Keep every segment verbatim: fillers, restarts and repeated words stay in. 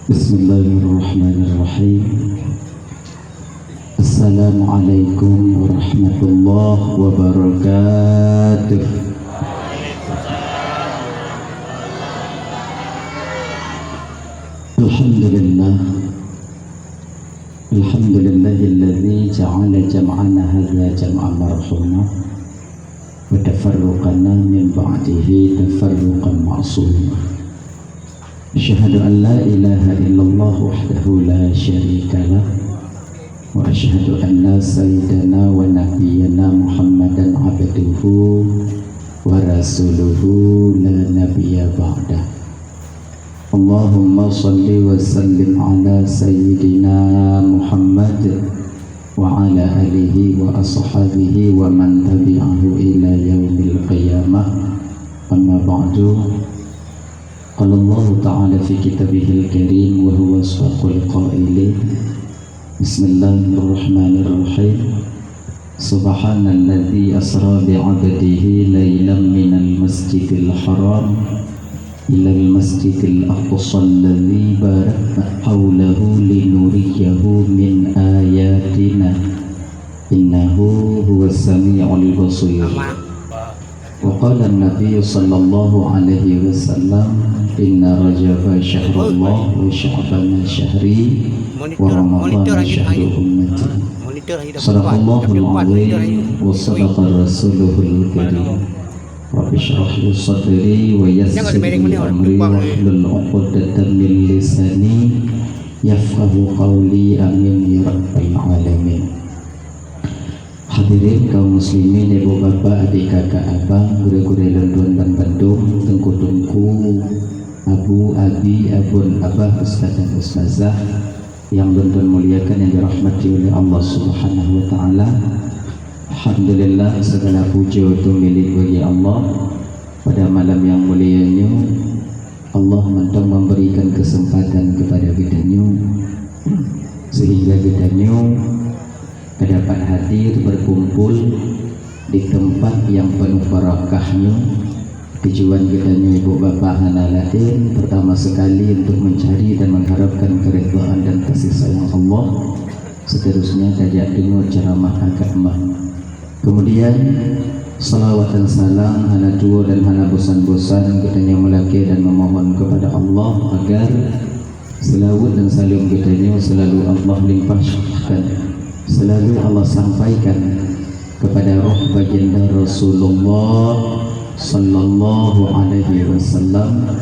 Bismillahirrahmanirrahim. Assalamualaikum warahmatullahi wabarakatuh. Alhamdulillah. Alhamdulillahilladzi ja'ala jam'ana hadza jam'an marhuma, wa tafarruqana min ba'dihi tafarruqan ma'suma. Asyhadu an la ilaha illallah wahdahu la syarika lah, wa asyhadu anna sayyidana wa nabiyyana Muhammadan abduhu wa rasuluhu la nabiyya ba'dah. Allahumma shalli wa sallim ala sayyidina Muhammad wa ala alihi wa ashabihi wa man tabi'ahu ila yaumil qiyamah. Amma ba'du. Qala Allahu ta'ala fi kitabihil karim wa huwa asdaqul qailin. Bismillahirrahmanirrahim. Subhanalladzi asra bi 'abdihi lailan minal masjidil haram ilal masjidil aqsa alladzi barakna haulahu linuriyahu min ayatina, innahu huwas samiul basir. Wa qala an-nabi sallallahu alaihi wasallam, "Inna Rajaba syahrullah, wa Sya'bana syahri, wa Ramadana syahru ummati." Sadaqallahul azim, wa sadaqa rasuluhul karim. Rabbi shrah li sadri, wa yassir li amri, wahlul 'uqdatam min lisani, yafqahu qawli. Amin ya rabbal alamin. Hadirin kaum muslimin, ibu bapak, adik kakak abang, gurée-gurée lôn tuan ban bandum, teungku-teungku, abu, abi, abon, abah, ustaz dan ustazah yang lôn tuan muliakan, yang dirahmati oleh Allah Subhanahu wa taala. Alhamdulillah, segala puji itu milik bagi Allah. Pada malam yang mulia nyoe, Allah mantong memberikan kesempatan kepada geutanyoe sehingga geutanyoe dapat hadir berkumpul di tempat yang penuh barakah nyoe. Tujuan geutanyoe ibu bapak hana laén, pertama sekali untuk mencari dan mengharapkan keridhaan dan kasih sayang Allah. Seterusnya tajak deungoe ceramah agama. Kemudian, salawat dan salam hana tuwo dan hana bosan-bosan geutanyoe meulakée dan memohon kepada Allah agar selawat dan salam geutanyoe selalu Allah limpahkan, selalu Allah sampaikan kepada roh baginda Rasulullah sallallahu alaihi wasallam,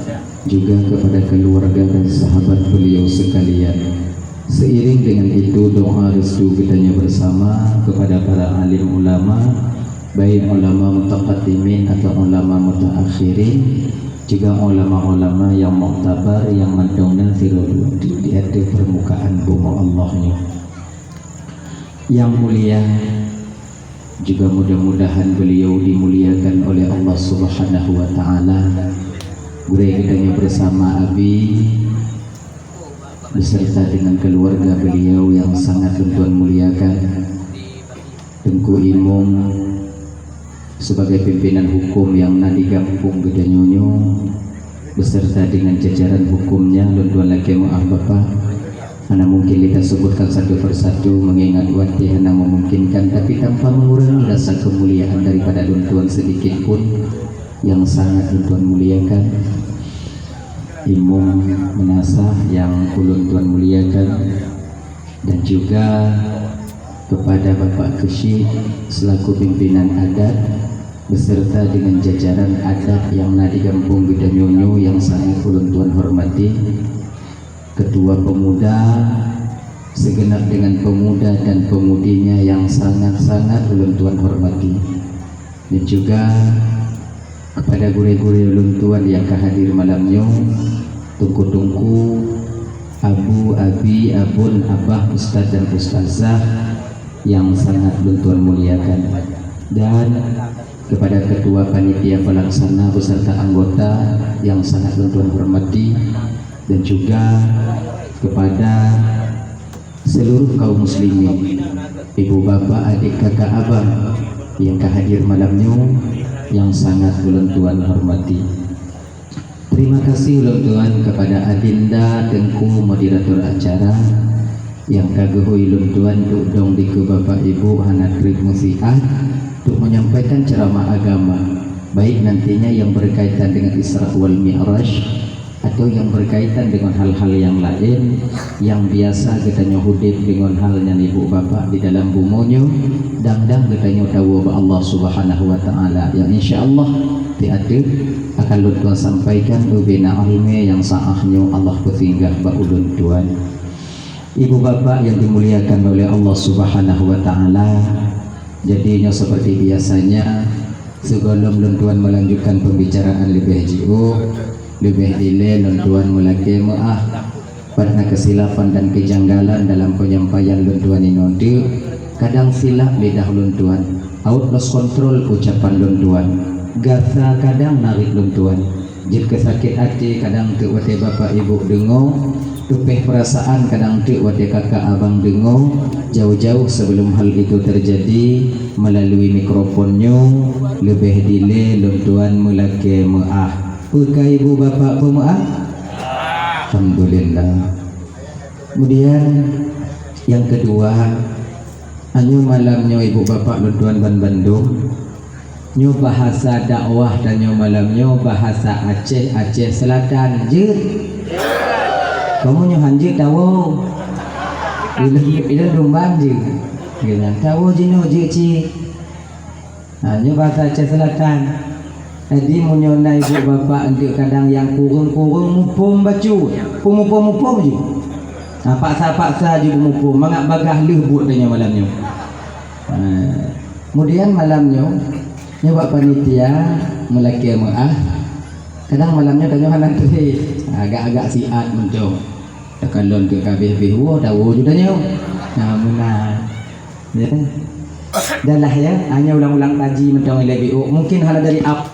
juga kepada keluarga dan sahabat beliau sekalian. Seiring dengan itu, doa restu geutanyoe bersama kepada para alim ulama, baik ulama mutaqaddimin atau ulama mutaakhirin, juga ulama-ulama yang muktabar yang mantong na sidroe di, di ateueh permukaan bumoe Allah nyoe. Yang mulia, juga mudah-mudahan beliau dimuliakan oleh Allah Subhanahu wa taala. Gurée geutanyoe bersama abi beserta dengan keluarga beliau yang sangat lôn tuan muliakan, Teungku Imum, sebagai pimpinan hukum yang na di gampông geutanyoe nyoe, beserta dengan jajaran hukumnya, lôn tuan lakée meu'ah Bapak. Hana mungkin lé tasebutkan satu persatu, mengingat watée hana memungkinkan, tapi tanpa mengurangi rasa kemuliaan daripada lôn tuan sedikit pun yang sangat lôn tuan muliakan. Imum meunasah yang ulôn tuan muliakan, dan juga kepada Bapak Keuchik selaku pimpinan adat beserta dengan jajaran adat yang na di gampông geutanyoe nyoe yang sangat ulôn tuan hormati, Ketua Pemuda, segenap dengan pemuda dan pemudinya yang sangat-sangat ulôn tuan hormati, dan juga kepada gurée-gurée ulôn tuan yang ka hadir malam nyoe, teungku-teungku, abu, abi, abon, abah, ustaz dan ustazah yang sangat ulôn tuan muliakan, dan kepada ketua panitia pelaksana beserta anggota yang sangat ulôn tuan hormati, dan juga kepada seluruh kaum muslimin, ibu bapak, adik kakak abang yang ka hadir malam nyoe yang sangat ulôn tuan hormati. Terima Terima kasih ulôn tuan kepada Adinda Teungku moderator acara nyang ka geuhôi ulôn tuan untuk dong dikeue Bapak Ibu hana treb musiat untuk menyampaikan ceramah agama, baik nantinya yang berkaitan dengan Isra wal Mi'raj atau yang berkaitan dengan hal-hal yang lain yang biasa geutanyoe udeb deungon hal nyan ibu bapak di dalam bumoe nyoe, dang-dang geutanyoe tawoe bak Allah Subhanahu wa Ta'ala, nyang insya Allah tiateuh akan lôn tuan sampaikan ubena ilmu nyang saah nyoe Allah peusinggah bak ulôn tuan. Ibu bapak yang dimuliakan oleh Allah Subhanahu wa Ta'ala, jadi nyoe seperti biasanya, sigohlom lôn tuan melanjutkan pembicaraan leubeh jiôh, leubeh dilée lôn tuan meulakée meuáh. Pat na keusilapan dan keujanggalan dalam penyampaian lôn tuan inoe teuk, kadang silap lidah lôn tuan, out lost control ucapan lôn tuan, gasa kadang narit lôn tuan, jeuet keu sakét até kadang teuk watée bapak ibu deungoe, teupeh peurasaan kadang teuk watée kakak abang deungoe, jauh-jauh sebelum hal itu terjadi, melalui mikrofon nyoe, leubeh dilée lôn tuan meulakée meuáh. Peu ka ibu bapak peumeuáh? Alhamdulillah. Kemudian yang kedua, anyoe malam nyoe ibu bapak lôn tuan ban bandum, nyoe bahasa dakwah tanyoe malam nyoe bahasa Aceh, Aceh Selatan. Jeuet? Kamoe nyoe han jeuet tawoe. Ilôn, ilôn dumbang jeuet. Tawoe jinoe jeuet cit. Ha, nyoe bahasa Aceh Selatan. Jadi meunyoe na ibu bapak enteuk kadang nyang kureueng-kureueng muphom bacut, peumuphom-muphom ju. Ha, paksa-paksa ju peumuphom, mangat bagaih lheueh buet tanyoe malam nyoe. Ha, kemudian malam nyoe, nyoe bak panitia meulakée meuáh. Kadang malam nyoe tanyoe hana treb, agak-agak siat mantong. Takalon keu ka habéh-habéh woe, tawoe ju tanyoe. Nah, meunan. Ya. Dah lah ya, hanya ulang-ulang kaji mantong ilée biôk. Mungkin hana dari ap.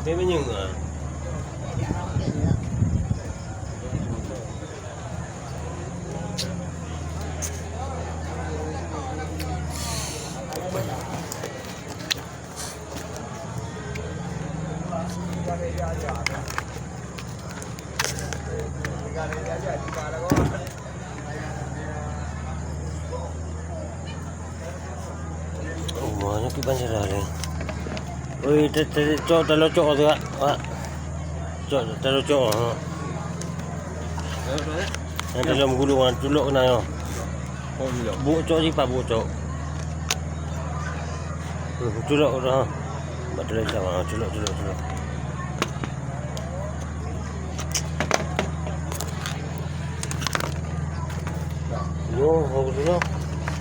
Tapi menyang ah. Oh, banyak tu banjir dah ni. Oi, te-, te-, cok, talo cok tu, Pak. Pak. Cok, talo cok, ha. Yang dalam gulung, ha, culok kena, ya. Buk cok je, Pak, buk cok. Hmm, culok dah, ha. Bak dalam cok, ha, culok, culok, culok. Nyoe, hong tu nyoe.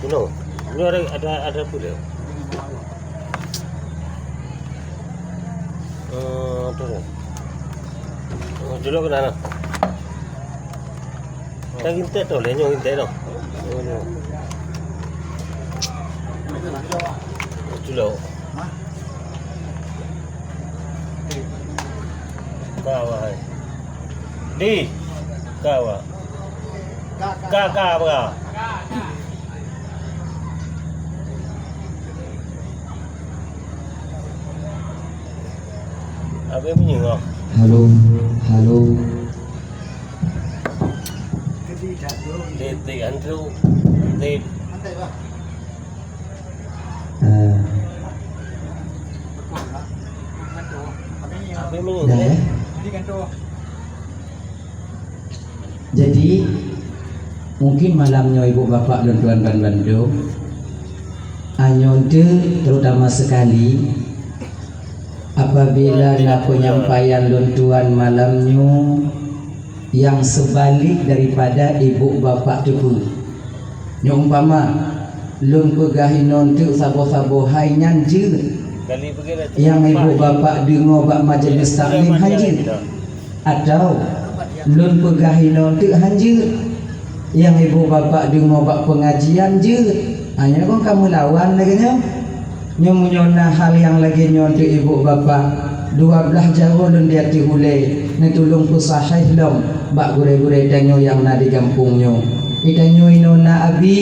Nyoe. Nyoe ada, ada, ada apa dia? Eh, tu ni. Oh, duduk ke dalam. Kan gintek tu, le nyoe gintek tu. Oh, nyoe. Culok. Ka wahai. Di. Ka wah. Ka, ka, bra. Habis bunyi kau. Halo, halo. Titik hantu. Titik. Eh. Habis bunyi. Dah, ya? Jadi, mungkin malam nyoe ibu bapak lôn tuan ban bandum, anyoe teuk terutama sekali, apabila na penyampaian lôn tuan malam nyoe nyang seubalik daripada ibu bapak teupeue. Nyoe umpama, lôn peugah inoe teuk saboh-saboh hai nyan jeuet. Nyang ibu bapak deungoe bak majelis taklim han jeuet. Atawa lôn peugah inoe teuk han jeuet. Nyang ibu bapak deungoe bak peungajian jeuet, hana kon ka meulawan lagée nyoe. Nyoe meunyoe na hal nyang lagée nyoe teuk ibu bapak, dua blaih jaroe lôn di ateueh ulée, neutulông peusahéh lom bak gurée-gurée tanyoe nyang na di gampông nyoe. Di tanyoe inoe na abi,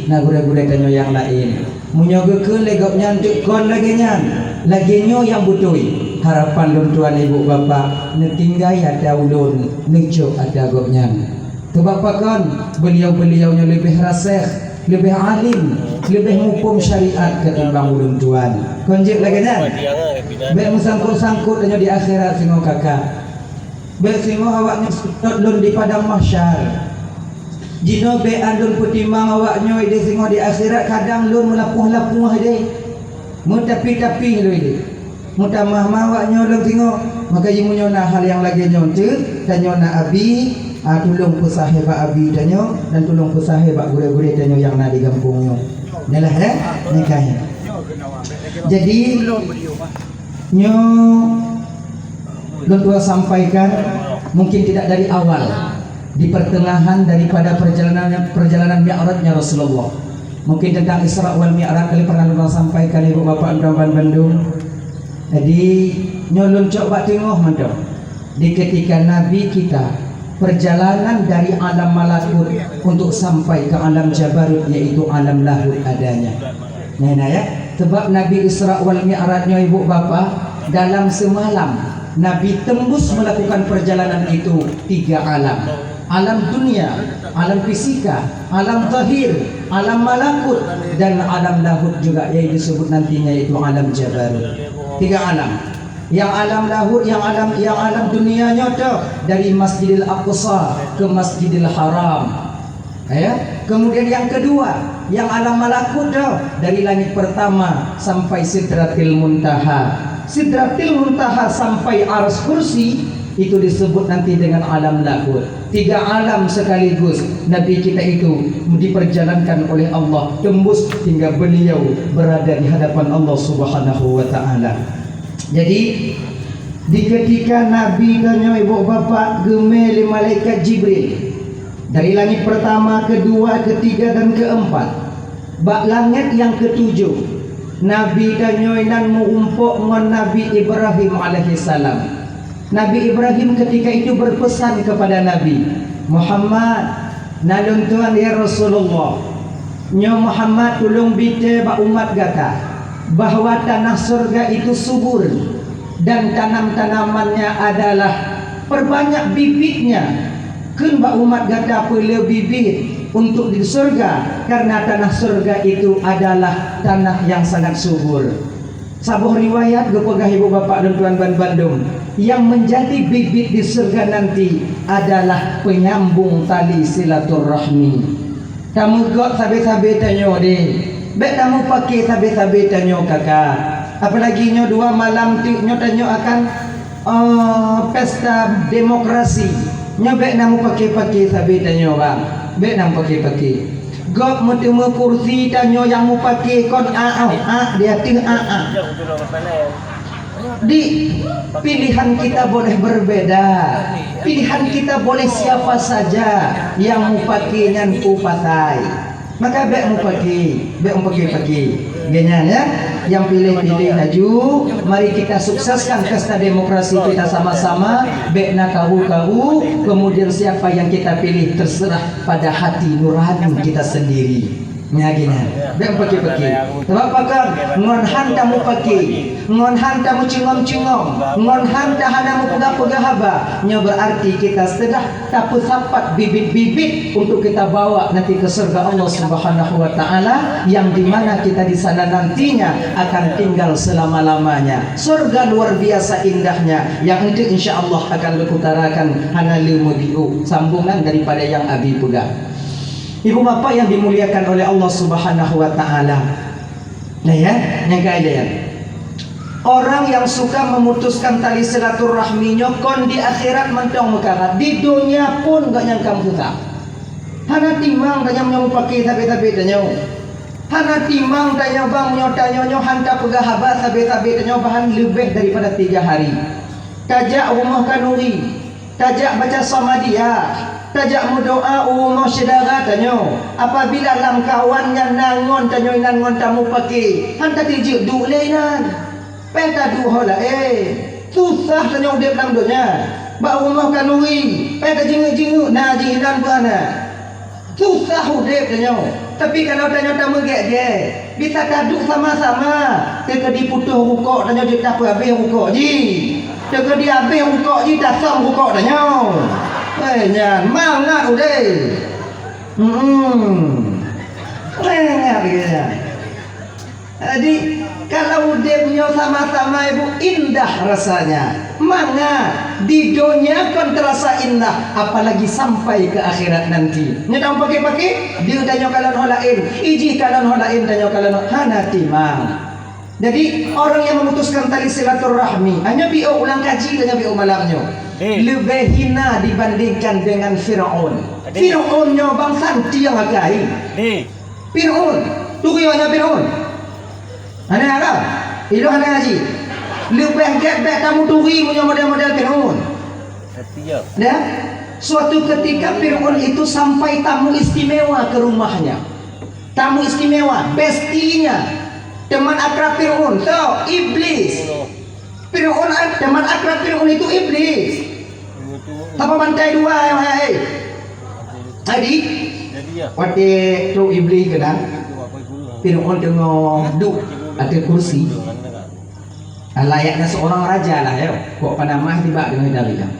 na gurée-gurée tanyoe nyang laén. Meunyoe geukheun lé gobnyan teuk kon lagée nyan, lagée nyoe nyang beutôi, harapan lôn tuan ibu bapak neutinggai ata ulôn, neucok ata gobnyan. Keubak pakon, beuliau-beuliau nyoe leubeh raséh, leubeh alim, leubeh muphom syariat ketimbang ulôn tuan. Kon jeuet lagée nyan? Bék meusangkot-sangkot tanyoe di akhirat singoh kakak. Bék singoh awaknyoe seutôt lôn di padang mahsyar. Jinoe bék lôn peutimang awaknyoe ideh singoh di akhirat, kadang lôn meulapoh-lapoh ideh. Meutapi-tapi lôn ideh. Meutamah-mah awaknyoe lôn singoh, maka jih meunyoe na hal nyang lagée nyoe teuk, tanyoe na abi, a, tulông peusahéh bak abi tanyoe dan tulông peusahéh bak gurée-gurée tanyoe nyang na di gampông nyoe. Nyoe lah, ya, nyoe ka, ya. Jadi, nyoe lôn tuan sampaikan, mungkin tidak dari awal, di pertengahan daripada perjalanan, perjalanan Mi'rajnya Rasulullah. Mungkin tentang Isra wal Mi'raj kali pernah lôn sampaikan ibu bapak dan bandum. Jadi, nyoe lôn cok bak teungoh mantong. Di ketika Nabi kita perjalanan dari alam malakut untuk sampai ke alam jabarut, yaitu alam lahut adanya. Nah, nah ya, sebab Nabi Isra wal Mi'raj nyoe ibu bapak, dalam semalam Nabi tembus melakukan perjalanan itu tiga alam. Alam dunia, alam fisika, alam zahir, alam malakut, dan alam lahut juga yang disebut nantinya yaitu alam jabarut. Tiga alam. Yang alam lahut, yang alam, yang alam dunia nyoe dari Masjidil Aqsa ke Masjidil Haram. Ya, kemudian yang kedua, yang alam malakut dari langit pertama sampai Sidratil Muntaha. Sidratil Muntaha sampai Arsy Kursi itu disebut nanti dengan alam lahut. Tiga alam sekaligus Nabi kita itu diperjalankan oleh Allah tembus hingga beliau berada di hadapan Allah Subhanahu wa Ta'ala. Jadi, di ketika Nabi tanyoe ibu bapak geumé lé malaikat Jibril dari langit pertama, kedua, ketiga, dan keempat, bak langét nyang ketujoh, Nabi tanyoe nan meurumpok ngon Nabi Ibrahim alaihissalam. Nabi Ibrahim ketika itu berpesan kepada Nabi, "Muhammad, na lôn tuan ya Rasulullah, nyoe Muhammad tulông bite bak umat gata bahwa tanah surga itu subur dan tanam-tanamannya adalah perbanyak bibitnya. Kheun bak umat gata peulé bibit untuk di surga, karena tanah surga itu adalah tanah yang sangat subur." Saboh riwayat geupeugah ibu bapak dan tuan ban bandum, yang menjadi bibit di surga nanti adalah penyambung tali silaturahmi. Tameugot sabe-sabe tanyoe deh. Bék tameupaké sabe-sabe tanyoe kakak. Apalagi nyoe dua malam teuk nyoe tanyoe akan, eh, pesta demokrasi. Nyoe bék na meupaké-paké sabe tanyoe bang. Bék na meupaké-paké. Gob meuteumé kursi tanyoe nyang meupaké kon a-a, a, di ateueh a-a. Di, pilihan kita boleh berbeda. Pilihan kita boleh siapa saja yang meupaké nyan peue patai. Maka bék meupaké, bék meupaké-paké. Geuhnyan ya, yang pilih-pilih laju, mari kita sukseskan pesta demokrasi kita sama-sama, bék na karu-karu, kemudian siapa yang kita pilih terserah pada hati nurani kita sendiri. Nya geuhnyan, bék meupaké-paké. Sebab pakon, ngon han tameupaké, ngon han tameucungom-cungom, ngon han tahana meupeugah-peugah haba, nyoe berarti kita sudah tapeusapat bibit-bibit untuk kita bawa nanti ke surga Allah Subhanahu wa Ta'ala, yang di mana kita di sana nantinya akan tinggal selama-lamanya. Surga luar biasa indahnya yang nanti insya Allah akan lôn utarakan hana lé meubiôh sambungan daripada yang Abi peugah. Ibu bapak yang dimuliakan oleh Allah Subhanahu wa Ta'ala. Nah ya, nyang kaya. Orang yang suka memutuskan tali silaturahmi nyoe kon di akhirat mantong meukarat, di donya pun gobnyan ka meususah. Hana timang tanyoe nyoe meupaké sabe-sabe tanyoe. Hana timang tanyoe bang nyoe tanyoe nyoe han tapeugah haba sabe-sabe tanyoe bahkan leubeh daripada tiga hari. Tajak rumoh khanuri, tajak baca Samadiyah, Tajak meudoa u rumoh syedara tanyoe. Apabila lamkawan nyan na ngon tanyoe inan ngon tamu pake, han tateujeuet duek lé inan. Payah taduek ho laén. Susah tanyoe udeb lam donya. Bak rumoh khanuri, payah tajeungeuek-jeungeuek na jih inan beuh aneuk. Susah udeb tanyoe. Tapi kalau tanyoe tameugét-gét, bisa taduek sama-sama. Teukeudi putôh rukok tanyoe jeuet tapeuhabéh rukok jih. Teukeudi habéh rukok jih tasöm rukok tanyoe. Eh, nyan mangat udeb. Hmm. Mangat lagèe nyan. Jadi, kalau udeb nyoe sama-sama, Ibu, indah rasanya. Mangat di donya kon terasa indah, apalagi sampai ke akhirat nanti. Nyoe tanyoe pake-pake, di tanyoe kalon ho laén, ijih kalon ho laén, tanyoe kalon ho, hana timang. Jadi, orang yang memutuskan tali silaturahmi, hanya biôh ulang kaji, hanya biôh malam nyoe. Leubeh hina dibandingkan dengan Firaun. Firaun nyoe bansa tiang akai. Fir'aun, turi awak nyan Fir'aun. Hana rhah, ilôn hana ngaji. Leubeh gét bèk tamu turi meunyoe model-model Fir'aun. Setia. Ya, suatu ketika Fir'aun itu sampai tamu istimewa ke rumahnya. Tamu istimewa, bestinya. Teman akrab Fir'aun, so, iblis. Fir'aun, teman akrab Fir'aun itu iblis. Tapi bantai dua, hai, hai. Jadi, watèe trok iblis keunan, Fir'aun teungoh duek ateueh kursi. Layaknya seorang raja lah, ya. Kok panamah tiba dengan dari jam.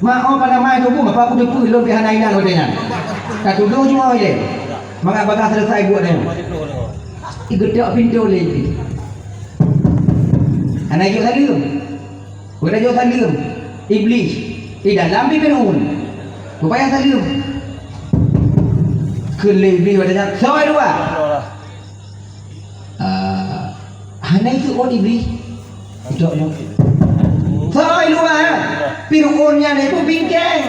Mak, oh, panamah itu pun, apa aku teupeu lôn pih hana inan watèe nyan. Ka tudoh jua ilèe. Mangat bagaih selesai buet nyan. Igeutok pintoe lé. Hana jok saleuem. Udah jok saleuem. Iblis. Di dalam di Fir'aun. Rupanya saleuem. Keu lé Iblis pada nyan. Soe dua. Ah, hana itu ot Iblis. Itu nyo. Soe dua. Fir'aun nyan itu bingkeng.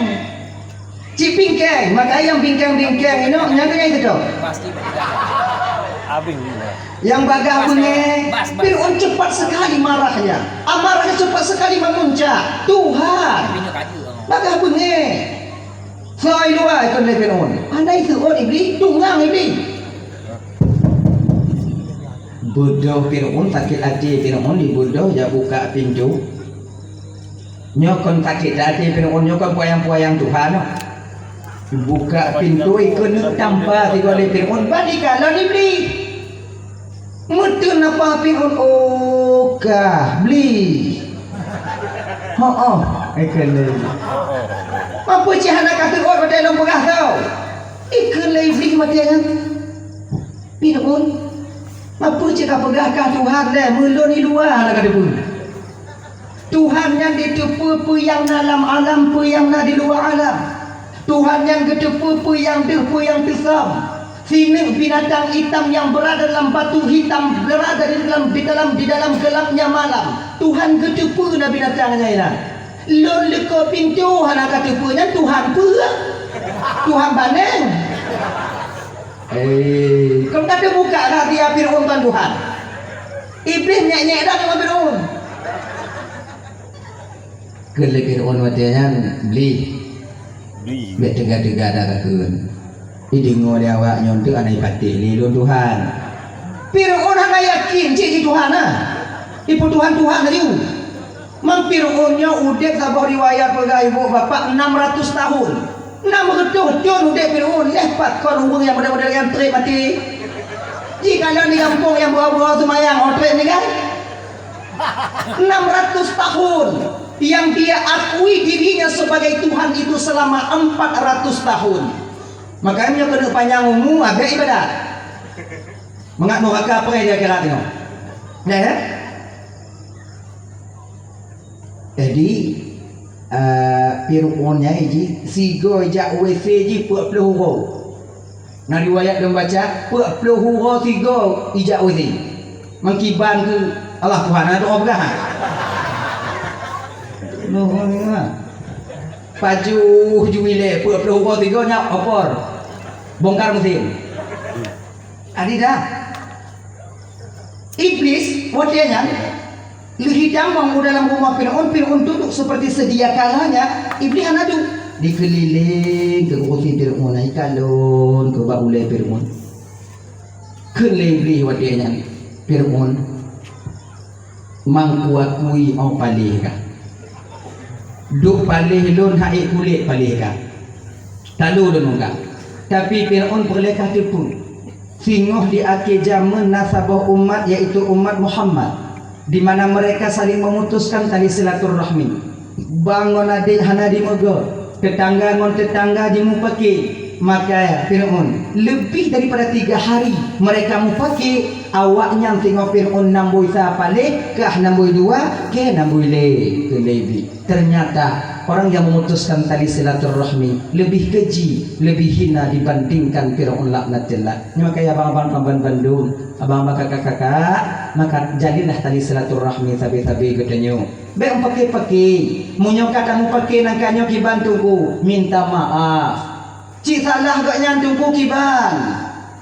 Cit bingkeng, maka nyang bingkeng-bingkeng inong nyan keuh nyang teuka. Abéh lima. Yang bagah beungéh, Fir'aun cepat sekali marahnya. Amarahnya cepat sekali memuncak. Tuhan. Bagah beungéh. Soe dua ikon lé Fir'aun. Andai seuôt Iblis, tungang Iblis. Beudôh Fir'aun, sakét até Fir'aun, dibeudôh, jak buka pintoe. Nyoe kon sakét até Fir'aun, nyoe kon peuyang-peuyang Tuhan. Buka pintoe keuneuk tampa sigoe lé Fir'aun, ban ikalon Iblis. Meuteun apa Fir'aun, oh kah, Iblis. Ho oh, ikheun lé. Apa cit hana ka teuôt watèe lôn peugah kah? Ikheun lé Iblis watèe nyan. Fir'aun, apa cit ka peugah kah Tuhan lé, meulôn di luwa hana ka teupeue. Tuhan nyan jiteupeue peue nyang na lam alam, peue nyang na di luwa alam. Tuhan nyan geuteupeue peue nyang deuh, peue nyang teusöm. Sineuk binatang itam nyang beurada lam batu hitam, beurada di dalam, di dalam, di dalam gelapnya malam. Tuhan geuteupeue na binatang nyan inan. Lôn leuko pintoe hana ka teupeue nyan Tuhan peue? Tuhan baneng. Eh, kon ka teubuka rahasia Fir'aun ban Tuhan. Iblis nyek-nyek dah ngon Fir'aun. Kheun lé Fir'aun watèe nyan, "Bli, bèk teuga-teuga dah kakheun. Ideungoe lé awak nyoe teuk hana ipatéh lé lôn Tuhan." Fir'aun hana yakin cit jih Tuhan na. Ipeu Tuhan-Tuhan laju. Mang Fir'aun nyoe udeb saboh riwayat peugah ibu bapak enam ratus tahun. Enam reutôh thon udeb Fir'aun, lheuh pat kon ureueng nyang model-model nyan trép maté. Jikalon di gampông nyang beuha-beuha seumayang, oh trép ninggai. Enam ratus tahun yang dia akui dirinya sebagai Tuhan itu selama empat ratus tahun. Makanya keuneuk panyang umu, abéh ibadat. Mangat nuraka preh di akhirat nyoe. Ya, ya? Jadi, eh, Fir'aun nyan jih sigoe jak W C jih peuet ploh uroe. Na riwayat lôn baca, peuet ploh uroe sigoe ijak W C. Meukiban keu Allah Tuhan, hana doa peugah. Loh, ha. Pajoh ju ilèe peuet ploh uroe sigoe nyan opor. Bongkar meusén. Adi dah. Iblis, watèe nyan, lheuh itamong u dalam rumoh Fir'aun, Fir'aun duduk seperti sedia kalanya, Iblis hana duek. Dikeulileng keu kursi Fir'aun, ikalon keu bak ulée Fir'aun. Kheun lé Iblih watée nyan, "Fir'aun, mang kuakui 'oh paléh ka. Duek paléh lôn, han ék kulét paléh ka. Talo lôn ungkab." Tapi Fir'aun peureulée ka teupeu. Singoh di akhé jameun na saboh umat, yaitu umat Muhammad, di mana mereka saling memutuskan tali silaturahmi. Bang ngon adék hana jimeugot, teutangga ngon teutangga jimupake. Maka Fir'aun, leubeh daripada tiga hari mereka mupake, awaknyan singoh Fir'aun namboi sa paléh, kah namboi dua, kah namboi lhée, keu lhée bit. Ternyata orang yang memutuskan tali silaturahmi lebih keji, lebih hina dibandingkan Firaun laknatillah. Nyoe makajih abang-abang ban bandum, abang-abang kakak-kakak, maka jalinlah tali silaturahmi sabe-sabe geutanyoe. Bék meupaké-paké. Meunyoe ka tameupaké nangka nyoe kiban teungku, minta maaf. Cit salah geuh nyan teungku kiban,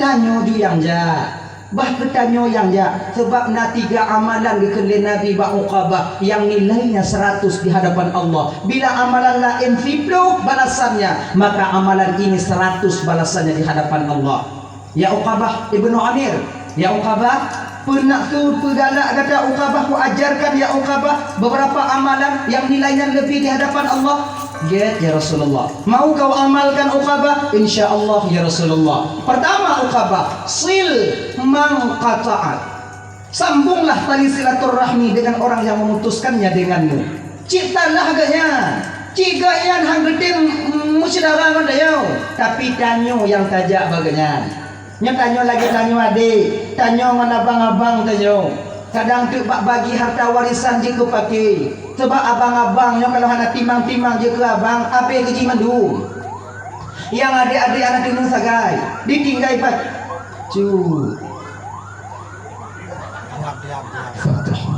tanyoe ju nyang jak. Bah keu tanyoe nyang jak, sabab na tiga amalan geukheun lé Nabi bak Uqabah nyang nilainya seratus di hadapan Allah. Bila amalan laén siplôh balasannya, maka amalan ini seratus balasannya di hadapan Allah. Ya Uqabah ibnu Amir, ya Uqabah, peue nak su peugalak gata Uqabah, kuajarkan ya Uqabah beberapa amalan nyang nilainya leubeh di hadapan Allah. Gét, ya Rasulullah. Mau kau amalkan, Uqabah? Insya Allah, ya Rasulullah. Pertama, Uqabah, sil man qata'ak. Sambunglah tali silaturahmi dengan orang yang memutuskannya denganmu. Cit salah geuh nyan. Cit geuh nyan han geutem meusyedara ngon tanyoe. Tapi tanyoe nyang tajak bak geuh nyan. Nyoe tanyoe lagée tanyoe adék, tanyoe ngon abang-abang tanyoe. Kadang teuk bak bagi harta warisan jeuet keu paké. Sabab abang-abang nyoe kalau hana timang-timang jeuet keu abang, abéh geuji mandum. Nyang adék-adék hana teungeut sagai, ditinggai pat-, cu. Fatihah.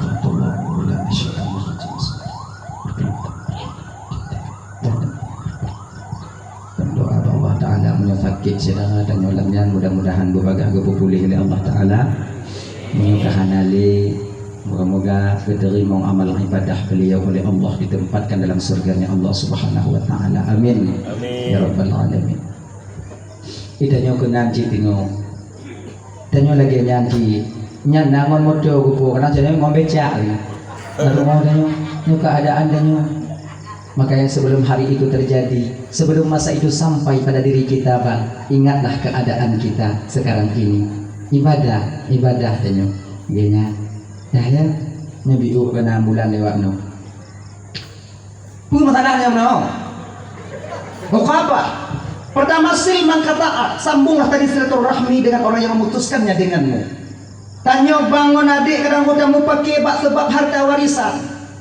Berdoa bak Allah Ta'ala, meunyoe sakét syedara tanyoe lam nyan, mudah-mudahan beubagaih geupeupuléh lé Allah Ta'ala. Meunyoe ka hana lé, moga-moga geuteurimong amal ibadah beliau oleh Allah, ditempatkan dalam surganya Allah Subhanahu wa Ta'ala. Amin. Amin. Ya Rabbal Alamin. Di tanyoe keunan cit teungoh. Tanyoe lagée nyan cit. Nyan na ngon moto geupeue, kadang tanyoe ngon becak lagi. Lalu mau tanyoe, nyoe keadaan tanyoe. Makanya sebelum hari itu terjadi, sebelum masa itu sampai pada diri kita, Bang, ingatlah keadaan kita sekarang ini. Ibadah, ibadah tanyoe. Geuh nyan. Dah ya, nyoe biôk keunan bulan lewat nyoe. Peue masalah nyang meunoe? Uqabah. Pertama, sil man qata'ak, sambunglah tali silaturahmi dengan orang yang memutuskannya denganmu. Tanyoe bang ngon adék kadang geutanyoe mupake bak sabab harta warisan.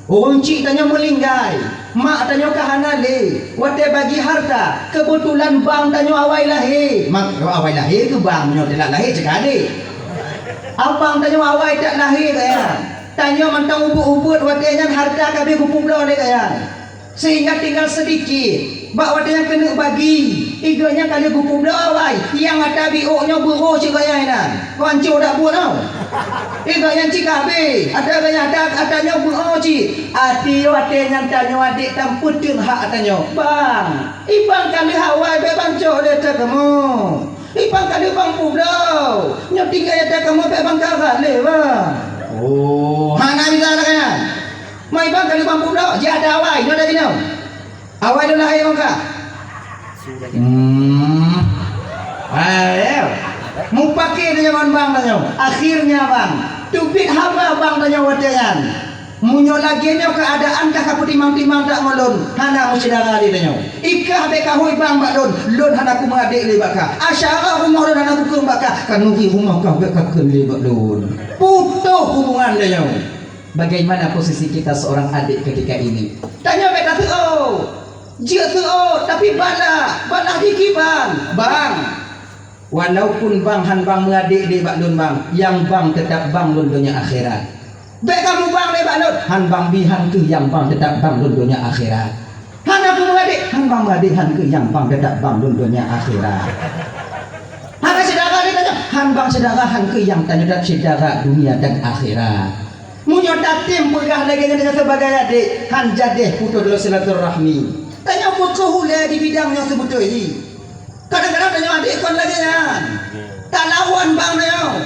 Ureuëng chik tanyoe meulinggai, mak tanyoe ka hana lé. Watée bagi harta, keubeutulan bang tanyoe awai lahé. Mak, awai lahé keu bang, meunyoe teulat lahé cit ka adék. Abang tanyoe awai that lahé gaya. Tanyoe mantong ubeuet-ubeuet watée nyan harta ka abéh geupeubloe lé gaya. Sehingga tinggal sedikit. Bak watée nyan keuneuk bagi, igoe nyan ka lheueh geupeubloe awai, nyang ata biôk nyoe beurôh cit gaya nyan. Keu ancô dak buet nyoe. Igoe nyan cit ka habéh, ata gaya ata, ata nyoe beurôh cit. Ati watée nyan tanyoe adék tampeuteun hak tanyoe. Bang, ibang ka lheueh awai bék bang cok lé ata kamoe. Ibang ka lheueh bang peubloe. Nyoe tinggai ata kamoe bék bang karat lé bang. Oh, hana bisa lagée nyan. Mai bang ka lheueh bang peubloe, jiada awai, nyoe dak jinoe. Awai lôn lahé ngon kah. Hmm. Ayo. Mupake tanyoe ngon bang tanyoe. Akhirnya bang, teubiet haba bang tanyoe watée nyan. Meunyoe lagée nyoe keuadaan kah ka peutimang-timang that ngon lôn, hana meusyedara lé tanyoe. Ikah bék kahôi bang bak lôn, lôn hana kumeuadék lé bak kah. Asyara rumoh lôn hana kukheun bak kah, khanuri rumoh kah bék kakheun lé bak lôn. Putoh hubungan tanyoe. Bagaimana posisi kita seorang adik ketika ini? Tanyoe bék taseuôt. Jeuet seuôt, tapi balah, balah jih kiban. Bang, walaupun bang han bang meuadék lé bak lôn bang, nyang bang teutap bang lôn donya akhirat. Bék kamubang lé bak lôn, han bang bi han keuh nyang bang teutap bang lôn donya akhirat. Hana kumeuadék, han bang meuadék han keuh nyang bang teutap bang lôn donya akhirat. Hana syedara lé tanyoe, han bang syedara han keuh nyang tanyoe teutap syedara dunia dan akhirat. Meunyoe tatem peugah lagée nyan deungon sibagai adék, han jadéh putoh lé silaturahmi. Tanyoe Peue keuh ulée di bidang nyoe seubeutôi jih? Kadang-kadang tanyoe adék kon lagée nyan. Talawan bang nyoe.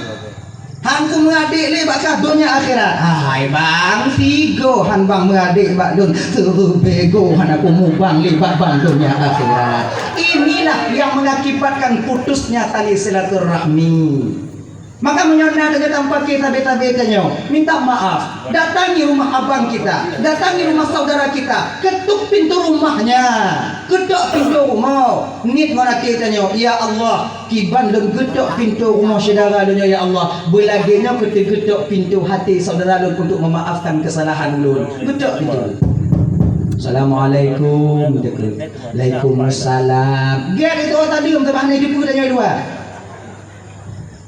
Han kumeuadék lé bak kah donya akhirat. Hai bang, sigoe han bang meuadék bak lôn. Seubeubée goe hana kumubang lé bak bang donya akhirat. Inilah yang mengakibatkan putusnya tali silaturahmi. Maka meunyoe na tanyoe tampaki sabe-sabe tanyoe, minta maaf. Datangi rumah abang kita, datangi rumah saudara kita, ketuk pintu rumahnya, ketok pintu rumoh. Niet ngon até tanyoe, "Ya Allah, kiban lôn geutok pintu rumoh syedara lôn nyoe, ya Allah, beulagée nyoe keu teugetok pintu até saudara lôn untuk memaafkan kesalahan lôn." Geutok pintu. "Assalamualaikum." Waalaikumsalam. Gét itu tadi untuk mana jumpa tanyoe dua.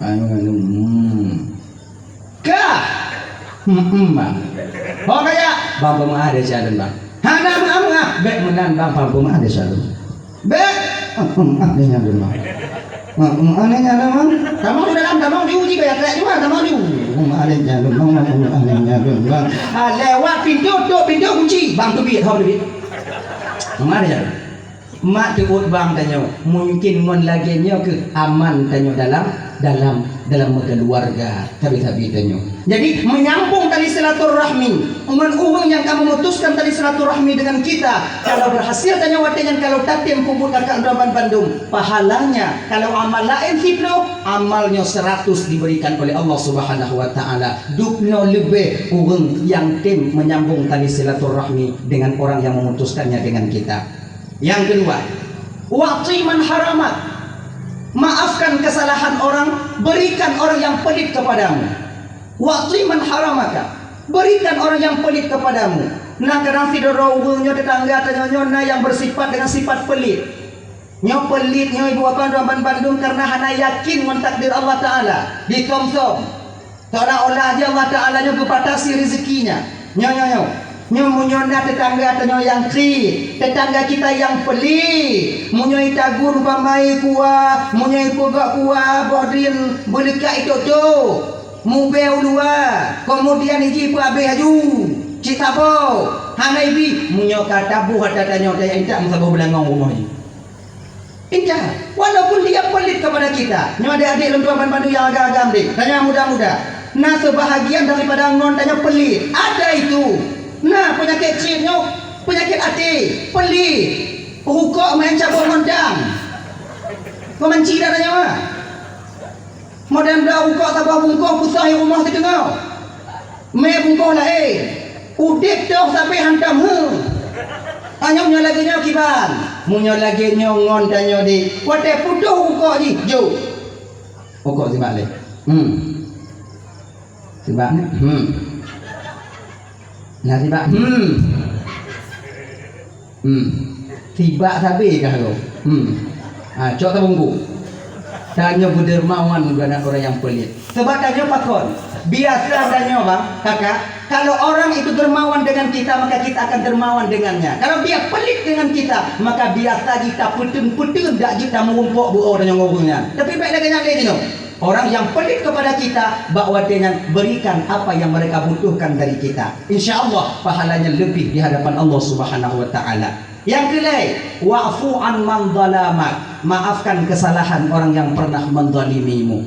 Anu, anu, hmm. Kah? Hmm, hmm, bang. Ho kaya? Bang, peumeu'ah desya lôn, bang. Hana meu'ah-meu'ah. Bék meunan, bang, bang, peumeu'ah desya lôn. Bék. Hmm, hmm, ah, desya lôn, bang. Hmm, hmm, ah, desya lôn, bang. Tamong di dalam, tamong di uji kaya trek jua, tamong di uji. Hmm, ah, desya lôn, bang, hmm, ah, desya lôn, bang. Ah, lewat pintu, tok pintu kunci. Bang, teubiet, ho teubiet. Hmm, ah, desya lôn. Mak teuôt bang tanyoe, mungkin ngon lagée nyoe keuh aman tanyoe dalam, dalam, dalam meukeuluwarga sabe-sabe tanyoe. Jadi, menyambung tali silaturahmi ngon ureuëng nyang ka memutuskan tali silaturahmi dengan kita, kalau berhasil tanyoe watée nyan kalau tatem peubuet kakak droe bandum, pahalanya kalau amal laén siploh, amal nyoe seratus diberikan oleh Allah Subhanahu wa Taala. Dub nyoe leubeh ureuëng nyang tem menyambung tali silaturahmi dengan orang yang memutuskannya dengan kita. Yang kedua, wa'ti man haramak. Maafkan kesalahan orang, berikan orang yang pelit kepadamu. Wa'ti man haramaka. Berikan orang yang pelit kepadamu. Nah, kadang sidroe ureuëng nyoe tetangga tanyoe nyoe na yang bersifat dengan sifat pelit. Nyoe pelit nyoe ibu bapak dan bandum karena hana yakin ngon takdir Allah Taala. Disom-som. Seolah-olah aja Allah Taala nyoe geubatasi rezekinya. Nyoe, nyoe, nyoe. Nyoe meunyoe na tetangga tanyoe nyang kriet, tetangga kita nyang pelit. Meunyoe itagun umpamai kuah, meunyoe ipugok kuah, boh drin beuleukat itok-tok. Mubée u luwa, kemudian iji peuhabéh aju. Cit saboh, hana ibi, meunyoe ka taboh ata tanyoe taya intat meusaboh beulangong rumoh jih. Indah, walaupun dia pelit kepada kita. Nyoe adik-adik lôn tuan banmandum nyang agam-agam deh, tanyoe muda-muda. Na sebahagian daripada ngon tanyoe pelit. Ada itu. Na penyakit kriet nyoe, penyakit até, pelit. Rukok main cabut ngon dang. Pemanci dah tanyoe. Modern dah rukok saboh bungkôh pusah i rumoh siteungoh. Mé bungkôh laén, udeb toh sabe hantom he. Anyong nyoe lagée nyoe kiban. Meunyoe lagée nyoe ngon tanyoe di, watée putôh rukok jih, jok. Rukok sibak lé. Hmm. Sibak ni. Hmm. Nah, sibak. Hmm. Hmm. Sibak sabe kah lo? Hmm. Ha, cok tabungku. Tanyoe beudermawan bukan orang yang pelit. Sebab tanyoe pakon. Biasa tanyoe bang, kakak, kalau orang itu dermawan dengan kita, maka kita akan dermawan dengannya. Kalau dia pelit dengan kita, maka biasa kita putun-putun dak jeuet tamurumpok bu orang yang ngurungnya. Tapi baik lagi nyan deh. Orang yang pelit kepada kita, bak watée nyan berikan apa yang mereka butuhkan dari kita. Insya Allah pahalanya lebih di hadapan Allah Subhanahu wa taala. Yang kelai, wa'fu an man zalamak. Maafkan kesalahan orang yang pernah menzalimimu.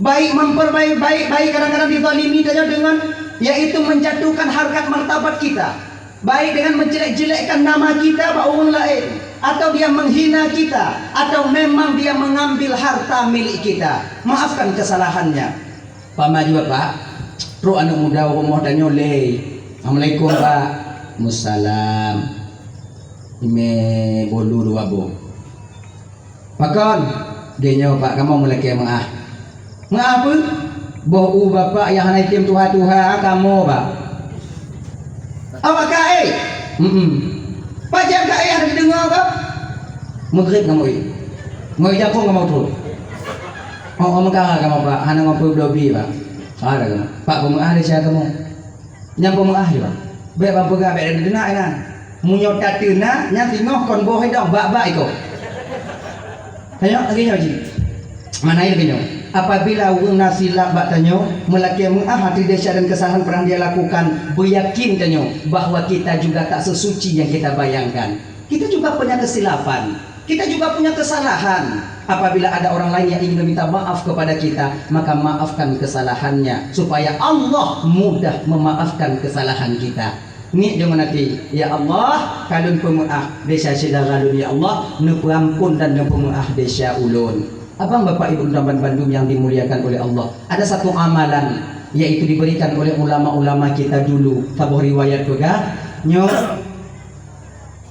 Baik memperbaik baik, baik kadang-kadang dizalimi tanyoe dengan yaitu menjatuhkan harkat martabat kita. Baik dengan menjelek-jelekkan nama kita bak ureuëng laén, atau dia menghina kita, atau memang dia mengambil harta milik kita. Maafkan kesalahannya. Pama jih bapak, trok aneuëk muda u rumoh tanyoe lé. Assalamualaikum pak. Musalam. Ime bolu dua boh. Pakon? Geuh nyoe pak kamoe meulakée meu'ah. Meu'ah peue? Boh u bapak nyang hana item tuha-tuha kamoe pak. Awak ka éh? Mm-mm. Pajan ka éh hana jideungoe ka? Meugreb kamoe éh. Ngon japong kamoe trok. Oh, oh meukara kamoe pak, hana ngon peublobi pak. Ada kamoe. Pak peumeu'ah desya kamoe. Nyang peumeu'ah jih bang. Bék bang peugah bék deungoe inan. Meunyoe tateuna nyang singoh kon boh idong bak-bak iko. Tanyoe lagée nyoe jih. Mana lagée nyoe? Apabila ureuëng na silap bak tanyoe, meulakée meu'ah ateueh desya dan kesalahan pernah dia lakukan, beuyakin tanyoe bahwa kita juga tak sesuci yang kita bayangkan. Kita juga punya kesilapan. Kita juga punya kesalahan. Apabila ada orang lain yang ingin meminta maaf kepada kita, maka maafkan kesalahannya, supaya Allah mudah memaafkan kesalahan kita. Niet deungon até, "Ya Allah, ka lôn peumeu'ah desya syedara lôn, ya Allah, neupeuampon dan neupeumeu'ah desya ulôn." Abang, Bapak, Ibu, teman-teman bandum yang dimuliakan oleh Allah, ada satu amalan, yaitu diberikan oleh ulama-ulama kita dulu. Saboh riwayat peugah, nyoe,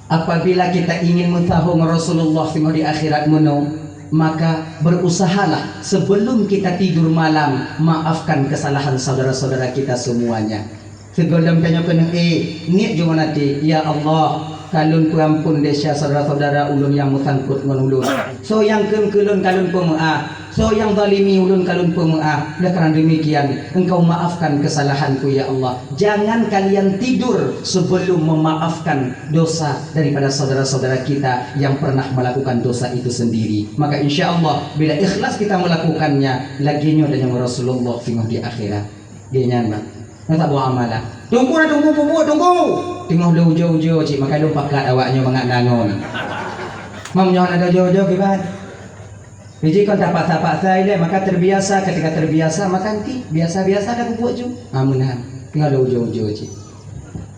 apabila kita ingin meusaho ngon Rasulullah singoh di akhirat meunoe, maka berusahalah sebelum kita tidur malam, maafkan kesalahan saudara-saudara kita semuanya. Sigohlom tanyoe keuneuk, eh, niet deungon até, "Ya Allah, ka lôn peuampon desya saudara-saudara ulôn nyang meusangkot ngon ulôn. Soe nyang kheun keu lôn ka lôn peumeu'ah, soe nyang zalimi ulôn ka lôn peumeu'ah. Oleh karena demikian, Engkau maafkan kesalahanku, ya Allah." Jangan kalian tidur sebelum memaafkan dosa daripada saudara-saudara kita yang pernah melakukan dosa itu sendiri. Maka insya Allah, bila ikhlas kita melakukannya, lagée nyoe deungon Rasulullah singoh di akhirat. Geuh nyan, Bang. Nyoe saboh amalan. Teungku na teungku peubuet, teungku. Teungoh lé ujoe-ujoe cit, maka lôn pakat awak nyoe mangat nangon. Meunyoe hana ujoe-ujoe kiban. Biji kon tapaksa-paksa ilée, maka terbiasa. Ketika terbiasa, maka nanti biasa-biasa dah peubuet ju. Ah, meunan. Teungoh lé ujoe-ujoe cit.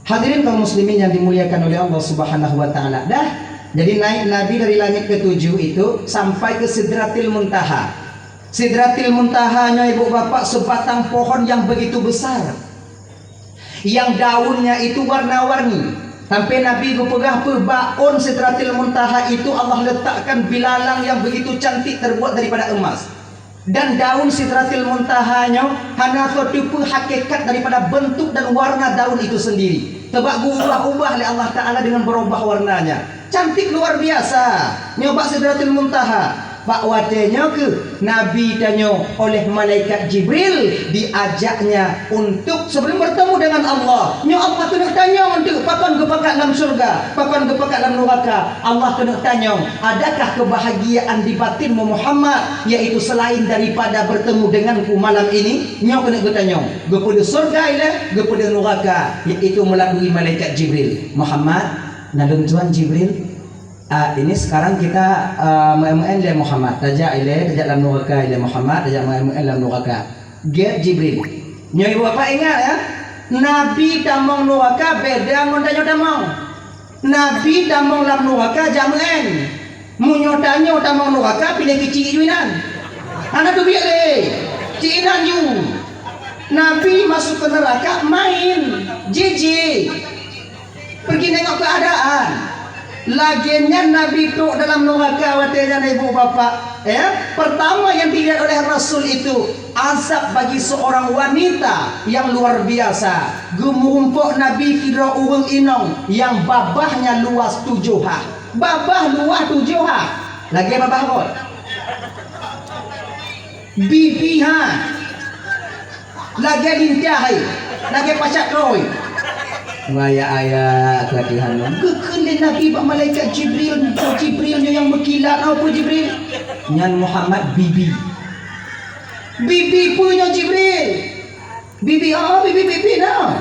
Hadirin kaum muslimin yang dimuliakan oleh Allah Subhanahu wa Taala. Dah, jadi naik Nabi dari langit ketujuh itu sampai ke Sidratil Muntaha. Sidratil Muntaha nyoe, ibu bapak, sebatang pohon yang begitu besar, yang daunnya itu warna-warni. Sampai Nabi geupeugah peue, bak ôn Sidratil Muntaha itu Allah letakkan bilalang yang begitu cantik terbuat daripada emas. Dan daun Sidratil Muntaha nyoe hana soe teupeu hakikat daripada bentuk dan warna daun itu sendiri. Sebab geuubah-ubah lé Allah Taala dengan berubah warnanya. Cantik luar biasa. Nyoe bak Sidratil Muntaha. Bak watée nyoe kheueh Nabi tanyoe oleh malaikat Jibril diajaknya untuk sebelum bertemu dengan Allah. Nyoe Allah keuneuk tanyong untuk pakon geupakat lam syurga, pakon geupakat lam nuraka. Allah keuneuk tanyong, "Adakah kebahagiaan di batinmu Muhammad, yaitu selain daripada bertemu denganku malam ini?" Nyoe keuneuk geutanyong. Geupeudeuh syurga ilée, geupeudeuh nuraka, yaitu melalui malaikat Jibril. "Muhammad, na lôn tuan Jibril." Ah, ini sekarang kita, ah, meu'én-meu'én lé Muhammad. Tajak ilée, tajak lam nuraka ilée Muhammad, tajak meu'én-meu'én lam nuraka. Gét Jibril. Nyoe ibu bapak ingat ya, Nabi tamong nuraka beda ngon tanyoe tamong. Nabi tamong lam nuraka jak meu'én. Meunyoe tanyoe tamong nuraka piléh keuchik ju inan. Hana teubiet lé. Cik inan ju. Nabi masuk ke neraka main. Jijik. Pergi nengok keadaan. Lagée nyan Nabi trok dalam nuraka watée nyan, ibu bapak. Ya, pertama yang dilihat oleh Rasul itu azab bagi seorang wanita yang luar biasa. Geumeurumpok Nabi sidroe ureuëng inong yang babahnya luas tujoh ha. Babah luas tujoh ha. Lagée babah rot. Bibi ha. Lagée lintah hai, lagée pacak trôi. Waya ayat latihan nyoe. Geukheun lé Nabi bak malaikat Jibril, "Jibril nyoe nyang meukilat, na peue Jibril?" "Nyan Muhammad, Bibi." "Bibi peue nyoe Jibril?" "Bibi, oh, Bibi, Bibi na."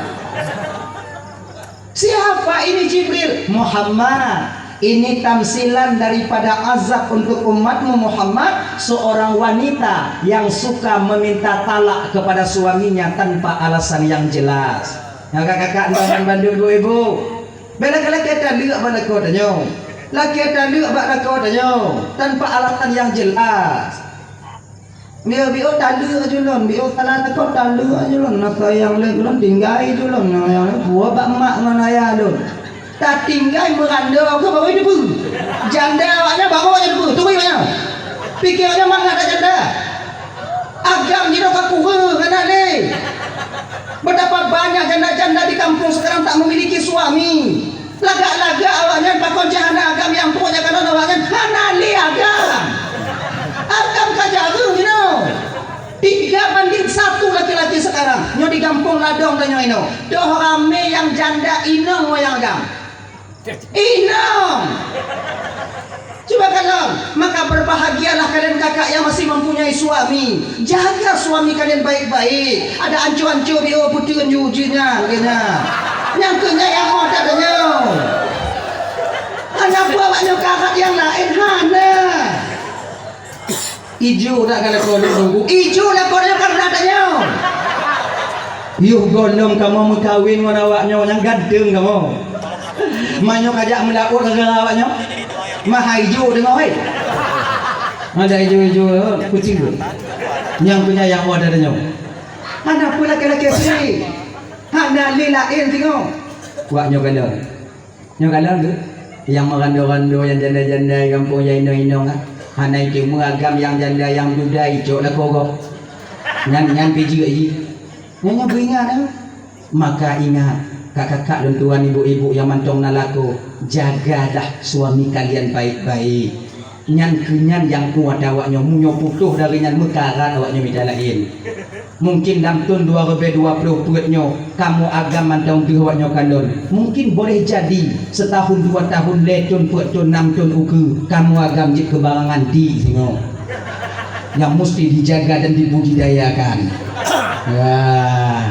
"Siapa ini Jibril?" "Muhammad, ini tamsilan daripada azab untuk umatmu Muhammad, seorang wanita yang suka meminta talak kepada suaminya tanpa alasan yang jelas." Nah, kakak-kakak, teman bandum ibu-ibu, bela kala kita lihat mana kau tanya. Laki kita lihat mana kau tanya tanpa alasan yang jelas. Biôh-biôh taleuek ju lôn, biôh salah lakoe taleuek ju lôn, na sayang lé lôn tinggai ju lôn, na sayang lé buet bak mak ngon ayah lôn. Tatinggai meurandau keu bawai debu. Janda awaknyan bawai debu, turi awaknyan. Pike awaknyan mangat that janda. Agam jinoe ka kureueng hana lé. Betapa banyak janda-janda di kampung sekarang tak memiliki suami. Lagak-lagak awaknyan pakon cit hana agam nyang trok jak kalon awaknyan hana lé agam. Agam ka jareueng inoe. Tiga banding satu laki-laki sekarang nyoe di gampông ladong tanyoe inoe. Toh ramé nyang janda inong ngon nyang agam. Inong. Cuba kalon, maka berbahagialah kalian kakak yang masih mempunyai suami. Jaga suami kalian baik-baik. Ada anco-anco biôh peuteun ju uji nyan, kena. Nyang keu nyan nyang mo that tanyoe. Hana peue awak nyoe karat nyang laén, hana. Ijo dak ka lakoe lôn Teungku? Ijo lakoe nyoe karena tanyoe. Yoh gohlom kamoe meukawen ngon awak nyoe nyang ganteng kamoe. Meunyoe kajak meulaôt gara-gara awak nyoe. Meuhai ijo teungoh, hei. Ada ijo-ijo, eh, kucing tu. Nyang punya yang ada tanyoe. Hana peue lakée-lakée syirik. Hana lé laén singoh. Wak nyoe galak. Nyoe galak tu. Yang merando-rando, yang janda-janda, yang gampông, yang inong-inong, ah. Hana iteumé agam yang janda, yang duda, icok lakoe gob. Nyan, nyan pijeuet jih. Nyan, nyan beuingat, ah. Maka ingat, kakak-kakak lôn tuan, ibu-ibu yang mantong na lakoe, jagalah suami kalian baik-baik. Nyan keuh nyan nyang kuat awak nyoe. Meunyoe putôh dari nyan meukarat awak nyoe mita laén. Mungkin lam thôn dua ribèe dua ploh peuet nyoe, kamoe agam mantong deuh awak nyoe kalon. Mungkin boleh jadi setahun dua tahun, lhèe thôn, peuet thôn, nam thôn ukeue, kamoe agam jeuet keu barangan di singoh. Yang mesti dijaga dan dibudidayakan. Wah.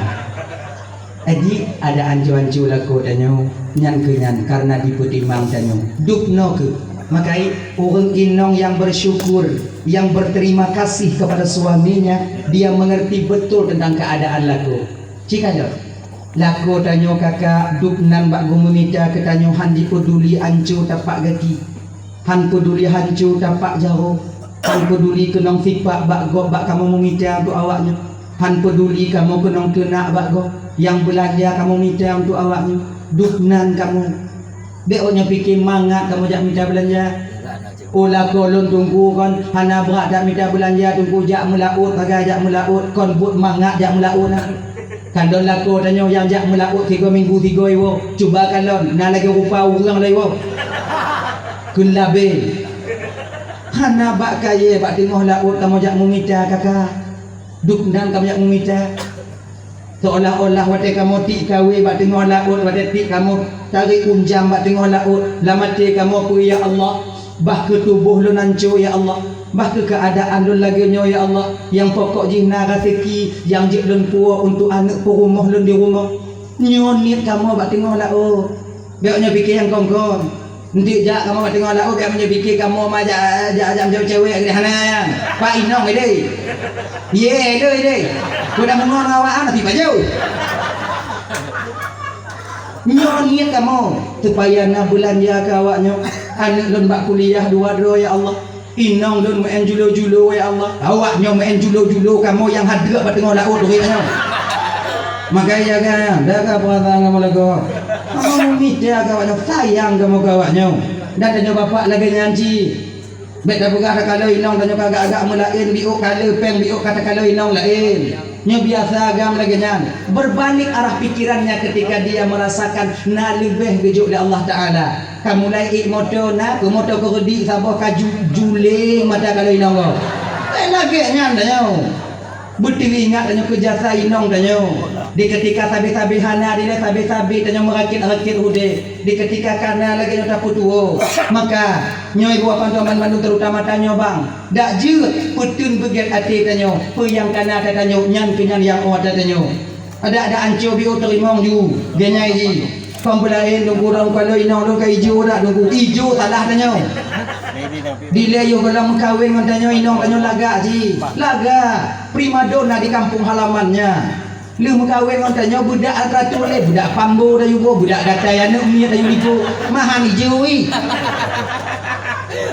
Jadi, ada anco-anco lakoe tanyoe, nyan keuh nyan karena dipeutimang tanyoe. Dubnoe keuh. Makai, ureueng inong yang bersyukur, yang berterima kasih kepada suaminya, dia mengerti betul tentang keadaan lakoe. Cit ka lheueh. Lakoe tanyoe kakak, dubnan bak geumeumita keu tanyoe han jipeuduli anco tapak gaki. Han peuduli hanco tapak jaroe, han peuduli keunong sipak bak gob bak kamoe meumita keu awak nyoe, han peuduli kamoe keunong teunak bak gob, nyang beulanja kamoe mita untuk awak nyoe, dubnan kamoe. Bèk awak nyoe pike mangat kamoe jak mita beulanja. Oh lakoe lôn Teungku kon hana brat that mita beulanja Teungku, jak meulaôt, sagai jak meulaôt, kon buet mangat jak meulaôt na. Kalon lakoe tanyoe nyang jak meulaôt tiga minggu tiga iwoe. Cuba kalon, na lagèe rupa ureueng lé iwoe. Kheun labé. Hana bak kayèe bak teungoh laôt kamoe jak meumita kaka. Dubnan kamoe jak meumita. Seolah-olah watèe kamoe tiek kawé bak teungoh laôt, watèe tiek kamoe tarek unjam bak teungoh laôt, lam até kamoe peue, "Ya Allah, bah keu tuboh lôn anco, ya Allah. Bah keu keuadaan lôn lagèe nyoe, ya Allah. Nyang pokok jih na raseuki nyang jeuet lôn puwoe untuk aneuk peurumoh lôn di rumoh." Nyoe niet kamoe bak teungoh laôt. Bèk nyoe pike nyang kon-kon. Enteuk jak kamoe bak teungoh laôt, bèk nyoe pike kamoe ma jak, jak, jak, jak cewek geude hana. Pak inong geude. Ye, le, le. Keu dak meungon awak an tapi baju. Nyoe niet kamoe, supaya na beulanja keu awak nyoe. Aneuk lôn bak kuliah dua droe, ya Allah. Inong lôn meu'en julo-julo, ya Allah. Awak nyoe meu'en julo-julo, kamoe nyang hadeuek bak teungoh laôt ureueng nyoe. Maka jaga, jaga peurasaan kamoe lagoe. Kamoe meumita keu awak nyoe, sayang kamoe keu awak nyoe. Dan tanyoe bapak lagèe nyan cit. Bèk tapeugah takalon inong tanyoe ka agak-agak meulaén, biôk kale péng, biôk ka takalon inong laén. Nyoe biasa agam lagèe nyan. Berbalik arah pikirannya ketika dia merasakan na leubeh geujok lé Allah Taala. Ka mulai ék moto na, keu moto keu keudik saboh ka ju-, juléng mata kalon inong gob. Eh, lagèe nyan tanyoe. Beuteuingat tanyoe keu jasa inong tanyoe. Di keutika sabe-sabe hana dilèe sabe-sabe tanyoe meurakét-rakét udép. Di keutika kana lagèe nyoe tapeutuwo. Maka, nyoe ibu apan tuan banmandum terutama tanyoe bang. Dak jeuet peuteun beugét até tanyoe, peue nyang kana ata tanyoe, nyan keuh nyan nyang ôt ata tanyoe. Ada-ada anco biôh teurimong ju, geunyai jih. Kon peulaén Teungku, ureueng kalon inong lôn ka ijo dak Teungku? Ijo salah tanyoe. Dilèe yoh gohlom meukawen ngon tanyoe inong tanyoe lagak jih. Lagak. Primadona di kampung halamannya. Lheueh meukawen ngon tanyoe beudak atra tuléh, beudak pambo tayue boh, beudak gatai aneuk miet tayue likot. Mahan ijo ih.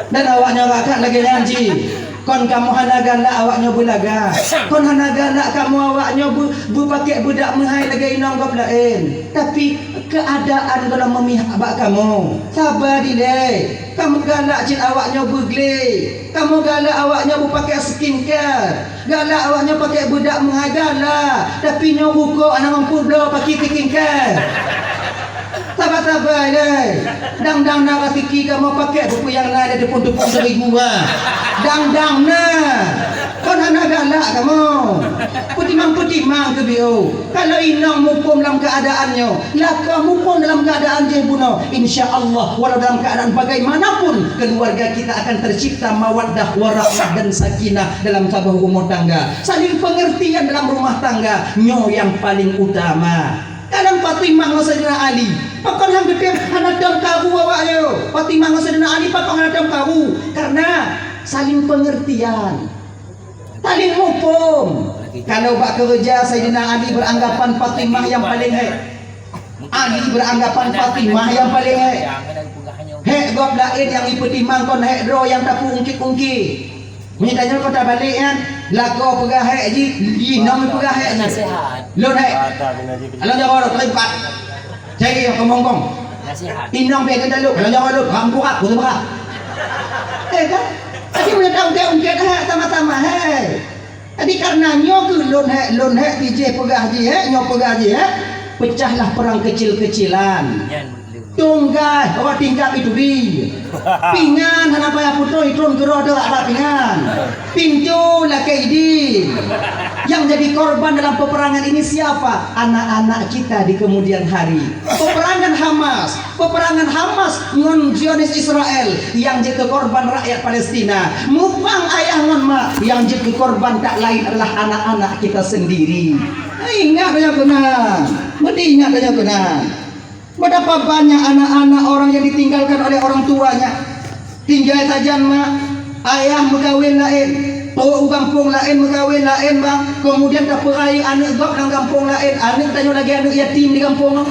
Dan awak nyoe rakat lagèe nyan cit. Kon kamoe hana galak awak nyoe beulaga. Kon hana galak kamoe awak nyoe beu-, beupakèk beudak meuhai lagèe inong gob laén. Tapi, keuadaan gohlom meumihak bak kamoe. Saba dilèe. Kamoe galak cit awak nyoe beuglé. Kamoe galak awak nyoe beupakèk skincare. Galak awak nyoe pakèk beudak meuhai galak. Tapi nyoe rukok hana mampu bloe pakèk skincare. Saba-saba ilèe. Dang-dang na raseuki kamoe pakèk peue-peue nyang na di teupeung-teupeung teurigu, ha. Dang-dang na. Kon hana galak kamoe. Peutimang-peutimang keu biôh. Kalau inong muphom lam keuadaan nyoe, lakoe muphom dalam keuadaan jih bunoe, insya Allah, walau dalam keuadaan bagaimanapun, keluarga kita akan tercipta mawaddah, warahmah, dan sakinah dalam saboh rumoh tangga. Saling pengertian dalam rumah tangga, nyoe nyang paling utama. Kadang Fatimah ngon Saidina Ali, Pakon han geutem, hana tom karu awak nyoe. Fatimah ngon Saidina Ali pakon hana tom karu? Karena saling pengertian. Saling muphom. Kalau bak keureuja Saidina Ali beranggapan Fatimah nyang paleng hék. Ali beranggapan Fatimah nyang paleng hék. Hék gob laén nyang jipeutimang kon hék droe nyang tapeuungkit-ungkit. Meunyoe tanyoe ka tabalek nyan, lakoe peugah hék jih, inong peugah hék jih. Nasihat. Lôn hék. Along jaroe lôn, terlibat. Cari nyang keu monggong. Nasihat. Inong bèk geutalok, along jaroe lôn, ram burak, beutôi burak. Eh, kan? Tapi meunyoe taungkét-ungkét hék sama-sama, hék. Jadi, karena nyoe keuh lôn hék, lôn hék, jih peugah jih hék, nyoe peugah jih hék, pecahlah perang kecil-kecilan. Nyan. Tunggai, awak tingkap itu bi. Pingan hana payah putôh, itrôn keudroe deuh bak pingan. Pintu lakèe idin. Yang jadi korban dalam peperangan ini siapa? Anak-anak kita di kemudian hari. Peperangan Hamas, peperangan Hamas ngon Zionis Israel yang jeuet keu korban rakyat Palestina. Muprang ayah ngon mak, yang jeuet keu korban tak lain adalah anak-anak kita sendiri. Ingat tanyoe keunan. Meusti ingat tanyoe keunan. Betapa banyak anak-anak orang yang ditinggalkan oleh orang tuanya. Tinggai sajan mak, ayah meukawen laén, trok u gampông laén meukawen laén bang, kemudian tapeurayeuk aneuk gob lam gampông laén, aneuk tanyoe lagèe aneuk yatim di gampông.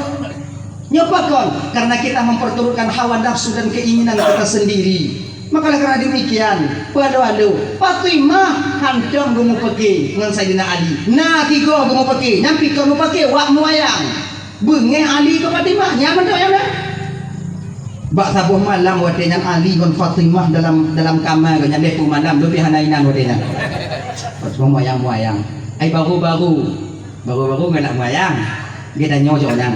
Nyoe pakon? Karena kita memperturutkan hawa nafsu dan keinginan kita sendiri. Maka oleh karena demikian, peualu-alu, Fatimah hantom geumeupaké ngon Saidina Ali. Na tigo geumeupaké, nyang pih kon meupaké wak meuwayang. Beungéh Ali keu Fatimah, nyan mantong nyan na. Bak saboh malam watèe nyan Ali ngon Fatimah dalam, dalam kama geuh nyan lhèe peuet malam, leubeh hana inan watèe nyan. Pas meuwayang-wayang. Ai baru-baru, baru-baru galak meuwayang. Geutanyoe cok nyan.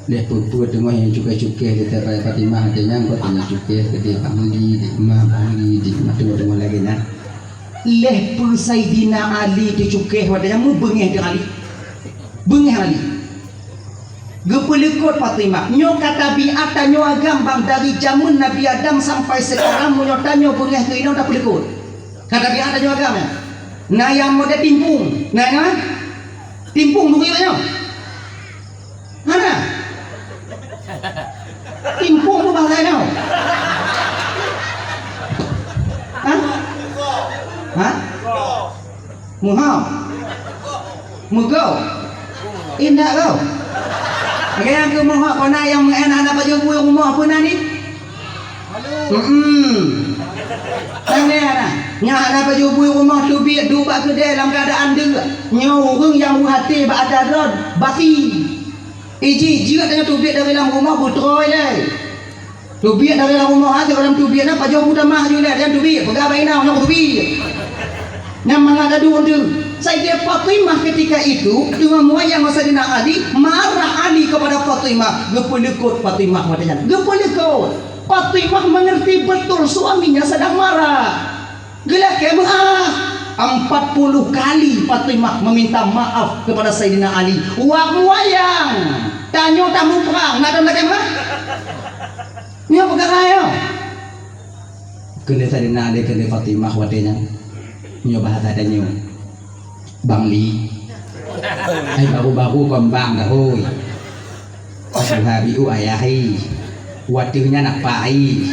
Lheuh peue-peue teungoh nyang cukéh-cukéh di Fatimah, watèe nyan kon teungoh cukéh, di Bang Li, di Eumah, Bang Li, di Eumah, teungoh-teungoh lagèe nyan. Lheuh peue Saidina Ali teucukéh watèe nyan, meubeungéh teuh Ali. Beungéh Ali. Geupeuleukot Fatimah. Nyoe ka tabiat tanyoe agam bang, dari jameun Nabi Adam sampai sekarang, meunyoe tanyoe beungéh keu inong tapeuleukot. Ka tabiat tanyoe agam nyan. Na nyang model timpung. Na nyang timpung bukui tanyoe. Hana. Timpung tu bahasa nyoe. Hah? Hah? Muhok. Meugoe. Indak goe. Lagèe nyang keu muhok, kon na nyang meu'en hana pajoh bui rumoh, peue na ni? Hmm. Tanyong na. Nyang hana pajoh bui rumoh teubiet duek bak keudè lam keuadaan deuk. Nyoe ureueng nyang u até bak atra droe bati. Iji jeuet nyoe teubiet dari lam rumoh beutroe lé. Teubiet dari lam rumoh, até lam teubiet na pajoh bui tamah ju lé, dan teubiet peugah bak inong nyoe teubiet. Nyang mangat adu tu. Sayyidah Fatimah ketika itu teungoh meuwayang ngon Saidina Ali, marah Ali kepada Fatimah, geupeuleukot Fatimah watèe nyan. Geupeuleukot. Fatimah mengerti betul suaminya sedang marah. Geulakèe meu'ah. Empat puluh kali Fatimah meminta maaf kepada Saidina Ali. Wak meuwayang. Tanyoe tamuprang, na dong lagèe meu'ah? Nyoe peukara nyoe. Keuneuk Saidina Ali, keuneuk Fatimah watèe nyan. Nyoe bahasa tanyoe. Bang Li. Hai baru-baru kon bang dah, hôi. Ashabi u ayah i. Watèe nyan apa i.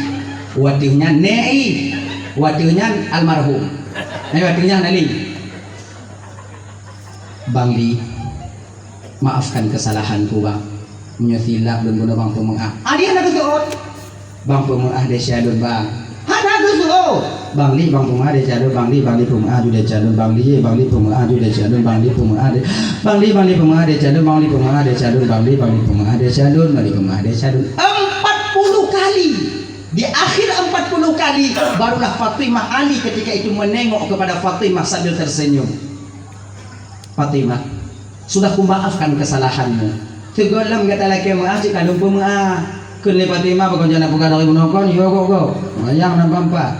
Watèe nyan nèk i. Watèe nyan almarhum. Hai watèe nyan Ali. Bang Li. Maafkan kesalahanku, Bang. Meunyoe silap lôn bunoe, Bang peumeu'ah. Adi hana geuseuôt. Bang peumeu'ah desya lôn, Bang. Hana geuseuôt. Bang Li, Bang peumeu'ah desya lôn, Bang Li, Bang Li peumeu'ah ju desya lôn, Bang Li, Bang Li peumeu'ah ju desya lôn, Bang Li peumeu'ah de-, Bang Li, Bang Li peumeu'ah desya lôn, Bang Li peumeu'ah desya lôn, Bang Li, Bang Li peumeu'ah desya lôn, Bang Li peumeu'ah desya lôn. Empat puluh kali. Di akhir empat puluh kali, barulah Fatimah, Ali ketika itu menengok kepada Fatimah sambil tersenyum. Fatimah, sudah kumaafkan kesalahanmu. Sigohlom gata lakèe meu'ah, cit ka lôn peumeu'ah. Kheun lé Fatimah, pakon jana peugah dari bunoe kon, yo, go, go. Wayang na bampa.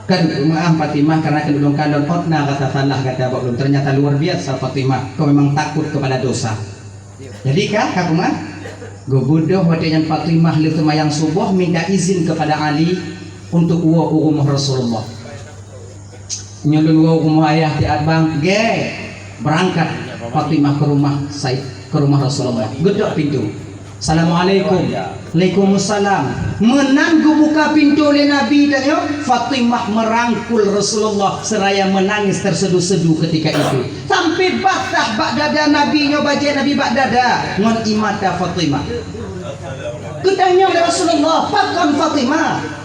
Kan peumeu'ah Fatimah karena kan ulôn kalon ot na rasa salah gata bak ulôn. Ternyata luar biasa Fatimah, kau memang takut kepada dosa. Jadi ka, ka peumeu'ah. Geubeudôh watèe nyan Fatimah lheuh seumayang suboh minta izin kepada Ali untuk woe u rumoh Rasulullah. Nyoe lôn woe u rumoh ayah tiat bang, gèt, beurangkat. Fatimah ke rumah Said, ke rumah Rasulullah. Geudok pintoe. "Assalamualaikum." "Waalaikumsalam." Meunan geubuka pintoe lé Nabi tanyoe, Fatimah merangkul Rasulullah seraya menangis tersedu-sedu ketika itu. Sampai basah bak dada Nabi nyoe, bajée Nabi bak dada ngon ie mata Fatimah. Geutanyong lé Rasulullah, "Pakon Fatimah?"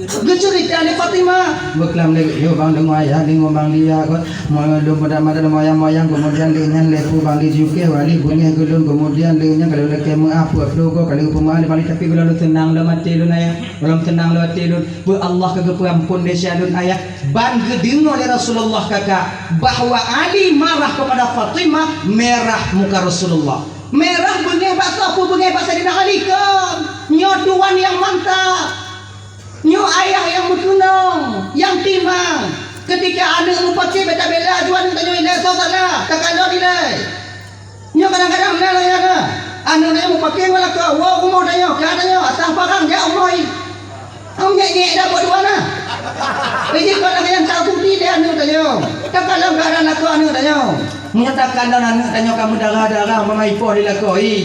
Geuceurita lé Fatimah. Beuklam lé, "Yo bang, deungoe ayah, deungoe bang, dia kon. Moyang lôn muda-muda moyang-moyang, keumudian lé nyan lé pu bang, di jukeh wali beungeh geulôn, keumudian lé nyan kalau lakée meuah, peuet ploh goe kalau peumeuah lé bang, tapi geulôn seunang lom até lôn ayah. Lôn seunang lom até lôn. Beu Allah ka geupeu amphon desya lôn ayah." Ban geudeungoe lé Rasulullah kakak bahwa Ali marah kepada Fatimah, merah muka Rasulullah. Merah beungeh bak soe? Peue beungeh bak Saidina Ali? Kon. Nyoe tuan nyang mantap. Nyoe ayah nyang meukeunong, nyang timang. Ketika aneuëk meupaké beta bela aju aneuëk tanyoe ilée soe salah, takalon ilée. Nyoe kadang-kadang na lagée nyan na. Aneuëk tanyoe meupaké ngon lakoe, woe u rumoh tanyoe, ka tanyoe, atah parang jak u rumoh i. Am nyek-nyek dapur dua na. Jadi kon lagée nyan takuti lé aneuëk tanyoe. Takalon keuadaan lakoe aneuëk tanyoe. Meunyoe takalon aneuëk tanyoe ka meudarah-darah, mama ipoh di lakoe i.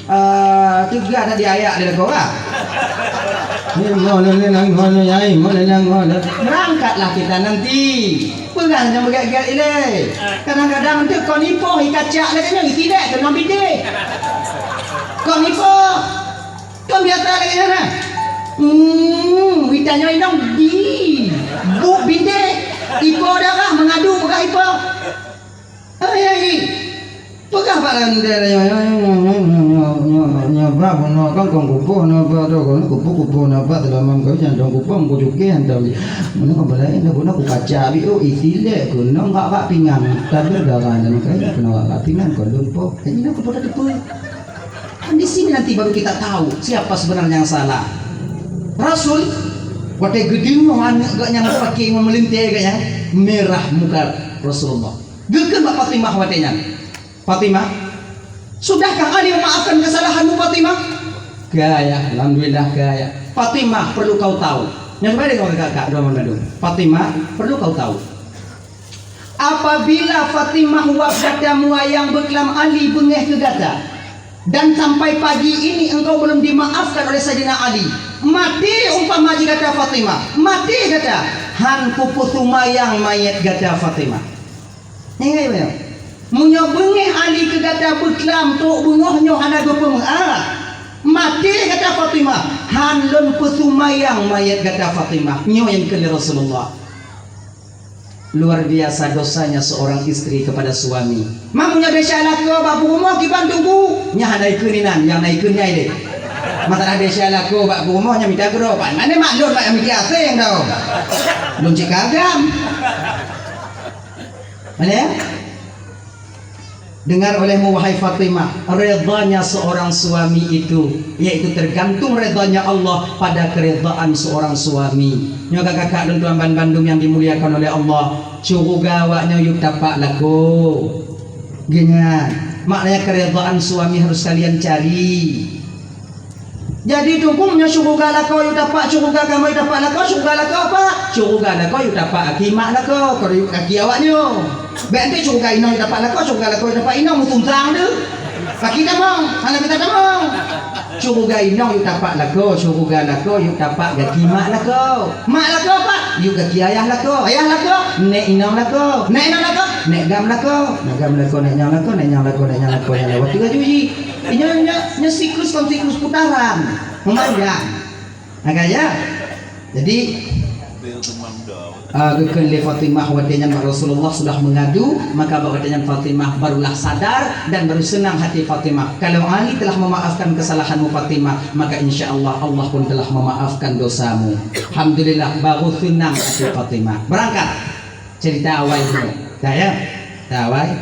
Ah, teuga that diayak di lakoe, ah. Ni mo le le nang mo le yai, mo le nang mo le. Berangkatlah kita nanti. Peugah nyang beugét-gét ilée. Kadang-kadang teu kon ipoh ikacak lagée nyan, isidek keunoe bideh. Kon ipoh. Kon biasa lagée nyan, ah. Hmm, ita nyoe inong di. Buk bideh. Ipoh darah mengadu peugah ipoh. Hai, hai, peugah bak randai nyoe, nyoe, nyoe, bak bunoe kan kong kupoh na bak tu, kong kupoh-kupoh na bak teulamam kau jantung kupong ku cuke hantam. Mana kau belain dah bunoe ku kaca abi, oh, isi lek ku nong bak bak pinggang. Tapi darah dan kai kena bak pinggang kau lumpuh. Jadi nak kepada depan. Kan di sini nanti baru kita tahu siapa sebenarnya yang salah. Rasul, watée geudeungoe aneuëk geuh nyang paké ngon meulintée geuh nyan, merah muka Rasulullah. Geukheun bak Fatimah watée nyan, "Fatimah, sudahkah Ali memaafkan kesalahanmu, Fatimah?" "Ka, Ayah, alhamdulillah, ka, Ayah." "Fatimah, perlu kau tahu." Nyang kembali kau kakak, dua mandum. "Fatimah, perlu kau tahu. Apabila Fatimah wab gata muayang beuklam Ali beungeh keu gata, dan sampai pagi ini engkau belum dimaafkan oleh Saidina Ali, maté umpama jih gata Fatimah, maté gata, han kupeuseumayang manyét gata Fatimah." Ingat, ya? Meunyoe beungeh Ali keu gata beuklam trok beungoh nyoe hana geupeumeu'ah, maté gata Fatimah, han lôn peuseumayang manyét gata Fatimah. Nyoe nyang kheun lé Rasulullah. Luar biasa dosanya seorang istri kepada suami. Meunyoe desya lakoe bak peurumoh kiban tunggu, nyan hana ikheun inan, nyang na ikheun nyai deh. Masalah desya lakoe bak peurumoh nyan mita keudroe, pan mane mak lôn mak nyang mikir aseng tau. Lôn cit kagam. Mana ya? Dengar olehmu, wahai Fatimah, redanya seorang suami itu, yaitu tergantung redanya Allah pada keredaan seorang suami. Nyoe kakak-kakak dan tuan ban bandum yang dimuliakan oleh Allah, syeuruga awaknyoe yue tapak lakoe. Geuingat, maknanya keredaan suami harus kalian cari. Jadi, Teungku, meunyoe syeuruga lakoe yue tapak, syeuruga kamoe yue tapak lakoe, syeuruga lakoe apa? Syeuruga lakoe yue tapak aki mak lakoe, kon yue aki awaknyoe. Bèk enteuk syeuruga inong yue tapak lakoe, syeuruga lakoe yue tapak inong, meutuntang deuh. Paki tamong, hana mita tamong. Syeuruga inong yue tapak lakoe, syeuruga lakoe yue tapak gaki mak lakoe. Mak lakoe apa? Yue gaki ayah lakoe, ayah lakoe, nèk inong lakoe, nèk inong lakoe, nèk gam lakoe, nèk gam lakoe, nèk nyang lakoe, nèk nyang lakoe, nèk nyang lakoe, nyang lewat tiga juji. Nyoe, nyoe, nyoe siklus kon siklus putaran. Memanjang. Maka ya. Jadi, ah, geukheun lé Fatimah watèe nyan bak Rasulullah sudah mengadu, maka bak watèe nyan Fatimah barulah sadar dan baru senang hati Fatimah. Kalau Ali telah memaafkan kesalahanmu Fatimah, maka insya Allah, Allah pun telah memaafkan dosamu. Alhamdulillah, baru senang hati Fatimah. Berangkat. Cerita awai dulu. Dah ya? Dah awai.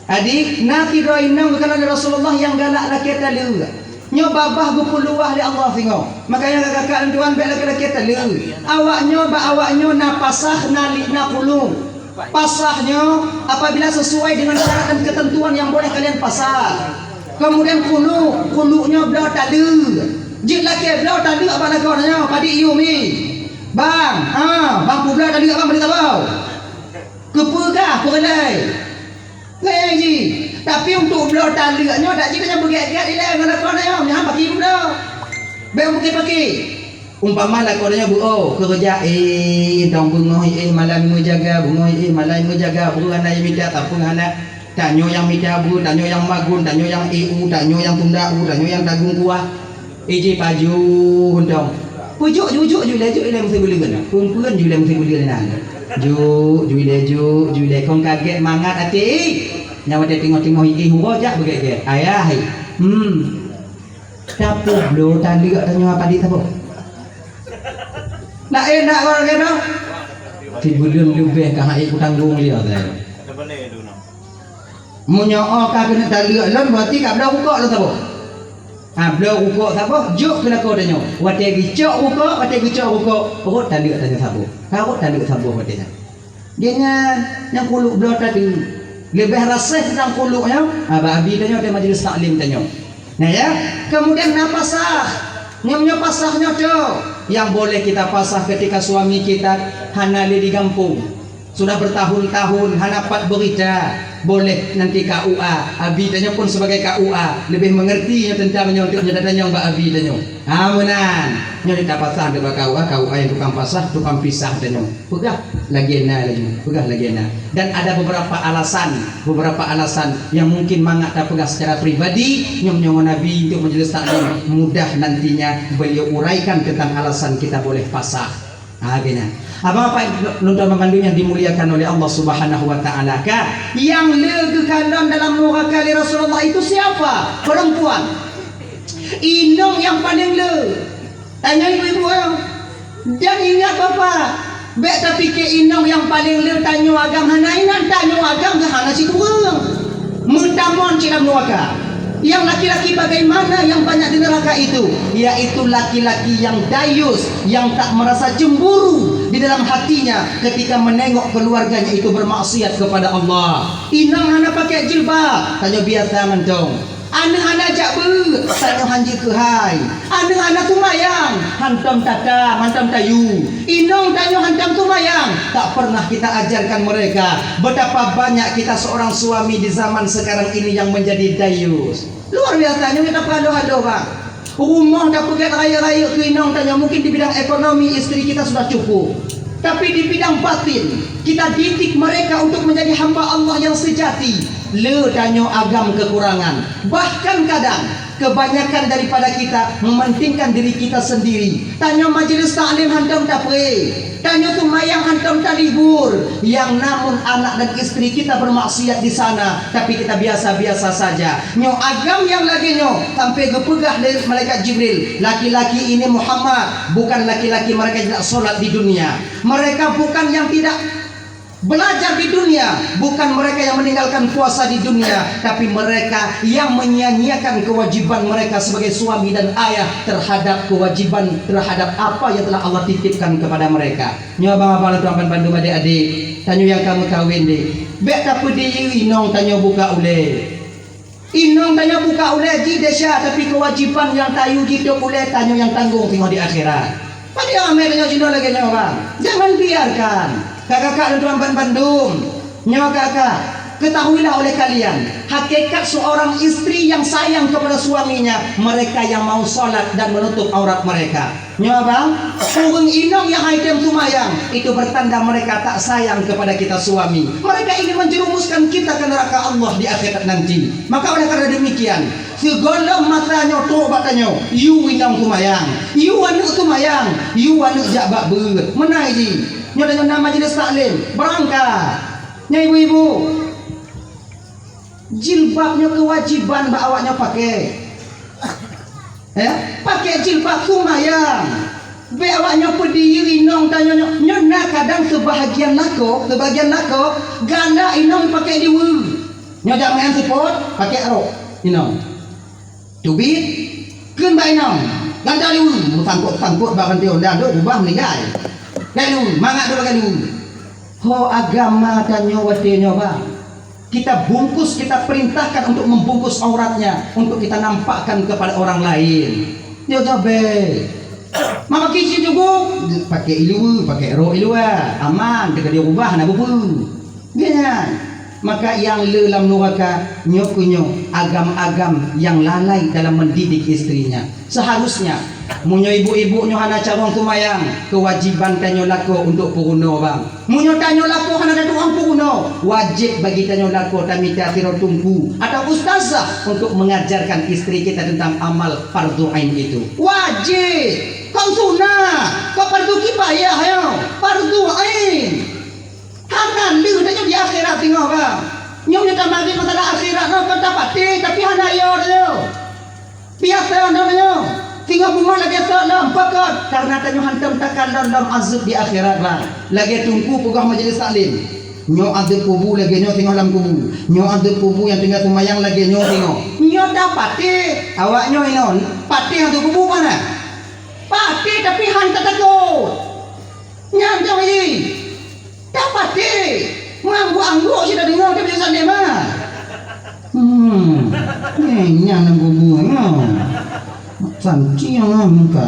Adik, na sidroe inong geukalon lé Rasulullah nyang galak lakèe taleue. Nyoe babah geupeuluwah lé Allah singoh. Makanya kakak dan tuan bèk lakèe-lakèe taleue. Awaknyoe bak awaknyoe na pasah, na li-, na khulu'. Pasah nyoe apabila sesuai dengan syarat dan ketentuan yang boleh kalian pasah. Kemudian khulu', khulu' nyoe bloe taleue. Jeuet lakèe bloe taleue bak lakoe nyoe, padit yue mi. Bang, ha, bang peubloe taleue abang bri saboh. Keupeue kah peureulèe? Lé Tapi untuk bloe taleuek nyoe dak jih tanyoe beugét-gét ilée ngon lakoe nyoe, nyan paki bloe. Bék paki-paki. Umpama lakoe nyoe beu-o keureuja, eh, dong beungoh, eh, malam meujaga, beungoh, eh, malam meujaga, beu hana mita, tapeu hana. Tanyoe nyang mita beu, tanyoe nyang magun, tanyoe nyang, eh, u, tanyoe nyang tunda u, tanyoe nyang tagung kuah. Iji paju untông. Pujuk, jujuk, ju ilée, ju ilée meusibuleuen. Peuen-peuen ju ilée meusibuleuen nan. Juk, ju ilée, juk, ju ilée. Kon kagét mangat até. Nyan watée teungoh-teungoh ié uroe jak beugét-gét. Ayah, hai. Hmm. Tapubloe taleuek tanyoe padit saboh. Nak, eh, nak orang kata? Sibuleuen leubeh ka hai kutanggong dia, saya. Meunyoe ka keuneuk taleuek lom, berarti ka bloe rukok lom saboh. Ha, bloe rukok saboh, jok keu lakoe tanyoe. Watée geucok rukok, watée geucok rukok, rot taleuek tanyoe saboh. Ka rot taleuek saboh watée nyan. Dia nyan nyang kuluk bloe tadi. Leubeh raseh teuntang kuluk nyoe, ha, bak abi tanyoe di majlis taklim tanyoe. Nah ya, kemudian na pasah. Nyoe, nyoe pasah nyoe tu. Yang boleh kita pasah ketika suami kita hana lé di gampông. Sudah bertahun-tahun hana pat berita, boleh nanti K U A. Abi tanyoe pun sebagai K U A, lebih mengerti nyoe tentang nyoe, untuk nyoe datanyong bak abi tanyoe. Ha, meunan. Nyoe tapasah bak K U A, K U A yang tukang pasah, tukang pisah tanyoe. Peugah lagée na laju, peugah lagée na. Dan ada beberapa alasan, beberapa alasan yang mungkin mangat tapeugah secara pribadi, nyoe, nyoe ngon abi untuk majelis taklim, mudah nantinya beliau uraikan tentang alasan kita boleh pasah. Ha, geuh nyan. Abang Bapak lôn tuan bandum yang dimuliakan oleh Allah Subhanahu wa Ta'ala, ka, yang le geukalon dalam nuraka lé Rasulullah itu siapa? Perempuan. Inong yang paling le. Tanyoe ibu-ibu, eh. Dan ingat Bapak, bék tapike inong yang paling le tanyoe agam hana inan, tanyoe agam geuh hana sikureueng. Meutamong cit lam nuraka. Yang laki-laki bagaimana yang banyak di neraka itu? Yaitu laki-laki yang dayus, yang tak merasa cemburu di dalam hatinya ketika menengok keluarganya itu bermaksiat kepada Allah. Inong hana pakai jilbab, tanyoe biasa mantong. Aneuk hana jak beuet, tanyoe hanjeuet keuhai. Aneuk hana seumayang, hantom tatam, hantom tayue. Inong tanyoe hantom seumayang, tak pernah kita ajarkan mereka betapa banyak kita seorang suami di zaman sekarang ini yang menjadi dayus. Luar biasa, nyoe tapeuhaloh-haloh, Bang. Rumoh tapeugét rayeuk-rayeuk keu inong tanyoe, mungkin di bidang ekonomi istri kita sudah cukup. Tapi di bidang batin, kita didik mereka untuk menjadi hamba Allah yang sejati. Le tanyoe agam kekurangan. Bahkan kadang, kebanyakan daripada kita mementingkan diri kita sendiri. Tanyoe majelis taklim hantom tapeué. Tanyoe seumayang hantom talibur, yang namun anak dan istri kita bermaksiat di sana, tapi kita biasa-biasa saja. Nyoe agam nyang lagée nyoe sampai geupeugah lé malaikat Jibril, "Laki-laki ini Muhammad, bukan laki-laki mereka yang tidak sholat di dunia. Mereka bukan yang tidak belajar di dunia, bukan mereka yang meninggalkan puasa di dunia, tapi mereka yang menyia-nyiakan kewajiban mereka sebagai suami dan ayah terhadap kewajiban, terhadap apa yang telah Allah titipkan kepada mereka." Nyoe abang-abang dan tuan bandum, adik-adik, tanyoe nyang ka meukawen deh. Bék tapeudiyeu inong tanyoe buka ulée. Inong tanyoe buka ulée jih desya, tapi kewajiban nyang tayue jitôb ulée tanyoe nyang tanggong teungoh di akhirat. Padahai amé tanyoe jinoe lagée nyoe, bang. Jangan biarkan. Kakak-kakak dan tuan bandum, nyoe kakak, ketahuilah oleh kalian, hakikat seorang istri yang sayang kepada suaminya, mereka yang mau sholat dan menutup aurat mereka. Nyoe bang, ureuëng inong nyang hai tem seumayang, itu bertanda mereka tak sayang kepada kita suami. Mereka ingin menjerumuskan kita ke neraka Allah di akhirat nanti. Maka oleh karena demikian, sigohlom masa nyoe trok bak tanyoe, yue inong seumayang, yue aneuëk seumayang, yue aneuëk jak bak beuet. Meunan jih. Nyoe tanyoe na majelis taklim, beurangkat. Nyoe ibu-ibu, jilbab nyoe kewajiban bak awak nyoe pakai. Eh, pakai jilbab seumayang. Bék awak nyoe peudiyeu inong tanyoe nyoe. Nyoe na kadang seubahagian lakoe, seubahagian lakoe, galak inong pakai liweue. Nyoe jak meu'en seupôt, pakai rok inong. Teubiet, kheun bak inong, gata liweue, meusangkot-sangkot bak rantai Honda, dok ubah meuninggai. Gata liweue, mangat dok gata liweue. Ho agama tanyoe watée nyoe, bang. Kita bungkus, kita perintahkan untuk membungkus auratnya, untuk kita nampakkan kepada orang lain. Nyoe jabe. Maka kisi juga pakai iluwa, pakai rok iluwa, aman, teuka dia ubah na bubu. Nyan. Maka nyang le lam nuraka nyoe keuh nyoe agam-agam nyang lalai dalam mendidik istrinya. Seharusnya, meunyoe ibu-ibu nyoe hana carông seumayang, kewajiban tanyoe lakoe untuk peurunoe bang. Meunyoe tanyoe lakoe hana tatu'oh peurunoe, wajéb bagi tanyoe lakoe tamita sidroe teungku atau ustazah untuk mengajarkan istri kita tentang amal fardhu ain itu. Wajéb! Kon sunah, kon fardhu kifayah nyoe, fardhu ain. Hana leuh tanyoe di akhirat singoh, bang. Nyoe nyang tamari masalah akhirat nyoe kon tapatéh, tapi hana yo tanyoe. Biasa nyoe tanyoe. Singoh beungoh lagèe sot lom, pakon? Karena tanyoe hantom takalon lom azeueb di akhirat, bang. Lagèe teungku peugah majelis taklim. Nyoe azeueb kubu lagèe nyoe singoh lam kubu. Nyoe azeueb kubu nyang tinggai seumayang lagèe nyoe singoh. Nyoe tapatéh, awak nyoe inoe patéh azeueb kubu mana? Patéh tapi han tatakot. Nyan nyang jih. Tapatéh. Meuangguk-angguk cit tadeungoe tapi saléh mah. Hmm. Nyan nyang gubunyoe. Santiang muka.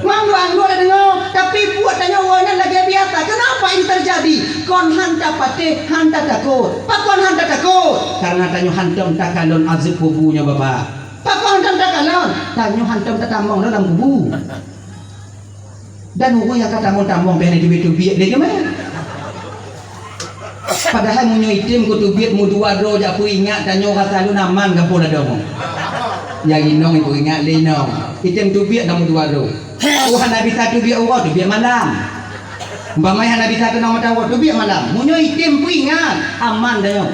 Meuangguk-angguk tadeungoe, tapi buet tanyoe nyan lagèe biasa. Kenapa ini terjadi? Kon han tapatéh, han tatakot. Pakon han tatakot? Karena tanyoe hantom takalon azeueb kubu nyoe, Bapak. Pakon hantom takalon? Tanyoe hantom tatamong dalam kubu. Dan ureueng nyang ka tamong-tamong bèk na teubiet-teubiet lé teuma. Padahai meunyoe item keu teubiet meudua droe jak peuingat tanyoe rasa lôn aman gampông ladôm. Nyang inong ipeuingat lé inong. Item teubiet na meudua droe. Oh hana bisa teubiet uroe, teubiet malam. Umpama hana bisa keunong mata uroe, teubiet malam. Meunyoe item peuingat, aman tanyoe.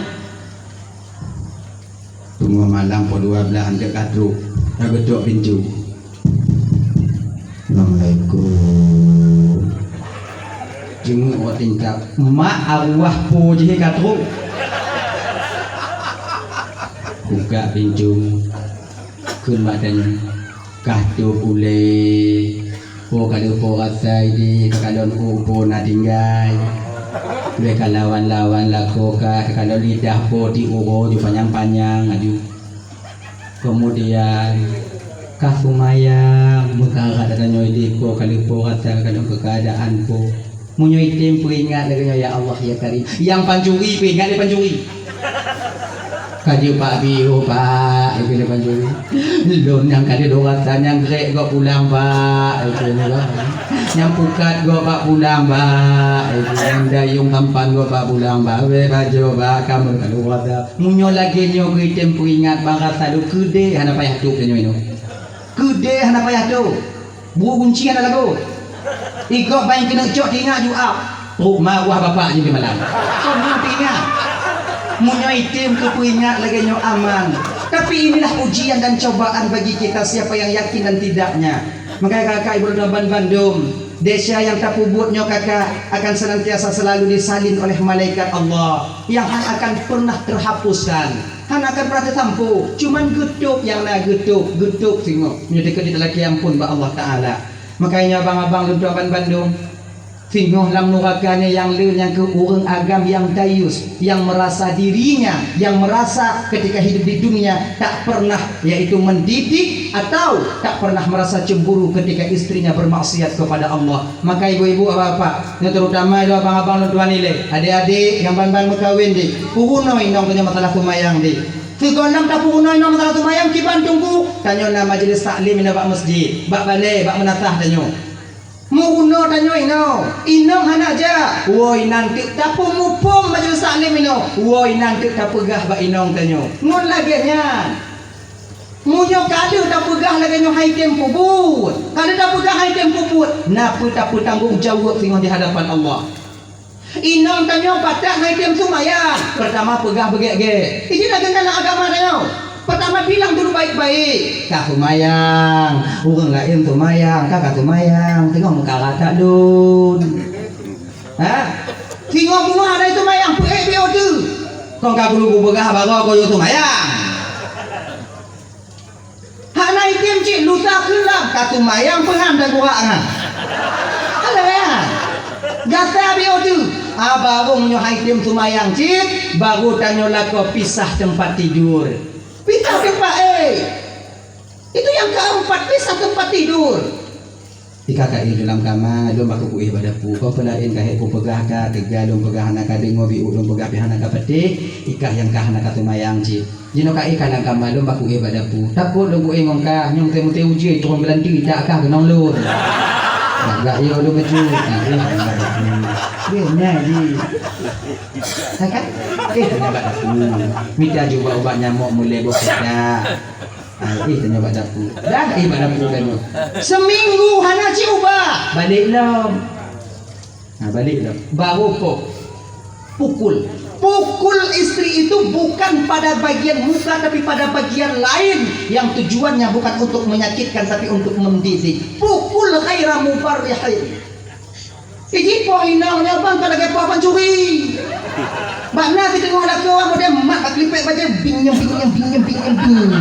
Teungoh malam poh dua blaih hanjeuet ka trok, ka geutok pintoe. Assalamualaikum. Teungoh awak tingkap, mak arwah po jih ka trok. Buka pintoe. Kheun bak tanyoe. Kah tôp ulèe, po ka lheueh po rasa idéh, takalon ôk po na tinggai. Lheueh ka lawan-lawan lakoe ka, takalon lidah po tiep uroe ju panyang-panyang aju. Keumudian, ka seumayang, meukarat tatanyoe idéh po ka lheueh po rasa, takalon keukeadaan po. Meunyoe item peuingat lagèe nyoe, "Ya Allah, ya Karim." Nyang pancuri peuingat lé pancuri. Ka jeuet bak biôh, Pak, lagèe nyoe pancuri. Lôn nyang ka lheueh rasa nyang grek gob pulang, Pak, lagèe nyoe, Pak. Nyang pukat gob bak pulang, Pak, lagèe nyoe. Nyang dayong tampan gob bak pulang, Pak. Weh, bajoe, Pak, kamoe ka lheueh rasa. Meunyoe lagèe nyoe keu item peuingat bak rasa lôn, keudéh hana payah tôp tanyoe nyoe. Keudéh hana payah tôp. Buet gunci hana lagoe. Igob ban keuneuk cok teuingat ju ap. Trok maruah bapak jih di malam. Kon hana teuingat. Meunyoe item keu peuingat lagèe nyoe aman. Tapi inilah ujian dan cobaan bagi kita siapa yang yakin dan tidaknya. Maka kakak ibu dan ban bandum, desya nyang tapeubuet nyoe kakak akan senantiasa selalu disalin oleh malaikat Allah yang hana akan pernah terhapuskan. Hana akan pernah teusampoe, cuman geutôp nyang na, geutôp, geutôp singoh. Meunyoe teukeudi talakèe ampôn bak Allah Taala. Makajih abang-abang lôn tuan ban bandum, singoh lam nuraka nyoe nyang le nyang keu ureueng agam nyang dayus, yang merasa dirinya, yang merasa ketika hidup di dunia tak pernah, yaitu mendidik atau tak pernah merasa cemburu ketika istrinya bermaksiat kepada Allah. Maka ibu-ibu, bapak-bapak, nyoe terutama ilèe abang-abang lôn tuan ilèe, adék-adék nyang ban-ban meukawen deh, peurunoe inong tanyoe masalah seumayang deh. Sigohlom tapeurunoe inong masalah seumayang, kiban teungku, tanyoe na majelis taklim inoe bak masjid, bak balè, bak meunasah tanyoe. Meurunoe tanyoe inoe, inong hana jak, woe inan teuk tapeumuphom majelis taklim inoe, woe inan teuk tapeugah bak inong tanyoe. Ngon lagèe nyan, meunyoe ka lheueh tapeugah lagèe nyoe hai tem peubuet, ka lheueh tapeugah hai tem peubuet, na peue tapeutanggong jaweueb singoh di hadapan Allah. Inong tanyoe pakat hai tem seumayang, peurtama peugah beugèt-gèt. Iji na geunalah agama tanyoe. Peurtama bilang dulu baik-baik, ka seumayang, ureueng laén seumayang, ka ka seumayang, singoh meukarat that lôn. Ha? Singoh beungoh hana seumayang, peuék biôh teuh. Kon ka guru peugah baroe kuyue seumayang. Hana item cit lusa keulam ka seumayang peungan dan gurak nyan. Alah ya. Gata biôh teuh. Ah, baru meunyoe hai tem seumayang cit, baru tanyoe lakoe pisah teumpat tidur. Pisah teumpat, eh. Itu yang keempat, pisah tempat tidur. Tika ka éh lôn lam kama, lôn baku kuéh bak dapu. Kon peulaén ka hék kupeugah ka, teuga lôn peugah hana ka deungoe, biôh lôn peugah pih hana ka patéh, ikah nyang ka hana ka teumayang cit. Jinoe ka éh ka lam kama, lôn baku éh bak dapu. Takot lôn kuéh ngon kah, nyang teumeutée ujeuen turun geulanti, tak kah keunong lôn. Agak yo lôn bacut. Éh, éh, éh, éh, éh, éh, éh, éh, Kan? Eh, tanya bak dapu. Mita jubah ubat nyamok mulai boh peda. Ah, eh, tanya bak dapu. Dah, eh, bak dapu kan. Seminggu hana ci ubah. Balik lom. Nah, balik lom. Baru po. Pukul. Pukul istri itu bukan pada bagian muka, tapi pada bagian lain yang tujuannya bukan untuk menyakitkan, tapi untuk mendidik. Pukul ghaira mubarrihin. Iji poh inong nyoe bang ka lagée poh pancuri. Bak na siteungoh lakoe model mak bak klipek bajée binyem, binyem, binyem, binyem, binyem.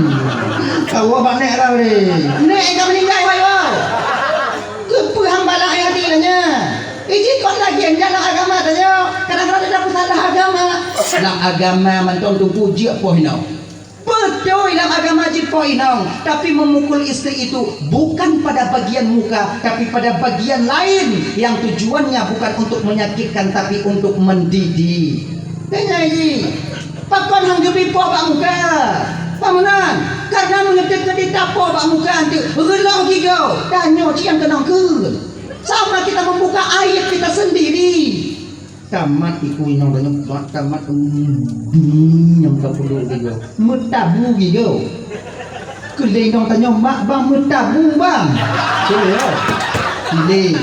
Kawoe bak nek lah ulée. Nek ka meuninggai wai wau. Keupeue hamba laén hati lagée nyan? Iji kon lagée nyan lam agama tanyoe. Kadang-kadang dak salah agama. Lam agama mantong teungku jeuet poh inong. Beutôi lam agama jih poh inong, tapi memukul istri itu bukan pada bagian muka, tapi pada bagian lain yang tujuannya bukan untuk menyakitkan, tapi untuk mendidik. Tanya ji, pakon hang geubi poh bak muka? Pamanan, karena meungeudeuh-keudeuh tapoh bak muka anteuk, reulong gigoe, tanyoe cit nyang keunong kheun. Sama kita membuka aib kita sendiri. Tamat iku inong tanyoe, mak tamat, hmm, nyang ka puluh gigoe. Meutabu gigoe. Keu lé inong tanyoe, mak bang meutabu bang. Keu lé.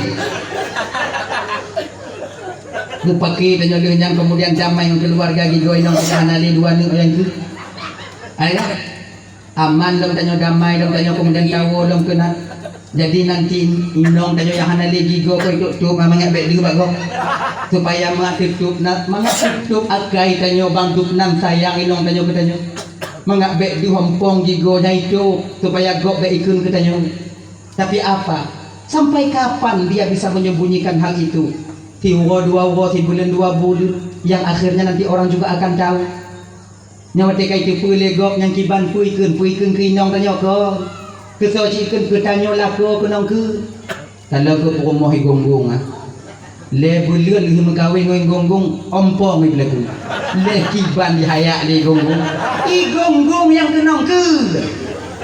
Mupake tanyoe lheueh nyan, kemudian damai ngon keluarga gigoe inong tanyoe hana lé dua aneuk nyang tu. Ayo. Aman lom tanyoe, damai lom tanyoe, kemudian tawoe lom keunan. Jadi nanti inong tanyoe nyang hana lé gigoe keu tutup, mangat bék deuh bak gob. Supaya mangat tutup na, mangat tutup akai tanyoe bang dub nan sayang inong tanyoe keu tanyoe. Mangat bék deuh ompong gigoe nyang itu, supaya gob bék ikheun keu tanyoe. Tapi apa? Sampai kapan dia bisa menyembunyikan hal itu? Siuroe dua uroe, sibuleuen dua buleuen, yang akhirnya nanti orang juga akan tahu. Nyoe watée ka jiteupeue lé gob nyang kiban peue ikheun, peue ikheun keu inong tanyoe kon. Keu soe cit ikheun, keu tanyoe lakoe keunong kheun. Ka lom keu peurumoh i Gonggong, ah. Lhée buleuen lheueh meukawen ngon i Gonggong, ompong i Peuleukeu. Lhée kiban jihayak lé i Gonggong. I Gonggong nyang keunong kheun.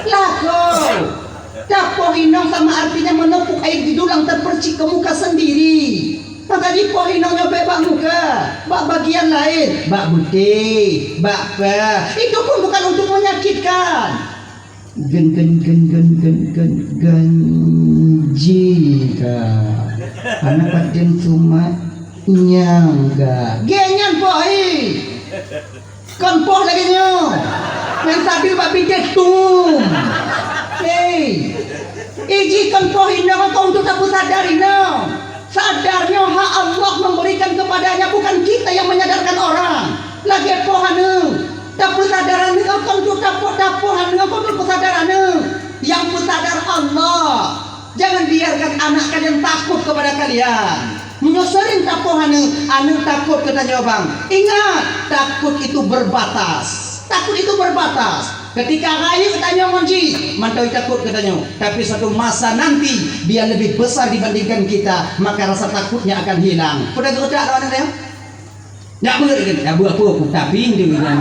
Lakoe. Tapoh inong sama artinya menepuk air di dulang terpercik ke muka sendiri. Maka jipoh inong nyoe bék bak muka, bak bagian laén, bak beutée, bak pah. Itu pun bukan untuk menyakitkan. Gen, gen, gen, gen, gen, gen, ganji ka. Anak paten sumat nyang ka. Gen nyan poh hi. Kon poh lagée nyoe. Nyang sabe bak pintoe tum. Hei. Iji kon poh inong kon untuk tapeusadar inong. Sadar nyoe hak Allah memberikan kepadanya, bukan kita yang menyadarkan orang. Lagée poh aneuk. Tapeusadar aneuk kon untuk tapoh, tapoh aneuk kon untuk peusadar aneuk. Yang peusadar Allah. Jangan biarkan anak kalian takut kepada kalian. Meunyoe sering tapoh aneuk, aneuk takot keu tanyoe bang. Ingat, takut itu berbatas. Takut itu berbatas. Ketika rayeuk tanyoe ngon jih, mantong takot keu tanyoe. Tapi suatu masa nanti, dia lebih besar dibandingkan kita, maka rasa takutnya akan hilang. Peue geutak lawan tanyoe? Nyak beuet lagée nyan, nyak beuet peue, peue tapi nyan.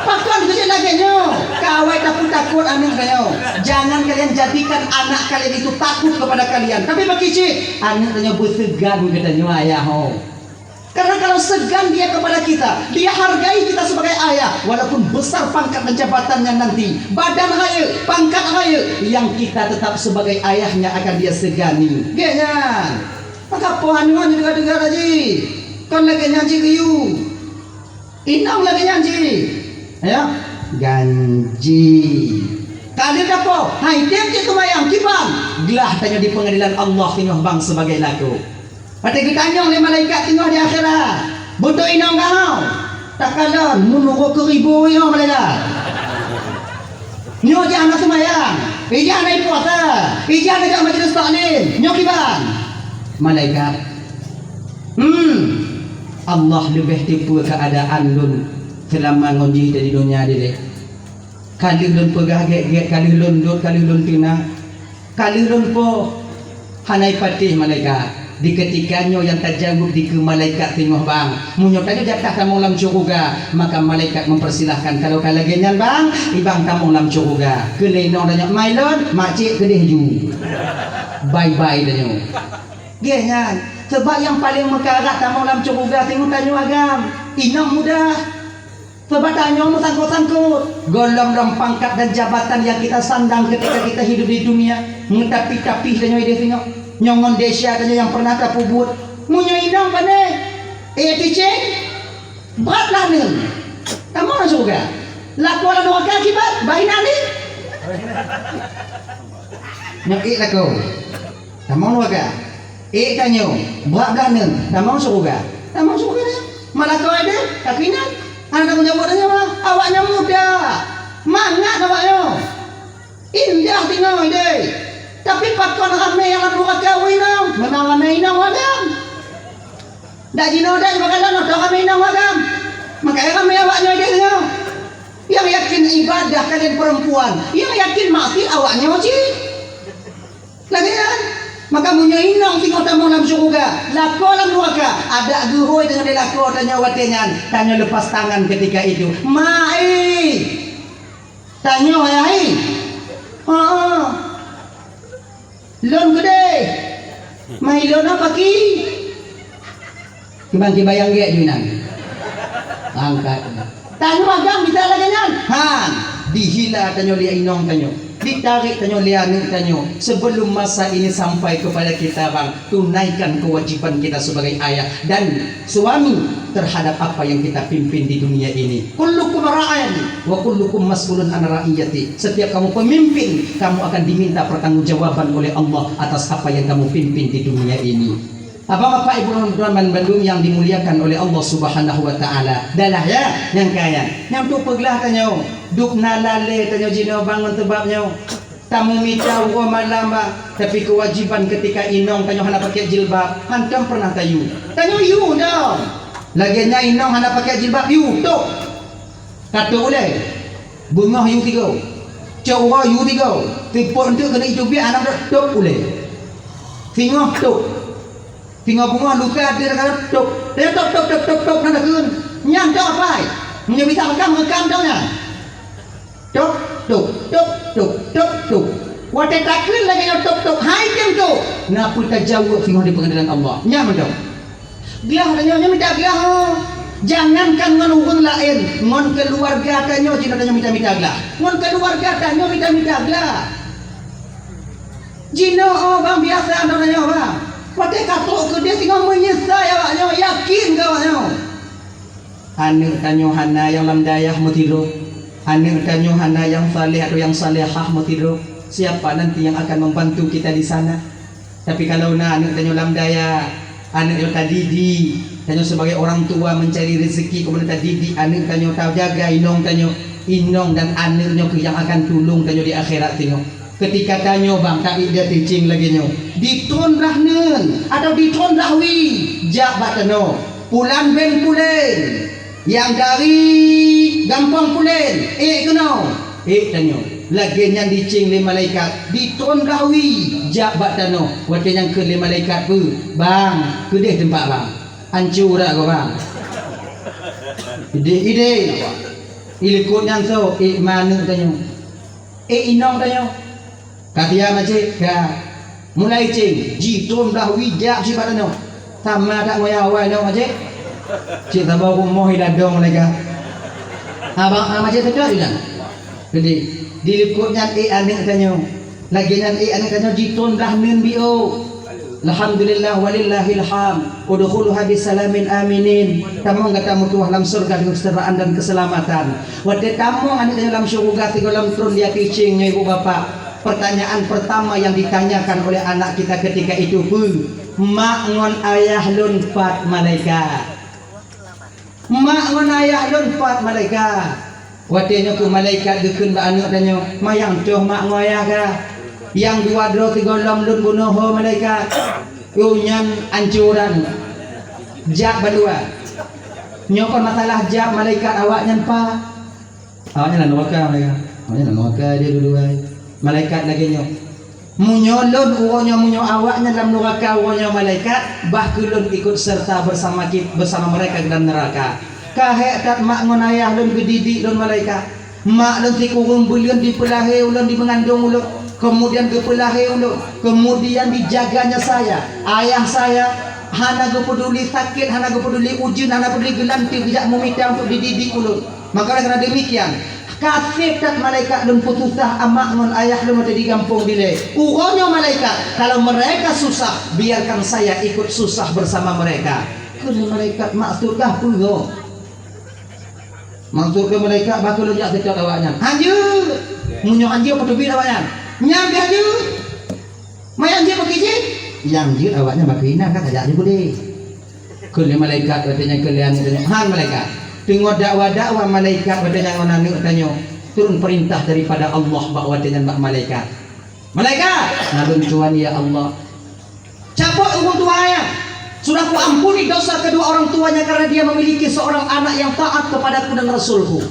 Pakon keuneuk lagée nyoe? Kawai tapeutakot aneuk tanyoe. Jangan kalian jadikan anak kalian itu takut kepada kalian. Tapi bagi cit, aneuk tanyoe beuseugan keu tanyoe ayah ho. Karena kalau segan dia kepada kita, dia hargai kita sebagai ayah, walaupun besar pangkat dan jabatannya nanti, badan rayeuk, pangkat rayeuk, yang kita tetap sebagai ayahnya akan dia segani. Gét nyan. Maka poh aneuk nyoe deuga-deuga laju. Kon lagée nyan jih geuyue. Inong lagée nyan jih. Ya, ganji. Ka lheueh tapoh, hai tem cit seumayang kiban. Glah tanyoe di peungadilan Allah singoh bang sebagai lakoe. Watée geutanyong lé malaikat singoh di akhirat, "Beutôi inong kah?" Takalon, meunurot keu ribu nyoe malaikat. Nyoe jih hana seumayang, ijih hana puasa, ijih hana jak majelis taklim, nyoe kiban? Malaikat, "Hmm, Allah leubeh teupeue keuadaan lôn seulama ngon jih di donya dilée. Ka lheueh lôn peugah gét-gét, ka lheueh lôn dot, ka lheueh lôn teuna, ka lheueh lôn poh, Hana ipatéh malaikat. Di keutika nyoe nyang tajaweueb dikeue malaikat teungoh bang. Meunyoe tanyoe jatah tamong lam syeuruga, maka malaikat mempersilahkan. Kalau ka lagée nyan bang, ibang tamong lam syeuruga. Keu lé inong tanyoe, "Mai lôn, makcik keudeh ju." Bye-bye tanyoe. Geh nyan. Sebab nyang paleng meukarat tamong lam syeuruga teungoh tanyoe agam. Inong mudah. Sabab tanyoe meusangkot-sangkot, gohlom-lom pangkat dan jabatan nyang kita sandang ketika kita hidup di dunia, meutapih-tapih tanyoe ideh singoh. Nyoe ngon desya tanyoe nyang pernah tapeubuet. Meunyoe inong pane, eh, ticeng, brat lah neuen. Tamong lam syeuruga. Lakoe lam neuraka akibat, bah inan ni. Nyoe ék lakoe. Tamong syeuruga. Ék tanyoe, brat blah neuen, tamong syeuruga. Tamong syeuruga tanyoe. Malaikat deh, tapi nyan, hana tanggung jaweueb tanyoe, awak nyan muda. Mangat awak nyoe. Indah teungoh deh. Tapi pakon ramé nyang lam syeuruga inong, memang ramé inong agam. Dak jinoe dak jibagalan atau ramé inong agam. Maka ramé awak nyoe deh nyoe. Yang yakin ibadah kalian perempuan, yang yakin maksiat awak nyoe cit. Lagée nyan, maka meunyoe inong singoh tamong lam syeuruga, lakoe lam neuraka, adak geuhôi deungon lakoe tanyoe watée nyan, tanyoe lepas tangan ketika itu. Mai! Tanyoe, hai! Heeh. Lôn keudeh. Mai lôn apa ki? Kiban kibayang gek ju inan. Angkat. Tanyoe agam bisa lagée nyan. Han. Dihila tanyoe lé inong tanyoe. Ditarék tanyoe lé aneuk tanyoe. Sebelum masa ini sampai kepada kita, bang, tunaikan kewajiban kita sebagai ayah dan suami terhadap apa yang kita pimpin di dunia ini. Kullukum ra'in wa kullukum mas'ulun an ra'iyati. Setiap kamu pemimpin, kamu akan diminta pertanggungjawaban oleh Allah atas apa yang kamu pimpin di dunia ini. Abang, Bapak, Ibu, teman-teman bandum yang dimuliakan oleh Allah Subhanahu wa Taala. Dahlah ya, nyang kaya. Nyang tu peuglah tanyoe, dub na lalé tanyoe jinoe bang ngon teubab nyoe. Tameumita uroe malam bah, tapi keuwajiban keutika inong tanyoe hana pakai jilbab, hantom pernah tayue. Tanyoe yue dong. Lagée nyan inong hana pakai jilbab, yue, tok. Ka tok ulée. Beungoh yue tigoe. Cok uroe yue tigoe. Tipot eunteuk keuneuk iteubiet aneuk tok ulée. Singoh tok. Singoh beungoh lusa di dalam tok. Dia tok, tok, tok, tok, tok, na takheun. Nyan tok apai. Meunyoe bisa rekam, rekam tok nyan. Tok, tok, tok, tok, tok, tok. Watée takheun lagée nyoe tok, tok, hai tem tok. Na peue tajaweueb singoh di peungadelan Allah. Nyan mantong. Glah tanyoe nyoe mita glah, oh. Jangankan ngon ureuëng laén, ngon keuluwarga tanyoe jinoe tanyoe mita-mita glah. Ngon keuluwarga tanyoe mita-mita glah. Jinoe, oh, bang biasa droe tanyoe, bang. Watée ka trok keudeh singoh meunyeusai awak nyoe, yakin keu awak nyoe. Aneuk tanyoe hana nyang lam dayah meusidroe. Aneuk tanyoe hana nyang saleh atau nyang salehah meusidroe. Siapa nanti yang akan membantu kita di sana? Tapi kalau na aneuk tanyoe lam dayah, aneuk nyoe tadidik, tanyoe sebagai orang tua mencari rezeki, kemudian tadidik aneuk tanyoe, tajaga inong tanyoe, inong dan aneuk nyoe keuh nyang akan tulông tanyoe di akhirat singoh. Keutika tanyoe bang, tabi dia ticing lagée nyoe, ditron blah neuen atau ditron blah wie jak bak tanoh, pulan ben pulen nyang dari gampông pulen, ék keunoe, ék tanyoe. Lagée nyan dicing lé malaikat, ditron blah wie jak bak tanoh. Watée nyan kheun lé malaikat peue, "Bang, keudeh teumpat bang." Ancu urat gob bang. Ideh-ideh. Ilikot nyan soe, ék ma aneuk tanyoe. Ék inong tanyoe. Ka siap macet, ka. Mulai ceng, jitron blah wie jak sibak tanoh. Sama that ngoyah awai nyoe macet. Cit saboh rumoh idadong lagak. Abang, ah, macet sedot inan. Jadi, di likot nyan ék aneuk tanyoe. Lagée nyan ék aneuk tanyoe jitron blah neuen bio. Alhamdulillah walillahil hamd. Udkhuluha bisalamin aminin. Tamong gata meutuah lam syeuruga deungon keuseujahteuraan dan keuseulamatan. Watée tamong aneuk tanyoe lam syeuruga sigohlom tron di ateueh ceng nyoe ibu bapak. Pertanyaan pertama yang ditanyakan oleh anak kita ketika itu peue? Mak ngon ayah lôn pat malaikat? Mak ngon ayah lôn pat malaikat? Watée nyoe keuh malaikat geukheun bak aneuk tanyoe, "Manyang toh mak ngon ayah kah? Nyang dua droe sigohlom lôn bunoe ho malaikat." Nyan ancoran. Jak bandua. Nyoe kon masalah jak malaikat awaknyan pat. Awaknyan lam neuraka mereka. Awaknyan lam neuraka dia dua-dua. Malaikat lagée nyoe. Meunyoe lôn uroe nyoe, meunyoe awaknyan lam nuraka uroe nyoe malaikat, bah keu lôn ikut serta bersama ki-, bersama mereka dalam neraka. Ka hék that mak ngon ayah lôn geudidik lôn malaikat. Mak lôn sikureueng buleuen dipeulahé ulôn, dimeungandong ulôn, kemudian geupeulahé ulôn, kemudian dijaganya saya. Ayah saya hana geupeuduli sakét, hana geupeuduli ujeuen, hana peuduli geulanteue geujak meumita untuk dididik ulôn. Maka oleh karena demikian, ka sép that malaikat lôn peususah amak ngon ayah lôn watée di gampông dilée. Uroe nyoe malaikat, kalau mereka susah, biarkan saya ikut susah bersama mereka. Kheun malaikat, maksud kah peue nyoe? Maksud keu malaikat, bah keu lôn jak seutôt awaknyan. Hanjeuet! Meunyoe hanjeuet, peuteubiet awaknyan. Nyan pih hanjeuet! Manyang jeuet bak keu jih, nyang jeuet awaknyan bak keu inan ka tajak jih udeb. Kheun lé malaikat watée nyan keu lé aneuk tanyoe, "Han malaikat." Teungoh dakwa-dakwa malaikat watée nyan ngon aneuk tanyoe, turun peurintah daripada Allah bak watée nyan bak malaikat. "Malaikat, na lôn tuan ya Allah. Cabot ureuëng tuha nyan. Sudah kuampuni dosa kedua orang tuanya karena dia memiliki seorang anak yang taat kepadaku dan Rasulku."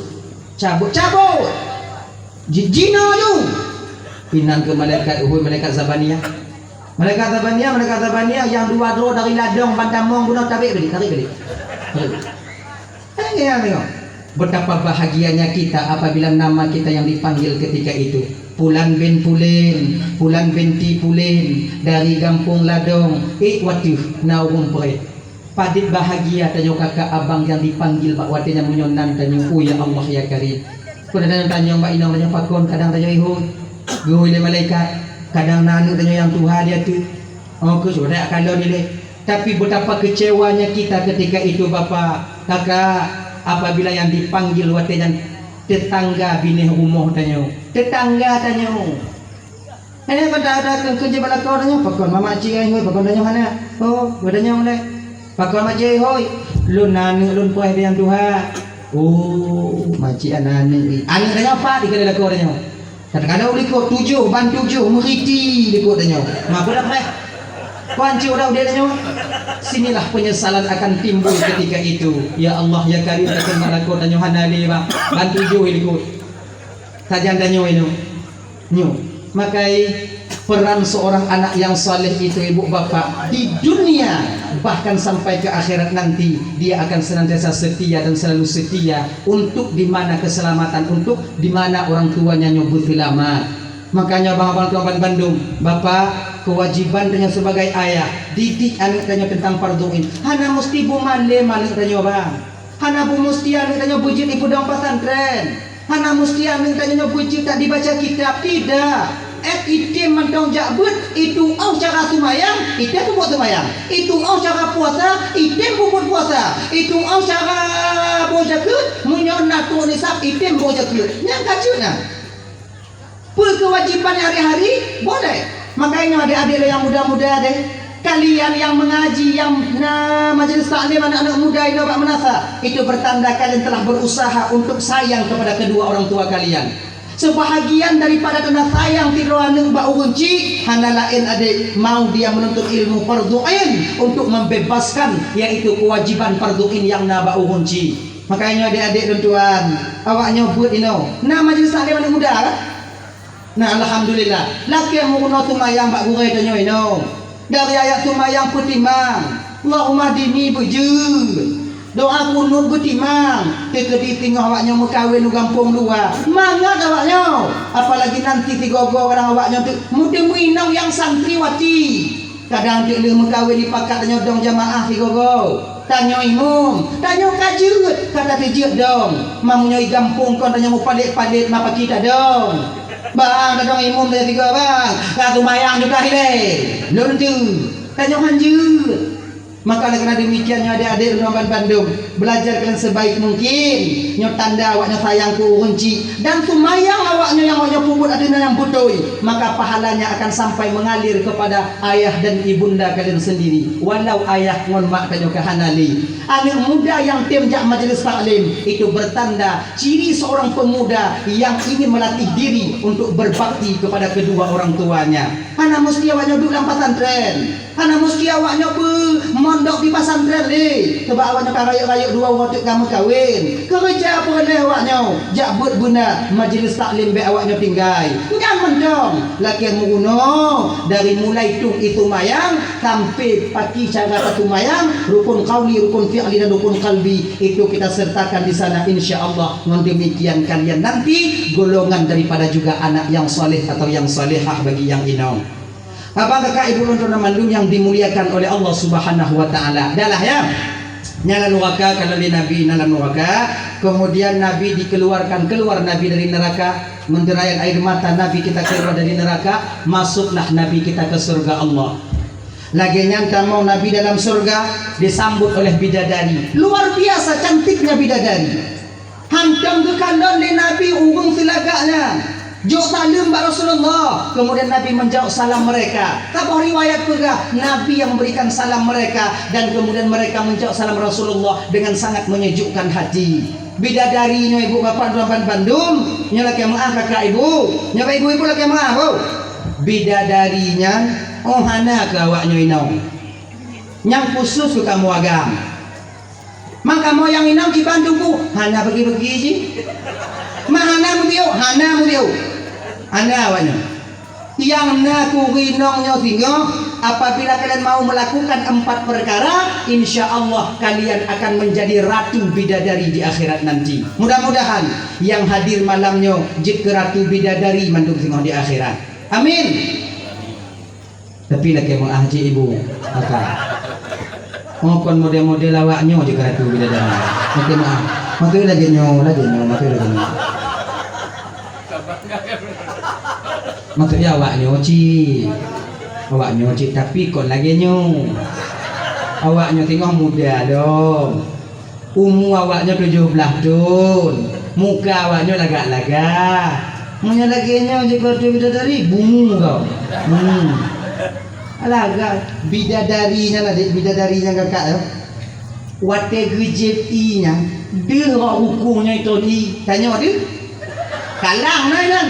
Cabot, cabot! Ji-, jinoe ju! Inan keu malaikat, uhôi malaikat Zabaniah. Malaikat Zabaniah, malaikat Zabaniah, nyang dua droe dari ladong bantamong bunoe tabek beudik, tabek beudik. Tabek beudik. Eh, ya, tengok. Betapa bahagianya kita apabila nama kita yang dipanggil ketika itu. Pulan bin Pulen, Pulan binti Pulen, dari gampông Ladong, eh, wateuh, na ureuëng preh. Padit bahagia tanyoe kakak abang nyang dipanggil bak watée nyan meunyoe nan tanyoe, "Oh ya Allah ya Karim." Kadang tanyoe bak inong tanyoe pakon, kadang tanyoe ihôi. Geuhôi lé malaikat, kadang na aneuk tanyoe nyang tuha di ateueh. Oh, keu sudah kalon ilée. Tapi betapa kecewanya kita ketika itu, Bapak, Kakak, apabila yang dipanggil watée nyan tetangga binéh rumoh tanyoe. Tetangga tanyoe. Hana mantong ada keu, keu jih bak lakoe tanyoe, pakon mak cik ai hôi, pakon tanyoe hana. Oh, geutanyoe lé. Pakon mak cik ai hôi, lôn na aneuk lôn poh nyang tuha. Oh, mak cik ana aneuk ni. Aneuk tanyoe pat dikeue lakoe tanyoe. Kadang-kadang likot tujoh, ban tujoh, meuriti likot tanyoe. Mak peue dah preh. Kuancok dah udeb tanyoe. Sinilah penyesalan akan timbul ketika itu. Ya Allah, ya Karim, takheun mak lakoe tanyoe hana lé, Bang. Ban tujoh likot. Sajan tanyoe inoe. Nyoe, makai peran seorang anak yang saleh itu, ibu bapak, di dunia bahkan sampai ke akhirat nanti, dia akan senantiasa setia dan selalu setia untuk di mana keselamatan, untuk di mana orang tuanya nyoe beuselamat. Makanya bang abang tuan bandum, bapak, kewajiban tanyoe sebagai ayah, didik aneuk tanyoe tentang fardhu ain. Hana musti bumalem aneuk tanyoe, bang. Hana bu musti aneuk tanyoe beujeuet ipeudong pesantren. Hana musti aneuk tanyoe beujeuet that dibaca kitab. Tidak. Eh, item mantong jak beuet, itu'oh cara seumayang, item peubuet seumayang. Itu'oh cara puasa, item peubuet puasa. Itu'oh cara boh jakeuet, meunyoe na trok nisab, item boh jakeuet. Nyan ka jeuet na. Peue kewajiban hari-hari? Boleh. Makanya adek-adek yang muda-muda deh, kalian yang mengaji, yang na majelis taklim anak-anak muda inoe bak meunasah, itu bertanda kalian telah berusaha untuk sayang kepada kedua orang tua kalian. Sebahagian daripada tanda sayang sidroe aneuk bak ureueng chik, hana laén adek, mau dia menuntut ilmu fardhu ain untuk membebaskan, yaitu kewajiban fardhu ain yang na bak ureueng chik. Makanya adek-adek lôn tuan, awak nyoe beuet inoe. Na majelis taklim aneuk muda kan? Nah, alhamdulillah. Lakée meurunoe seumayang bak gurée tanyoe inoe. Dari ayat seumayang peutimang, Allahumma hdini beujeuet. Doa kunut beutimang. Teukeudi singoh awak nyoe meukawen u gampông luwa. Mangat awak nyoe. Apalagi nanti sigoe-goe barang awak nyoe teu-, meuteumui inong nyang santriwati. Kadang teuk lheueh meukawen ipakat tanyoe dong jamaah sigoe-goe. Tanyoe imum, tanyoe ka jeuet, ka tateujeuet dong. Meunyoe i gampông kon tanyoe mupalét-palét ma paki tadong. Bang, tadong imum tanyoe tiga bang, ka seumayang juga ilée. Lôn tu, tanyoe han jeuet. Maka oleh karena demikian nyoe adek-adek lôn ban bandum, belajar kalian sebaik mungkin. Nyoe tanda awak nyoe sayang keu ureueng chik dan seumayang awak nyoe nyang awak nyoe peubuet ateueh nan nyang beutôi, maka pahalanya akan sampai mengalir kepada ayah dan ibunda kalian sendiri, walau ayah ngon mak tanyoe ka hana lé. Aneuk muda nyang tem jak majelis taklim, itu bertanda ciri seorang pemuda yang ingin melatih diri untuk berbakti kepada kedua orang tuanya. Hana musti awak nyoe duek lam pesantren. Hana musti awak nyoe beumondok di pesantren lé. Sabab awak nyoe ka rayeuk-rayeuk dua uroe teuk ka meukawen. Keureuja peureulée awak nyoe, jak beuet beuna majlis taklim bék awak nyoe tinggai. Nyan mantong lakée meurunoe dari mulai tueng ie seumayang sampai paki cara seumayang, rukun qauli, rukun fi'li dan rukun qalbi itu kita sertakan di sana insya Allah. Ngon demikian kalian nanti golongan daripada juga anak yang saleh atau yang salehah bagi yang inong. Abang kakak ibu lôn droe mandum yang dimuliakan oleh Allah Subhanahu wa taala. Dah lah ya. Nyan lam nuraka, kalau lé Nabi na lam nuraka, kemudian Nabi dikeluarkan, keluar Nabi dari neraka, menderaian air mata Nabi kita keluar dari neraka, masuklah Nabi kita ke surga Allah. Lagée nyan tamong Nabi dalam surga, disambut oleh bidadari. Luar biasa cantiknya bidadari. Hantom geukalon lé Nabi ureuëng seulagak nyan. Jok saleuem bak Rasulullah. Kemudian Nabi menjawab salam mereka. Saboh riwayat peugah, Nabi yang memberikan salam mereka dan kemudian mereka menjawab salam Rasulullah dengan sangat menyejukkan hati. Bidadari nyoe ibu bapak tuan bandum, nyoe lakée meuah kakak ibu. Nyoe ibu-ibu lakée meuah bu. Bidadari nyan oh hana keu awak nyoe inong. Nyang khusus keu kamoe agam. Maka moyang inong kiban tungku hana bagi-bagi jih. Ma hana mubiu, hana mubiu. Hana awaknyoe. Yang na kuri inong nyoe singoh, apabila kalian mau melakukan empat perkara, insya Allah kalian akan menjadi ratu bidadari di akhirat nanti. Mudah-mudahan yang hadir malam nyoe jeuet keu ratu bidadari mandum singoh di akhirat. Amin. Tapi lakée meuah cit ibu, maka. Oh kon model-model awak nyoe je karatu bila dah. Lakée meuah. Maksud lagée nyoe, lagée nyoe, maksud lagée nyoe. Maksud awak nyoe cit. Awak nyoe cit tapi kon lagée nyoe. Awak nyoe teungoh muda lom. Umu awaknyoe tujoh blaih thon, muka awaknyoe lagak-lagak. Meunyoe lagée nyoe jeuet keu bidadari, bungu kau. Hmm. Lagak bidadari nyan adik, bidadari nyang kakak ya. Watée geujieb ie nyan, deuh rok rukung nyoe thon ie. Tanyoe deuh. Kalang na nyan.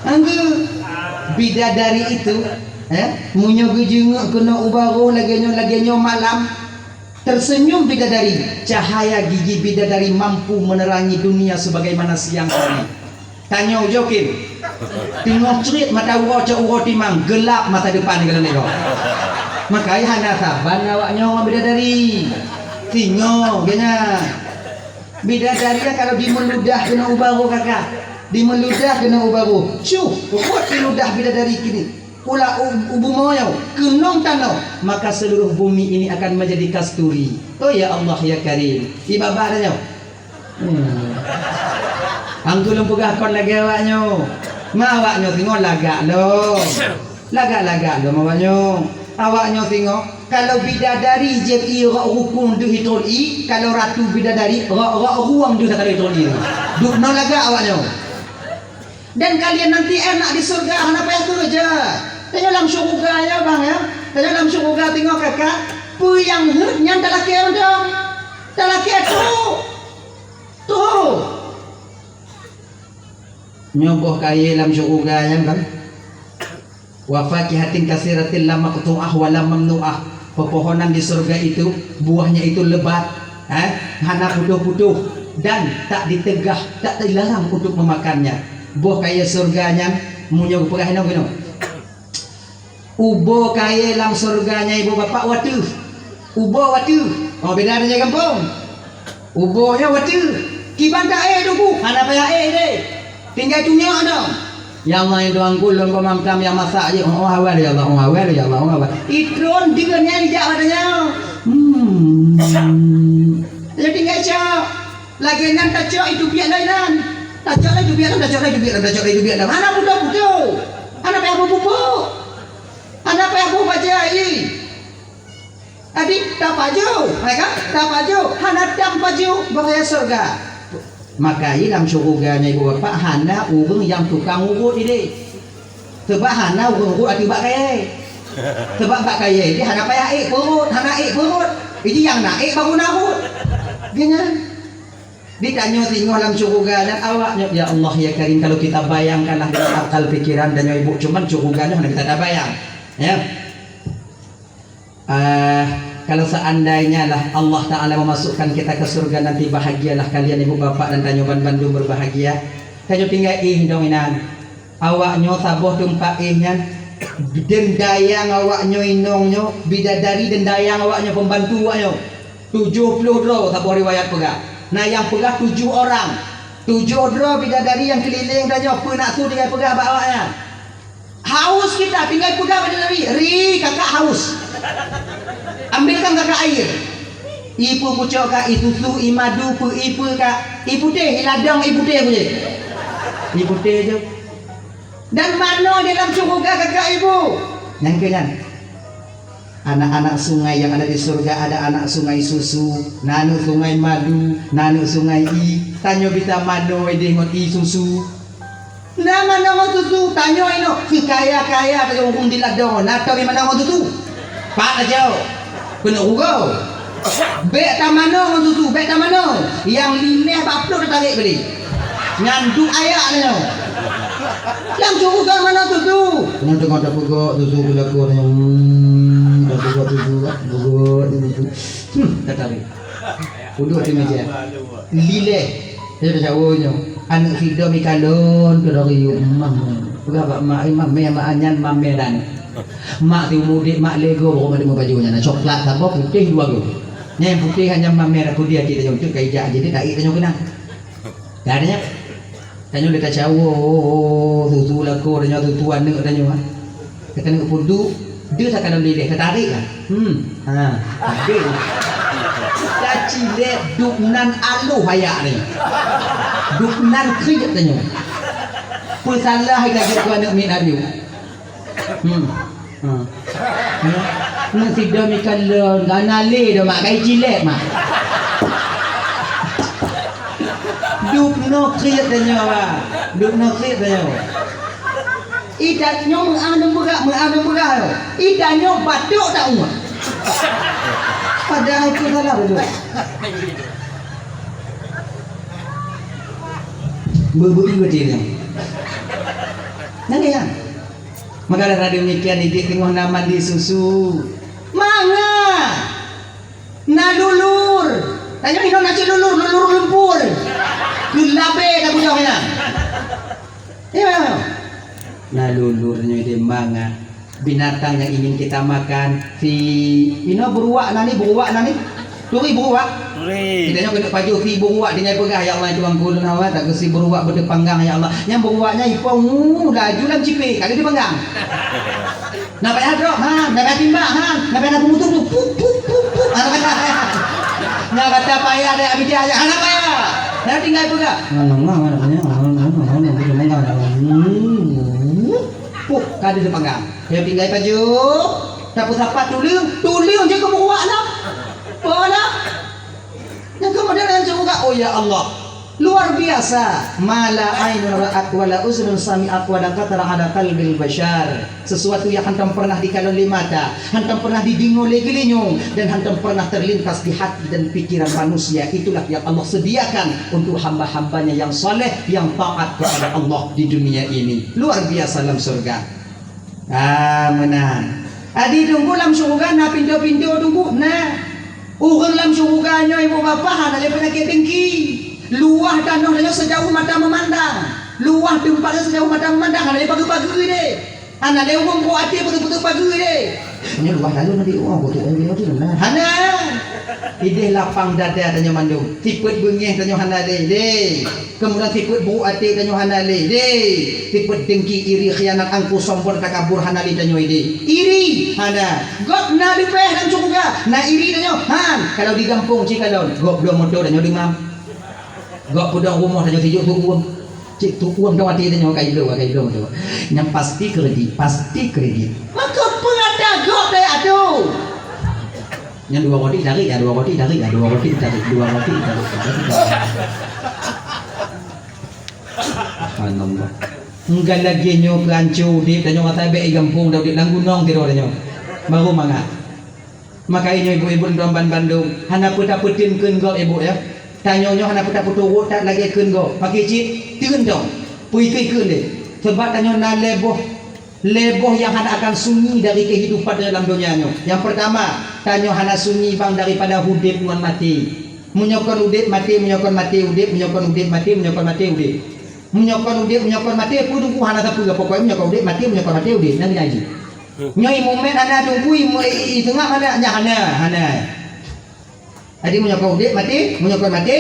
Anggu bidadari itu, eh, meunyoe geujeungeuk keunoe u barôh lagée nyoe, lagée nyoe malam, Tersenyum bidadari, cahaya gigi bidadari mampu menerangi dunia sebagaimana siang hari. Tanyoe jokin. Teungoh crit mata uroe cok uroe timang, gelap masa depan keu leuneuk. Maka hana saban awak nyoe ngon bidadari. Singoh geunya. Bidadari kalau dimeuludah keunoe u barôh kakak. Dimeuludah keunoe u barôh. Cuh, rot diludah bidadari kini. Pula u-, u bumoe nyoe keunong tanoh, maka seluruh bumi ini akan menjadi kasturi. Oh ya Allah ya Karim. Ibaba dah nyoe. Hmm. Angku lôn peugah kon lagée awak nyoe. Ma awak nyoe singoh lagak lom. Lagak-lagak lom awak nyoe. Awak nyoe singoh, kalau bidadari jieb ie rok rukung deuh ithon ie, kalau ratu bidadari rok-rok rueng deuh ithon ie. Duek nyoe lagak awak nyoe. Dan kalian nanti enak di surga, hana payah keureuja. Tanyoe lam syeuruga ya bang ya. Tanyoe lam syeuruga teungoh kakak, peue nyang heuet nyan talakée mantong. Talakée trok. Trok. Nyoe boh kayée lam syeuruga nyan kan. Wa fakihatin katsiratin la maqthu'ah wa la mamnu'ah. Pepohonan di surga itu, buahnya itu lebat, eh, hana putôh-putôh dan tak ditegah, tak dilarang untuk memakannya. Boh kayée surga nyan, meunyoe geupeugah inong-inong. Ubo kayée lam surga nyan ibu bapak wateuh. Ubo wateuh. Oh, beda dengan gampông. Ubo nyan wateuh. Kiban ka éh tubu, hana payah éh deh. Tinggai tunyok dong. Ya Allah, ya Tuhanku, lôn bak makam nyang masak jih. Oh, oh, awai, ya Allah, oh, awai, ya Allah, oh, awai. Itron deungon nyan ijak pada nyoe. Hmm. Jadi tinggai cok. Lagée nyan tacok itu piak lain nyan. Tacok laju piak lain, tacok laju piak lain, tacok laju piak lain. Hana putôh-putôh. Hana payah bubuk. Hana payah bubuk bajai. Jadi, tapajoh, ya kan? Tapajoh, hana tam pajoh bahaya surga. Maka i lam syeuruga nyan ibu bapak hana ureuëng nyang tukang urot ideh. Sebab hana ureuëng urot ateueh bak kayée. Sebab bak kayée ideh hana payah ék peurot, hana ék peurot. Jadi nyang na ék baru na rot. Geuhnyan. Di tanyoe singoh lam syuruga dan awak nyoe, ya Allah, ya Karim, kalau kita bayangkanlah dengan akal pikiran tanyoe ibu, cuman syuruga nyoe hana kita tabayang. Ya. Ah, kalau seandainya lah Allah Ta'ala memasukkan kita ke surga nanti, bahagialah kalian ibu bapak dan tanyoe ban bandum berbahagia. Tanyoe tinggai éh dong inan. Awak nyoe saboh teumpat éh nyan, deundayang awak nyoe inong nyoe, bidadari deundayang awak nyoe, pembantu awak nyoe. Tujoh ploh droe saboh riwayat peugah. Na nyang peugah tujoh orang. Tujoh droe bidadari nyang keulileng tanyoe, peue nak su tinggai peugah bak awak nyan. Haus kita, tinggai peugah bidadari, "Ri, kakak haus." "Ambilkan kakak air." Ipeue pucok ka, i susu, i madu, peue, ipeue ka, i putéh, i ladong, i putéh pucok. I putéh je. Dan manoe di lam syuruga kakak ibu. Nyang keu nyan. Anak-anak sungai yang ada di surga, ada anak sungai susu, na aneuk sungai madu, na aneuk sungai i. Tanyoe bita manoe ideh ngon i susu. Na manoe ngon susu, tanyoe inoe. Keu kaya-kaya tanyoe ureueng di ladong, na toh bi manoe ngon susu. Pat tajok. Keuneuk rugoe. Bèk tamanoe ngon susu, bèk tamanoe. Nyang lineh bak plôk tatarek beude. Nyan duek ayak nyoe. Nyang suruh ka manoe susu. Nyoe teungoh tapeugot susu beulakô nyoe. Hmm, tapeugot susu, peugot susu. Hmm, tatarek. Uduk di meja. Lileh. Dia dah jauh nyoe. Aneuk sidroe mi kalon tu dari mak. Peugah bak mak, "Eh, mak, mè mak nyan, mak mè dan." Mak ti mudik, mak lego, pokok mak baju nyan. Coklat saboh, putéh dua go. Nyang putéh hanya mamèh aku dia cit tanyoe, cit kai jak jih, tak tanyoe kenang. Dah ada nyan. Tanyoe lé tacawoe, susu lakoe tanyoe, susu aneuk tanyoe. Ka taneuk peuduek, dia tak kena lileh, ka tarik lah. Hmm. Ha, habis. Tacilek dup nan aloh ayak ni. Dup nan kriet tanyoe. Peusalah ka jeuet keu aneuk miet ayue. Hmm. Ha. Ha. Nang sidroe mi kalon, gana lé dah mak, kai cilek mak. Dubnoe kriet tanyoe, bah. Dubnoe kriet tanyoe. Ih, tanyoe meu'ah nang beurah, meu'ah nang beurah. Ih, tanyoe batuk tak umat. Padahai itu salah dulu. Beubeuet beutôi nyoe. Nang ya. Maka lagèe demikian, idik teungoh na mandi susu. Manga! Na lulur! Tanyoe inoe na cit lulur, lulur lumpur. Keu labèe ka bunoe nyan. Ya. Na lulur nyoe di manga. Binatang yang ingin kita makan. Si inoe beruak na ni, beruak na ni. Turi beruak. Turi. Kita nyoe keuneuk pajoh si beruak, tinggai peugah, "Ya Allah, Tuhanku, lôn hawa, tak keu si beruak beutôi panggang, ya Allah." Nyang beruak nyan ipong, uh, laju lam cipék, ka lheueh dipanggang. Na payah drop, ha, na payah timbak, ha, na payah na peumutuh tu, pup, pup, pup, pup. Ha, na payah. Nyang kata payah deh, abis dia, ha, na payah. Dah tinggai peugah. Puh, ka lheueh dipanggang. Nyang tinggai pajoh, tapeusapat tuleueng, tuleueng je keu beruak na. Peue na? Nyang keumudian nyang syuruga, oh ya Allah, luar biasa. Ma la ainun ra'at wa la uzunun sami'at wa la khatara ala qalbil bashar. Sesuatu yang hantom pernah dikalon lé mata, hantom pernah dideungoe lé geulinyueng, dan hantom pernah terlintas di hati dan pikiran manusia. Itulah yang Allah sediakan untuk hamba-hambanya yang saleh, yang taat kepada Allah di dunia ini. Luar biasa lam surga. Ah, meunan. Adi teungku lam syuruga na pintoe-pintoe teungku? Na. Ureueng lam syuruga nyoe ibu bapak hana lé peunyakét dengki. Luwah tanoh nyoe sejauh mata memandang. Luwah teumpat nyoe sejauh mata memandang, hana lé pageue-pageue deh. Hana lé ureueng beuaté peuteuk-peuteuk pageue deh. Nyoe luwah lalu nabi Allah kutuk nabi Allah tu na. Hana. Ideh lapang dada tanyoe mandum. Sifeuet beungéh tanyoe hana lé. Deh. Keumudian sifeuet buruk até tanyoe hana lé. Deh, sifeuet dengki, iri, khianat, angku, sombong, takabur hana lé tanyoe deh. Iri hana. Gob na leubeh lam syuruga, na iri tanyoe. Han, kalau di gampông cit kalon, gob bloe moto tanyoe deungam. Gob peudong rumoh tanyoe sijok tu'uem. Cit tu'uem dong até tanyoe kai bloe, kai bloe moto. Nyang pasti kredit, pasti kredit. Maka peue ata gob daya tu? Nyan dua roti tarik, ya, dua roti tarik, ya, dua roti tarik, dua roti tarik, dua roti tarik. Subhanallah. Enggak lagi nyoe keu ancô udép, tanyoe masa bèk i gampông, dah udép lam gunong tiroe tanyoe. Baru mangat. Maka inyoe ibu-ibu dan ban bandum, hana peue tapeuteun keu gob ibu, ya. Tanyoe nyoe hana peuta peuturot that lagée kheun gob. Pakri cit, teun dong. Peue kheun deh. Sebab tanyoe na lhée boh, lhée boh nyang hana akan sunyi dari keuhidupan tanyoe lam donya nyoe. Nyang peurtama, tanyoe hana sunyi bang daripada udeb ngon maté. Meunyoe kon udeb maté, meunyoe kon maté udeb, meunyoe kon udeb maté, meunyoe kon maté udeb. Meunyoe kon udeb, meunyoe kon maté, peue teungku hana sapeue, pokoknya meunyoe kon udeb maté, meunyoe kon maté udeb. Nyan nyan jih. Nyoe ié mumet hana teungku, ié mu-, ié, ié teungoh hana, nyan hana, hana. Jadi meunyoe kon udeb maté, meunyoe kon maté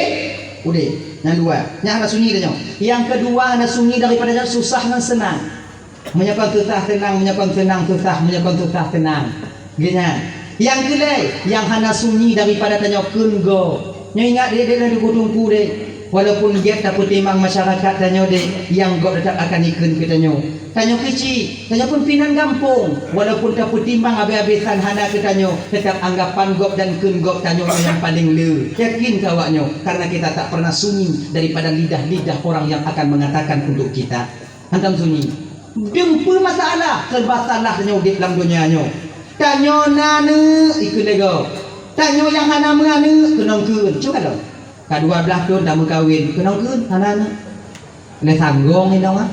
udeb. Nyang dua, nyan hana sunyi tanyoe. Nyang keudua hana sunyi daripada nyan susah ngon seunang. Meunyoe kon susah seunang, meunyoe kon seunang susah, meunyoe kon susah seunang. Geuhnyan. Nyang keulhée, nyang hana sunyi daripada tanyoe kheun gob. Nyoe ingat deh, deh, deh, teungku deh. Walaupun gét tapeutimang masyarakat tanyoe deh, nyang gob teutap akan ikheun keu tanyoe. Tanyoe keuchik, tanyoe pun pinan gampông. Walaupun tapeutimang habéh-habésan hana keu tanyoe, teutap anggapan gob dan kheun gob tanyoe nyang paleng le. Yakin keu awaknyoe, karena kita tak pernah sunyi daripada lidah-lidah orang yang akan mengatakan untuk kita. Hantom sunyi. Dum peue masalah, serba salah tanyoe udeb lam donya nyoe. Tanyoe na aneuk, ikheun lé gob. Tanyoe nyang hana meuaneuk, keunong kheun. Cuba dong. Ka dua blaih thon tameukawen, keunong kheun, hana aneuk. Lé sanggong inong ah.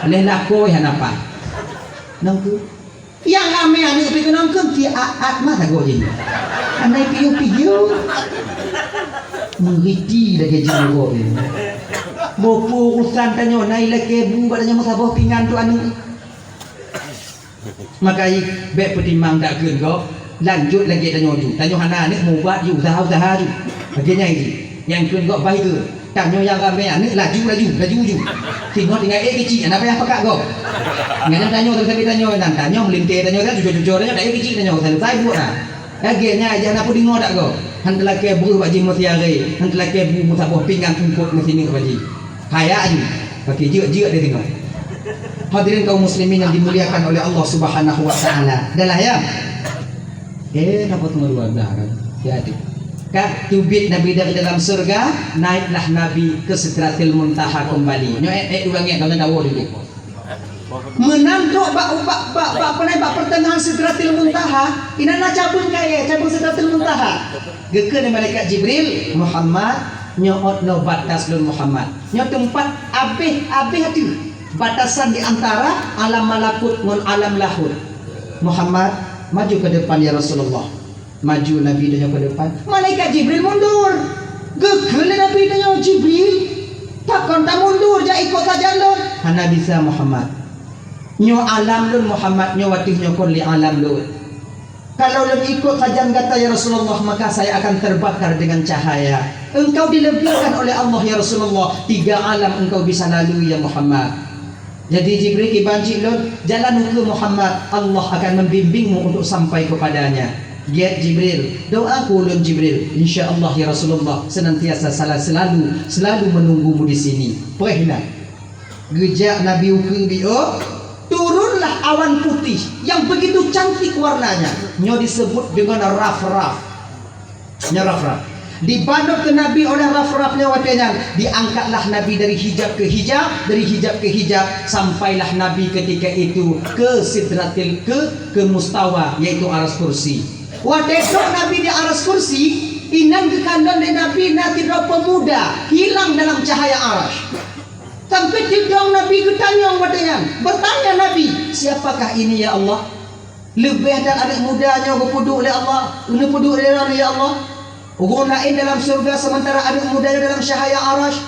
Lé lakoe hana paih. Keunong kheun. Nyang ramé aneuk pih keunong kheun, si Aat mah sagoe jih. Andai piôh-piôh. Meuriti lagée jeuet gob nyoe. Boh peue urusan tanyoe, na ilakée bu bak tanyoe meusaboh pingan tu aneuk. Maka i, bék peutimang dak kheun gob, lanjut lagée tanyoe ju. Tanyoe hana aneuk mubat ju, usaha-usaha ju. Lagée nyan jih. Nyang kheun gob bahi keu. Tanyoe nyang ramé aneuk laju, laju, laju ju. Singoh tinggai ék keuchik, hana payah pakat gob. Nyan tanyoe sabe-sabe tanyoe nan, tanyoe meulintée tanyoe, jujur-jujur tanyoe, dak ék keuchik tanyoe, selesai buet na. Lagée nyan jih hana peudeungoe dak gob. Han teulakée breuh bak jih meusiaré, han teulakée bu meusaboh pingan eungkot meusineuk bak jih. Kaya ju, pakai jeuet-jeuet dia tengok. Hadirin kaum muslimin yang dimuliakan oleh Allah Subhanahu wa taala. Dah lah ya. Eh, dapat nomor dua belas kan? Ya, ada. Ka teubiet Nabi dari dalam surga, naiklah Nabi ke Sidratil Muntaha kembali. Nyoe eh, eh, urang ingat dalam dawa dulu. Meunan trok bak, bak, bak, bak, apa ni, bak pertengahan Sidratil Muntaha, inan na cabeueng kayée, cabeueng Sidratil Muntaha. Geukheun lé malaikat Jibril, "Muhammad, nyoe ôt noe batas lôn Muhammad. Nyoe teumpat abéh-abéh ateueh, batasan di antara alam malakut ngon alam lahut. Muhammad, maju ke depan ya Rasulullah." Maju Nabi tanyoe ke depan. Malaikat Jibril mundur. Geukheun lé Nabi tanyoe, "Jibril, pakon tamundur jak ikot sajan lôn?" "Hana bisa, Muhammad. Nyoe alam lôn, Muhammad, nyoe watée nyoe kon lé alam lôn. Kalau lôn ikot sajan gata, ya Rasulullah, maka saya akan terbakar dengan cahaya. Engkau dilebihkan oleh Allah, ya Rasulullah, tiga alam engkau bisa lalui, ya Muhammad." Jadi Jibril, kiban cit lôn, jalan ukeue Muhammad, Allah akan membimbingmu untuk sampai kepadanya. Giat Jibril, doa keu ulôn Jibril, insya Allah ya Rasulullah senantiasa sala-, selalu, selalu menunggumu di sini. Preh na. Geujak Nabi ukeue biôh, turunlah awan putih yang begitu cantik warnanya. Nyoe disebut dengan raf-raf. Nyoe raf-raf. Dibalut keu Nabi oleh raf-raf nyoe watée nyan, diangkatlah Nabi dari hijab ke hijab, dari hijab ke hijab, sampailah Nabi ketika itu ke Sidratil, ke, ke mustawa, yaitu Aras Kursi. Watée trok Nabi di Aras Kursi, inan geukalon lé Nabi na sidroe peumuda hilang dalam cahaya Aras. Sampai sidroe Nabi geutanyong watée nyan, bertanya Nabi, "Siapakah ini, ya Allah?" Leubeh that aneuk muda nyoe geupeuduek lé Allah, geupeuduek lé Droeneuh, ya Allah. Ureuëng laén dalam syeuruga sementara aneuk muda nyoe dalam cahaya Arasy.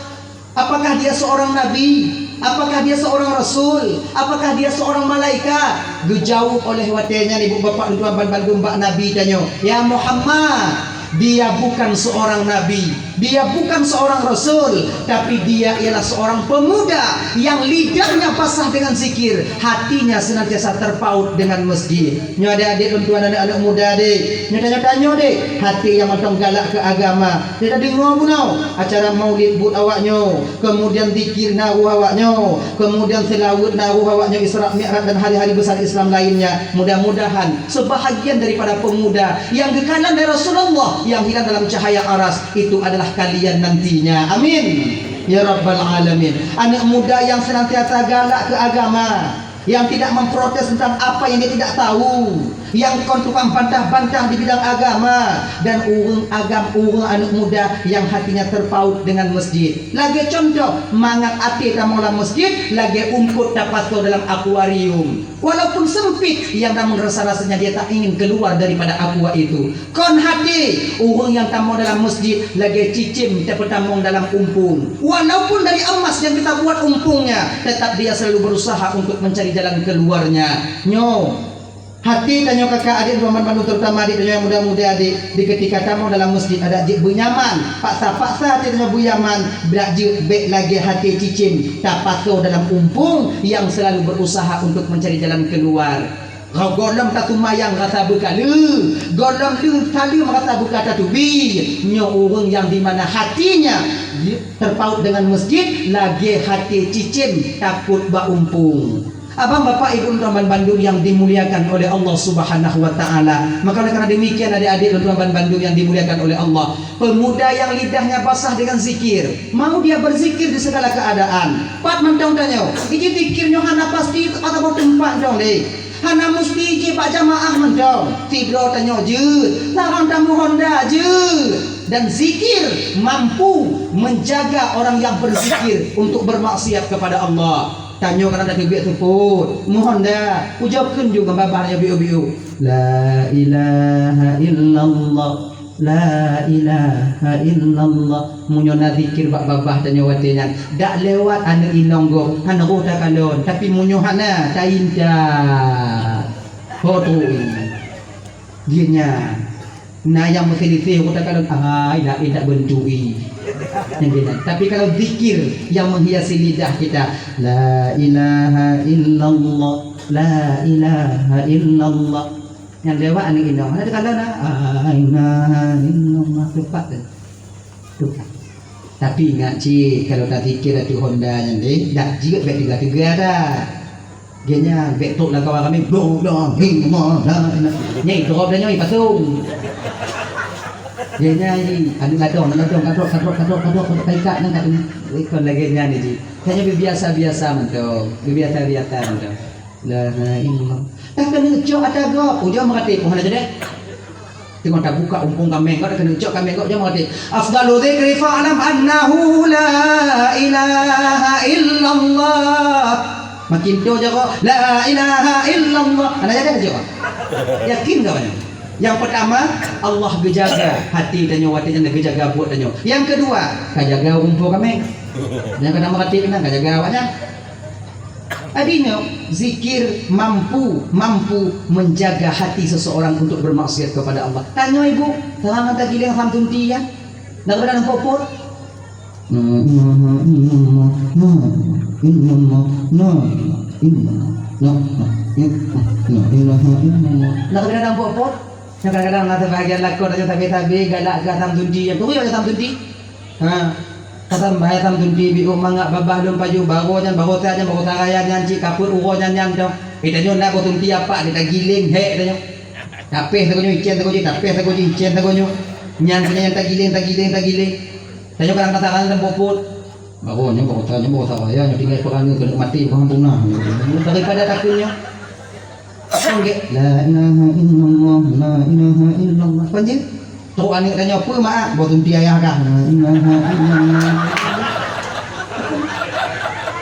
Apakah dia seorang nabi? Apakah dia seorang rasul? Apakah dia seorang malaikat? Geujaweueb oleh watée nyan ibu bapak tuan ban bandum bak Nabi tanyoe, "Ya Muhammad, dia bukan seorang nabi." Dia bukan seorang rasul, tapi dia ialah seorang pemuda yang lidahnya basah dengan zikir, hatinya senantiasa terpaut dengan masjid. Nyoe adék-adék lôn tuan, aneuk-aneuk muda deh. Nyoe tanyoe-tanyoe deh, hati nyang mantong galak keu agama. Dia tadeungoe bunoe acara maulid buet awaknyoe, kemudian zikir na roh awaknyoe, kemudian seulaweuet na roh awaknyoe, Isra Mi'raj dan hari-hari besar Islam lainnya. Mudah-mudahan sebahagian daripada pemuda yang geukalon lé Rasulullah yang hilang dalam cahaya Aras itu adalah kalian nantinya. Amin. Ya Rabbal Alamin. Aneuk muda yang senantiasa galak keu agama, yang tidak memprotes tentang apa yang dia tidak tahu, Nyang kon tukang bantah-bantah di bidang agama dan ureuëng agam, ureuëng aneuëk muda nyang hatinya terpaut dengan masjid. Lagée cuntoh, mangat até tamong lam masjid lagée eungkot tapasoe dalam akuarium. Walaupun sempit, yang namun rasa-rasanya dia tak ingin keluar daripada aqua itu. Kon hati ureuëng nyang tamong dalam masjid lagée cicém tapeutamong dalam umpung. Walaupun dari emas yang kita buat umpungnya, tetap dia selalu berusaha untuk mencari jalan keluarnya. Nyoe, hati tanyoe kakak adik, teman bandum, terutama adik tanyoe yang muda-muda adik, di ketika tamong dalam masjid adak jeuet beunyaman, paksa-paksa hati tanyoe beunyaman, brat jeuet bék lagée hati cicém tapasoe dalam umpung yang selalu berusaha untuk mencari jalan keluar. Gohlom taseumayang rasa beukaleu, gohlom lheueh saleuem rasa beuka tateubiet. Nyoe ureuëng nyang dimana hatinya terpaut dengan masjid lagée hati cicém takot bak umpung. Abang, bapak, ibu, teman bandum yang dimuliakan oleh Allah Subhanahu wa Ta'ala. Maka oleh karena demikian, adik-adik, teman bandum yang dimuliakan oleh Allah, pemuda yang lidahnya basah dengan zikir, mau dia berzikir di segala keadaan. Pat mantong tanyoe, iji zikir nyoe hana pasti atawa teumpat dong deh. Hana musti jih bak jamaah mantong. Sidroe tanyoe jeuet, sarang tamu honda jeuet. Dan zikir mampu menjaga orang yang berzikir untuk bermaksiat kepada Allah. Tanyoe kadang tateubiet seupôt, mohon dah, ujoe kheun ju ngon babah nyoe biu-biu. La ilaha illallah, la ilaha illallah. Meunyoe na zikir bak babah tanyoe watée nyan, dak lewat aneuëk inong gob, hana roh takalon, tapi meunyoe hana, taintat. Ho tui. Jih nyan. Na nyang meuseliseh, ho takalon, ai, dak, dak beutui. Nyang jih nyan. Tapi kalau zikir yang menghiasi lidah kita, la ilaha illallah, la ilaha illallah. Nyang lewat aneuëk inong, hana takalon na, la ilaha illallah, tepat tu. Tuh. Tapi ingat cit, kalau tazikir ateueh honda nyan deh, dak jeuet bék teuga-teuga dah. Geuhnyan bék trok lam kawan ramé, "Allahu Akbar, la ilaha illallah." Nyai drop dah nyoe, pasong. Geuhnyan ni, anu ladong, ladong, kadrop, kadrop, kadrop, kadrop, kadrop, kaikak nyan kat ni. Kon lagée nyan ni jih. Hanya biasa-biasa mantong, biasa-biasa mantong. La ilaha illallah. Dah keuneuk cok ata gob, ujoe meuratéb, oh, hana jadi. Teungoh tabuka umpung kaméng gob, dah keuneuk cok kaméng gob, ujoe meuratéb. Afdalu dzikri fa'lam annahu la ilaha illallah. Makin toe jaroe, la ilaha illallah. Hana jadi aja. Yakin kah nyoe? Yang pertama, Allah geujaga hati tanyoe watée nyan, geujaga buet tanyoe. Yang kedua, ka jaga umpung kaméng. Nyang ka na meuratéb nyan, ka jaga awaknyan. Artinya, zikir mampu, mampu menjaga hati seseorang untuk bermaksiat kepada Allah. Tanyoe ibu, seurang tagiléng asam tunti ya. Dak pernah nampak pot? La ilaha illallah, la ilaha illallah, la ilaha illallah, la ilaha illallah. Dak pernah nampak pot? Kadang-kadang na sebahagian lakoe tanyoe tabe-tabe galak keu asam tunti. Turi asam tunti? Ha. Ka sambah asam tunti, biôh mangat babah lom pajoh, baroe nyan, baroe sa nyan, baroe sa raya nyan, cit kapeuet uroe nyan nyan dong. Eh, tanyoe na boh tunti apak, tagiléng hék tanyoe. Tapéh sagoe nyoe, icén sagoe jih, tapéh sagoe jih, icén sagoe nyoe. Nyan saja nyan tagiléng, tagiléng, tagiléng. Tanyoe kadang-kadang lam puput. Baroe nyoe, baroe sa nyoe, baroe sa raya nyoe, tinggai peurangui keuneuk maté, bukan punah. Daripada takheun nyoe. Sungguh, la ilaha illallah, la ilaha illallah. Kon jih? Trok aneuëk tanyoe, "Peue, Mak?" "Boh tunti ayah kah?" "La ilaha illallah."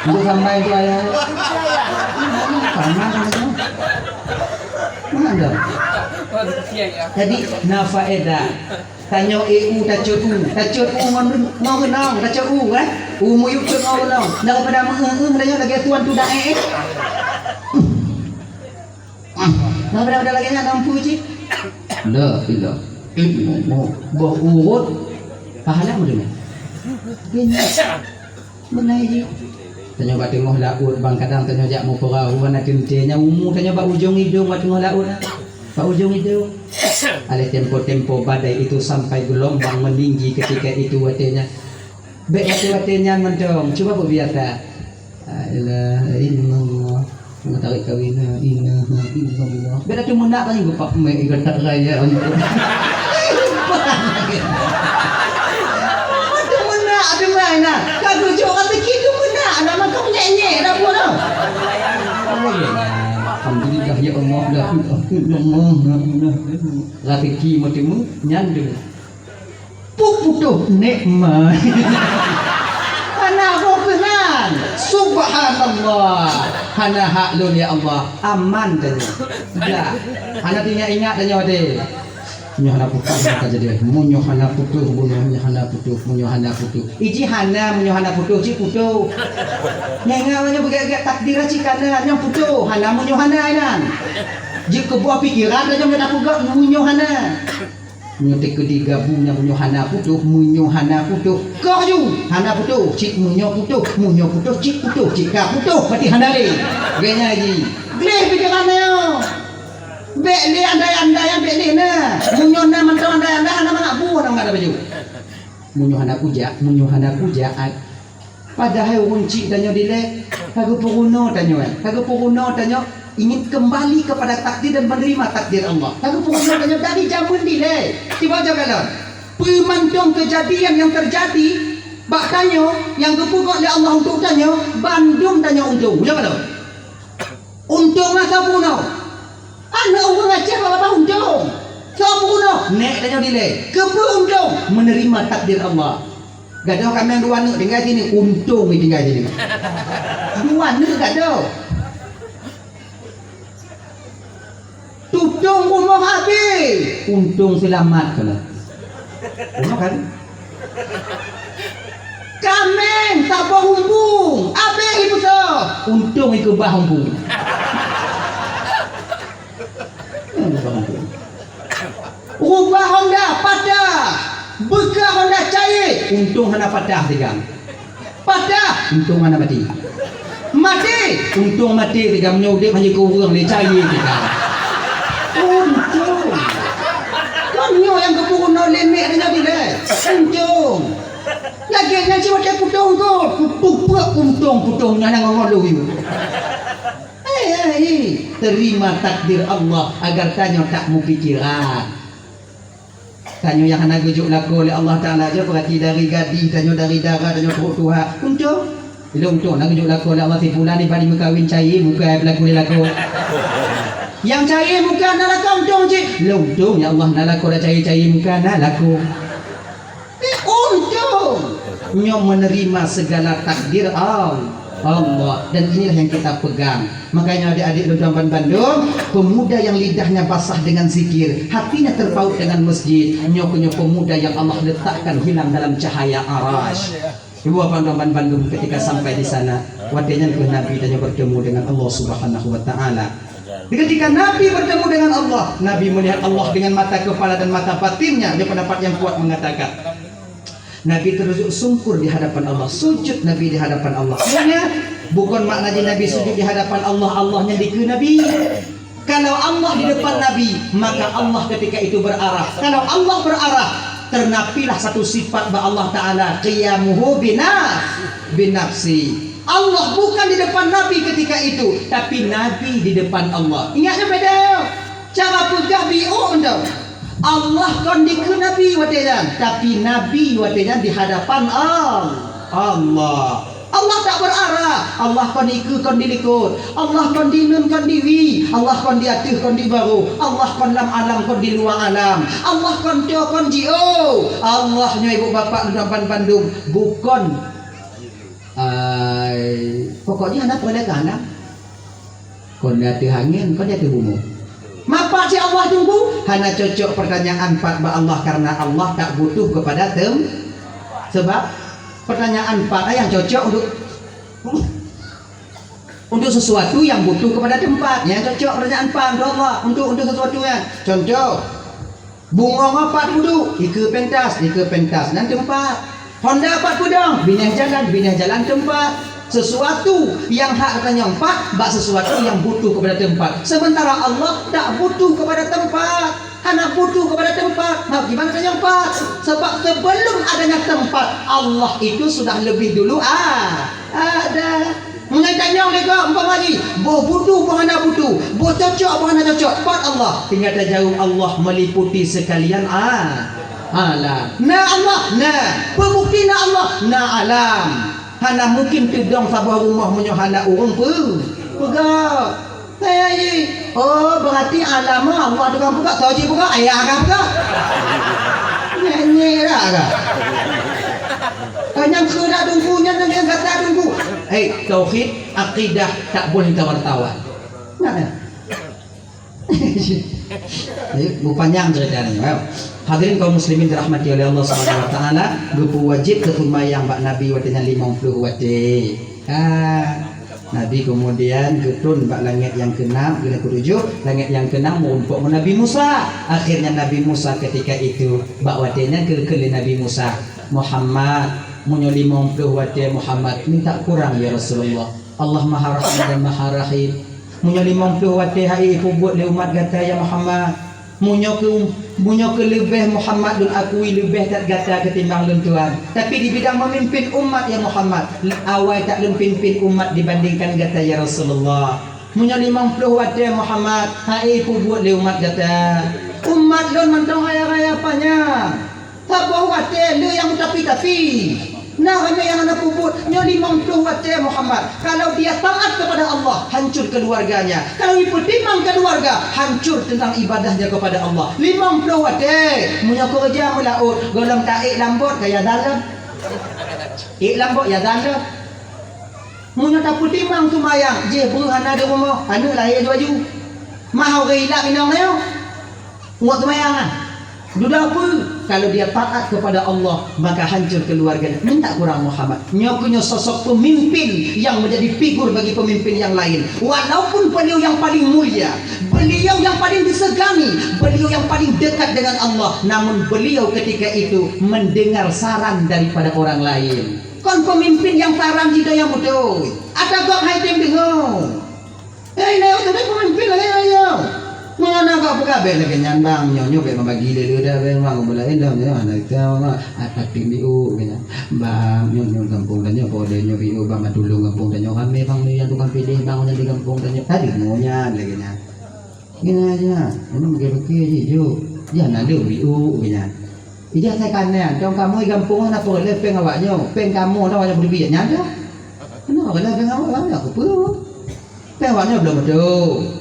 Untuk sampai tu ayah. Sama kan tu? Mana ada? Jadi, na faedah. Tanyoe, eh, u, tacot u. Tacot u ngon, ngon reunong, tacot u, eh. U muyueb cot ngon reunong. Daripada meu'eu-eu tanyoe lagée tuan tuda, eh, eh. Nah, beda-beda lagée nyan, nampu cit. La ilaha illallah. Boh urot pahala meudeungoe. Beuna jih. Tanyoe bak teungoh laôt, bang kadang tanyoe jak meupeurau, hana teuntée, nyan umu tanyoe bak ujong idong bak teungoh laôt. Bak ujong idong. Oleh tempo-tempo badai itu sampai gelombang meninggi ketika itu watée nyan. Bék watée-watée nyan mantong, cuba beubiasa. La ilaha illallah. Meutarek kawin, la ilaha illallah. Bék dah meunak tadi geupak mek ikat tak raya. Meunak, aduh, mana? Ka tujuh orang tiki tu meunak, nama kau nyek-nyek dah pun. Alhamdulillah, ya Allah. La ilaha illallah, la ilaha illallah. Raseuki meuteumé nyan deungon. Putôh nikmat. Hana boh keunan. Subhanallah. Hana hak lôn ya Allah. Aman tanyoe. Dah. Hana teuingat-ingat tanyoe deh. Meunyoe hana putôh, maka jadi. Meunyoe hana putôh, meunyoe hana putôh, meunyoe hana putôh. Iji hana, meunyoe hana putôh, cit putôh. Nyang ingat meunyoe beugét-gét takdir cit kana, nyang putôh. Hana meunyoe hana inan. Jeuet keu boh pikeran dah nyang tapeugah meunyoe hana. Nyoe teukeudi gabung nyang meunyoe hana putôh, meunyoe hana putôh. Koh ju, hana putôh, cit meunyoe putôh, meunyoe putôh, cit putôh, cit ka putôh, pati hana lé. Gaya ji. Gleh pikeran nyoe. Bék lé andai-andai nyang bék lé na. Meunyoe na mantong andai-andai hana mangat bu, hana mangat baju. Meunyoe hana kujak, meunyoe hana kujak, ai. Padahai ureueng chik tanyoe dilée, ka geupeurunoe tanyoe, ka geupeurunoe tanyoe ingin kembali kepada takdir dan menerima takdir Allah. Ka geupeurunoe tanyoe dari jameun dilée. Tiba jaga lom. Peue mantong kejadian nyang teujadi bak tanyoe nyang geupeugét lé Allah untuk tanyoe, bandum tanyoe untông. Jaga lom. Untông masa bunoe. Aneuk ureueng Aceh babah untông. Soe peurunoe? Nék tanyoe dilée. Keupeue untông? Menerima takdir Allah. Gadoh kaméng dua neuk tinggai sini, untông tinggai sini. Dua neuk gadoh. Tutông rumoh habéh, untông seulamat keunoe. Rumoh kan? Kaméng saboh umbung, abéh ipeusoh, untông ikeubah umbung. Rubah Honda patah, beuka Honda cair, untông hana patah sigang. Patah, untông hana maté. Maté, untông maté sigang, meunyoe udeb hana keu ureueng lé cair sigang. Untông. Kon nyoe nyang geupeurunoe lé nek tanyoe dilée. Untông. Lagée nyan cit watée putôh untông, putôh untông, putôh nyan nyang ngon lôn. Hai, hai, terima takdir Allah agar tanyoe tak meupikiran. Tanyoe nyang hana geujok lakoe lé Allah Taala, jeuet peurati dari gadih tanyoe, dari dara tanyoe, trok tuha. Untông. Ilôn untông na geujok lakoe lé Allah, si pulan iban meukawen cair muka, ai peulaku lé lakoe. Nyang cair muka na lakoe untông cit. Ilôn untông ya Allah na lakoe dah cair-cair muka na lakoe. Untông nyoe menerima segala takdir Al-, Allah. Dan inilah yang kita pegang. Makanya adik-adik dan tuan-tuan bandum, pemuda yang lidahnya basah dengan zikir, hatinya terpaut dengan masjid, nyoe keuh nyoe pemuda yang Allah letakkan hilang dalam cahaya Arasy. Ibu bapak tuan-tuan bandum, ketika sampai di sana, watée nyan keuh Nabi tanyoe bertemu dengan Allah Subhanahu wa Taala. Ketika Nabi bertemu dengan Allah, Nabi melihat Allah dengan mata kepala dan mata batinnya. Ada pendapat yang kuat mengatakan, Nabi terus sungkur di hadapan Allah, sujud Nabi di hadapan Allah. Maknanya, bukan maknanya Nabi sujud di hadapan Allah, Allah nyang dikeue Nabi. Kalau Allah di depan Nabi, maka Allah ketika itu berarah. Kalau Allah berarah, ternapilah satu sifat bak Allah Taala, qiyamuhu binaf-, binafsi. Allah bukan di depan Nabi ketika itu, tapi Nabi di depan Allah. Ingat nyan beda. Cara peugah biôh tu. Allah kon dikeue Nabi watée nyan, tapi Nabi watée nyan di hadapan Al-, Allah. Allah tak berarah. Allah kon dikeue kon dilikot. Allah kon dinan kon diwi. Allah kon di ateueh kon di barô. Allah kon lam alam kon di luwa alam. Allah kon toe kon jiôh. Allah nyoe ibu bapak dan tuan bandum bukon Ai, pokoknya hana peureulée keuhanang. Kon di ateueh angén, kon di ateueh bumoe. Mapat cit Allah teungku, hana cocok pertanyaan pat bak Allah karena Allah tak butuh kepada tem-, sebab pertanyaan pat nyang cocok untuk, untuk sesuatu yang butuh kepada tempat. Nyang cocok pertanyaan pat untuk Allah, untuk, untuk sesuatu nyan. Contoh, Bungong pat peuduek, ikeue pentas, ikeue pentas, nyan teumpat. Honda pat peudong, binéh jalan, binéh jalan teumpat. Sesuatu nyang hak geutanyoe pat bak sesuatu nyang butuh kepada teumpat. Sementara Allah tak butuh kepada tempat. Hana butuh kepada tempat. Maka gimana tanyoe pat? Sebab sebelum adanya tempat, Allah itu sudah lebih dulu a-, ada. Meunyoe tanyong lé gob, umpama jih, boh butuh, boh hana butuh, boh cocok, boh hana cocok, pat Allah. Tinggai tajaweueb, Allah meliputi sekalian a-, alam. Na Allah, na. Peubukti na Allah, na alam. Hana mungkin teudong saboh rumoh meunyoe hana ureuëng peu-, peugah. Hai, hai, oh, berarti alam Allah tukang buka, tau jih buka, ayah agak buka. Nyanyi dah agak. Kau nyang keudak tunggu, nyang, nyang kata tunggu. Hei, tauhid, akidah, tak boleh tawar-tawar. Nah, nah. Jadi, beupanjang cerita ni, ya. Hadirin kaum muslimin dirahmati oleh Allah Subhanahu wa taala, geupeuwajib keu seumayang bak Nabi watée nyan limong ploh watée. Ah, Nabi keumudian geutrön bak langét nyang keunam, geuneuk keutujoh, langét nyang keunam meurumpok ngon Nabi Musa. Akhirnya Nabi Musa ketika itu, bak watée nyan geukheun lé Nabi Musa, "Muhammad, meunyoe limong ploh watée Muhammad, minta kurang ya Rasulullah. Allah Maha Rahman dan Maha Rahim. Meunyoe limong ploh watée hai peubuet lé umat gata ya Muhammad, meunyoe keu, meunyoe keu leubeh Muhammad lôn akui leubeh that gata ketimbang lôn tuan. Tapi di bidang memimpin umat ya Muhammad, awai that lôn pimpin umat dibandingkan gata ya Rasulullah. Meunyoe limong ploh watée Muhammad hai peubuet lé umat gata, umat lôn mantong raya-raya panyang." Saboh watée le nyang tapi-tapi. Na ramé nyang hana peubuet, nyoe limong ploh watée Muhammad. Kalau dia taat kepada Allah, hancur keluarganya. Kalau jipeutimang keluarga, hancur tentang ibadahnya kepada Allah. Limong ploh watée, meunyoe keureuja meulaôt, gohlom taék lambot kaya dalam. Ék lambot ya dalam. Meunyoe tapeutimang seumayang, jih breuh hana di rumoh, aneuk lahé laju. Mah ureuëng ilak inong nyoe. Ngot seumayang ah. Dudoe peue? Kalau dia taat kepada Allah, maka hancur keluarganya. Minta kurang Muhammad. Nyoe keuh nyoe sosok pemimpin yang menjadi figur bagi pemimpin yang lain. Walaupun beliau yang paling mulia, beliau yang paling disegani, beliau yang paling dekat dengan Allah, namun beliau ketika itu mendengar saran daripada orang lain. Kon pemimpin nyang saran jih nyang beutôi. Ata gob hai tem deungoe. Eh, nyoe tu pemimpin lagée nyoe. Meunyoe na gob peugah bék lagée nyan bang, nyoe nyoe bék membagi lé leuda bék bang, bela endam nyoe hana kita bang. Atak tim biu bék nyan. Bang, nyoe nyoe gampông tanyoe, po lé nyoe biu bang, tulông gampông tanyoe ramé bang, nyoe nyang tukang pideh bang, nyang di gampông tanyoe. Tadi nyoe nyan lagée nyan. Gina aja, ini mungkin-mungkin aja, jok. Jangan ada biu bék nyan. Ijak saya kanan, dong kamoe gampông hana peureulée péng awak nyoe. Péng kamoe na awak nyoe beuteubiet nyan dah. Hana peureulée péng awak nyoe, aku peue. Péng awak nyoe belom beutôi.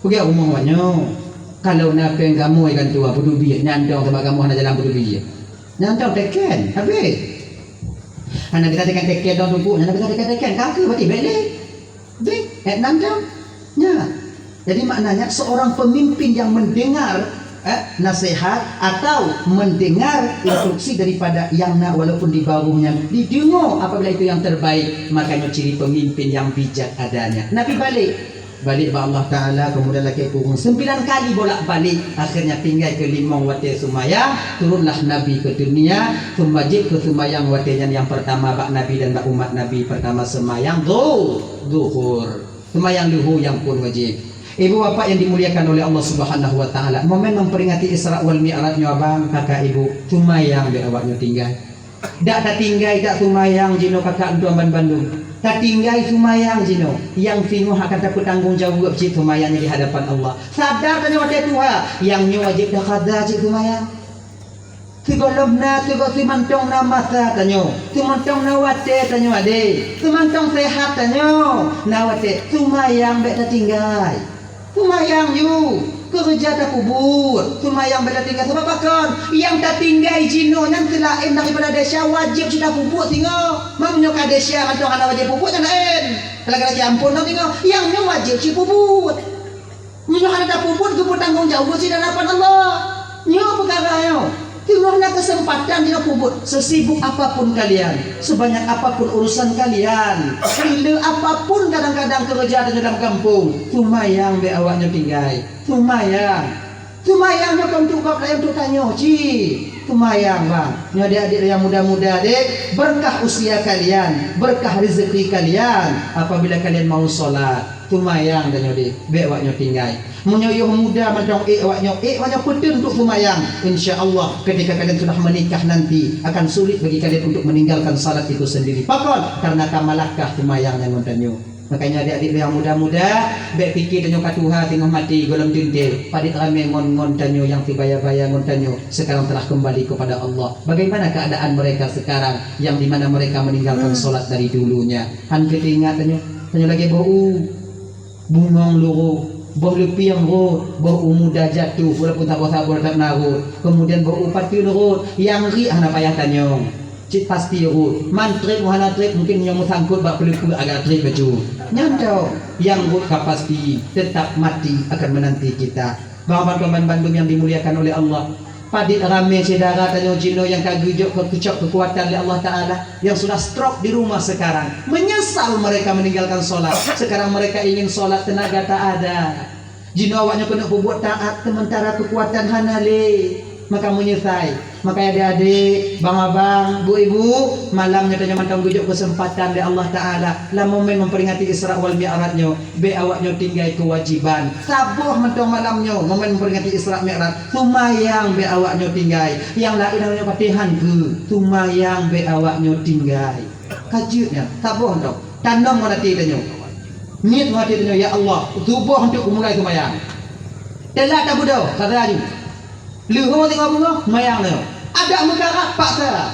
Peugét rumoh awak nyoe. Kalau na péng kamoe kan tuha beuteubiet nyan dong, sabab kamoe hana jalan beuteubiet. Nyan dong teken, habéh. Hana kita teken-teken dong tumpuk, hana kita teken-teken, ka keuh berarti bék lé. Deh, eh, nandam. Nya. Jadi maknanya seorang pemimpin yang mendengar, eh, nasihat atau mendengar instruksi daripada yang na walaupun di bawahnya, didengar apabila itu yang terbaik, makanya ciri pemimpin yang bijak adanya. Nabi balik. Balik bak Allah Taala, kemudian lagi pukul sembilan kali bolak-balik, akhirnya tinggai keu limong watée seumayang, turunlah Nabi ke dunia, summa jeuet keu seumayang watée nyan nyang pertama bak Nabi dan bak umat Nabi pertama seumayang Zuhur. Seumayang luhô nyang phon wajéb. Ibu bapak yang dimuliakan oleh Allah Subhanahu wa Taala, momen memperingati Isra wal Mi'raj nyoe abang, kakak ibu, seumayang bék awak nyoe tinggai. Dak tatinggai dak seumayang jinoe kakak tuan banmandum. Tatinggai seumayang jinoe, nyang singoh akan tapeutanggong jaweueb cit seumayang nyan di hadapan Allah. Sadar tanyoe watée tuha, nyang nyoe wajéb dak kada cit seumayang. Sigohlom na, sigoe simantong na masa tanyoe, simantong na watée tanyoe adé, simantong seuhat tanyoe na watée, seumayang bék tatinggai. Seumayang yue, keureuja tapeubuet, seumayang bék tatinggai. Sabab pakon? Nyang tatinggai jinoe nyan seulaén daripada desya wajéb cit tapeubuet singoh. Meunyoe ka desya mantong hana wajéb peubuet nyan laén. Kalau ka desya amphon singoh, nyang nyoe wajéb cit peubuet. Meunyoe hana tapeubuet, geupeutanggong jaweueb cit di hadapan Allah. Nyoe peukara nyoe. Teungoh na keuseumpatan jinoe peubuet, sesibuk apapun kalian, sebanyak apapun urusan kalian, seule apapun kadang-kadang keureuja tanyoe lam gampông, seumayang bék awak nyoe tinggai. Seumayang. Seumayang nyoe kon untuk gob laén, untuk tanyoe cit. Seumayang, bang. Nyoe adik-adik nyang muda-muda, dek, berkah usia kalian, berkah rezeki kalian apabila kalian mau sholat. Seumayang tanyoe deh, bék awak nyoe tinggai. Meunyoe yoh muda mantong ék awak nyoe, ék awak nyoe peuteun untuk seumayang. Insya Allah, ketika kalian sudah menikah nanti, akan sulit bagi kalian untuk meninggalkan salat itu sendiri. Pakon? Karena ka malakah seumayang nyan ngon tanyoe. Makanya adik-adik nyang muda-muda, bék pike tanyoe ka tuha teungoh maté gohlom teuntée. Padit ramé ngon, ngon tanyoe nyang sibaya-baya ngon tanyoe, sekarang telah kembali kepada Allah. Bagaimana keadaan mereka sekarang yang di mana mereka meninggalkan salat dari dulunya? Han keu teuingat tanyoe, tanyoe lagée bau. Bungong lurot, boh leupieng rot, boh u muda jatuh, walaupun saboh-saboh teutap na rot. Kemudian boh u pateuen rot, nyang riek hana payah tanyong. Cit pasti rot. Man treb ngon hana treb, mungkin nyoe meusangkot bak peuleupeuk agak treb bacut. Nyan dong, nyang rot ka pasti teutap mati akan menanti kita. Bang-bang bandum nyang dimuliakan oleh Allah. Padit ramé syedara tanyoe jinoe nyang ka geujok keu keucok keukuatan lé Allah Taala, yang sudah stroke di rumah sekarang. Menyesal mereka meninggalkan sholat. Sekarang mereka ingin sholat, tenaga tak ada. Jinoe awaknyoe keuneuk peubuet taat, sementara keukuatan hana lé. Maka meunyeusai. Maka adék-adék, bang-abang, bu-ibu, malam nyoe tanyoe mantong geujok keuseumpatan lé Allah Taala lam momen memperingati Isra wal Mi'raj nyoe, bék awaknyoe tinggai keuwajiban. Saboh mantong malam nyoe momen memperingati Isra Mi'raj, seumayang bék awaknyoe tinggai. Nyang laén awaknyoe patéhan keu, seumayang bék awaknyoe tinggai. Ka jeuet nyan, saboh mantong. Tanom ngon até tanyoe. Niet ngon até tanyoe, "Ya Allah, suboh untuk kumulai seumayang." Telat tabeudôh, ka laju. Leuho singoh beungoh, mayang leuho. Adak meukarat paksa.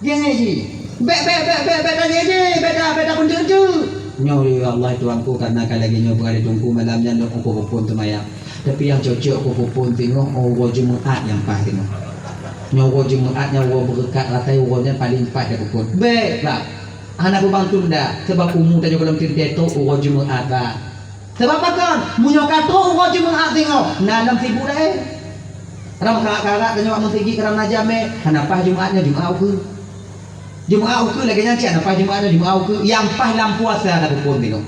Gengei jih. Bék, bék, bék, bék, bék tagengei jih, bék ta, bék ta peunteuk-teuk. Nyoe, ya Allah, Tuhanku, karena ka lagèe nyoe peugah lé Teungku malam nyan lôn ukoh phon teumayang. Tapi nyang cocok ukoh phon singoh uroe Jumeu'at nyang paih singoh. Nyoe uroe Jumeu'at nyan uroe beureukat, rasai uroe nyan paleng paih tapeupon. Bék, bah. Hana peubang tunda, sabab umu tanyoe gohlom teuntèe trok uroe Jumeu'at, bah. Sabab pakon? Meunyoe ka trok uroe Jumeu'at singoh, na lom sibuk laén. Ram karak-karak tanyoe bak meuseujid, ram na jamé, hana paih Jumeu'at nyoe, Jumeu'at ukeue. Jumeu'at ukeue lagèe nyan cit hana paih Jumeu'at nyoe, Jumeu'at ukeue. Nyang paih lam puasa tapeupon singoh.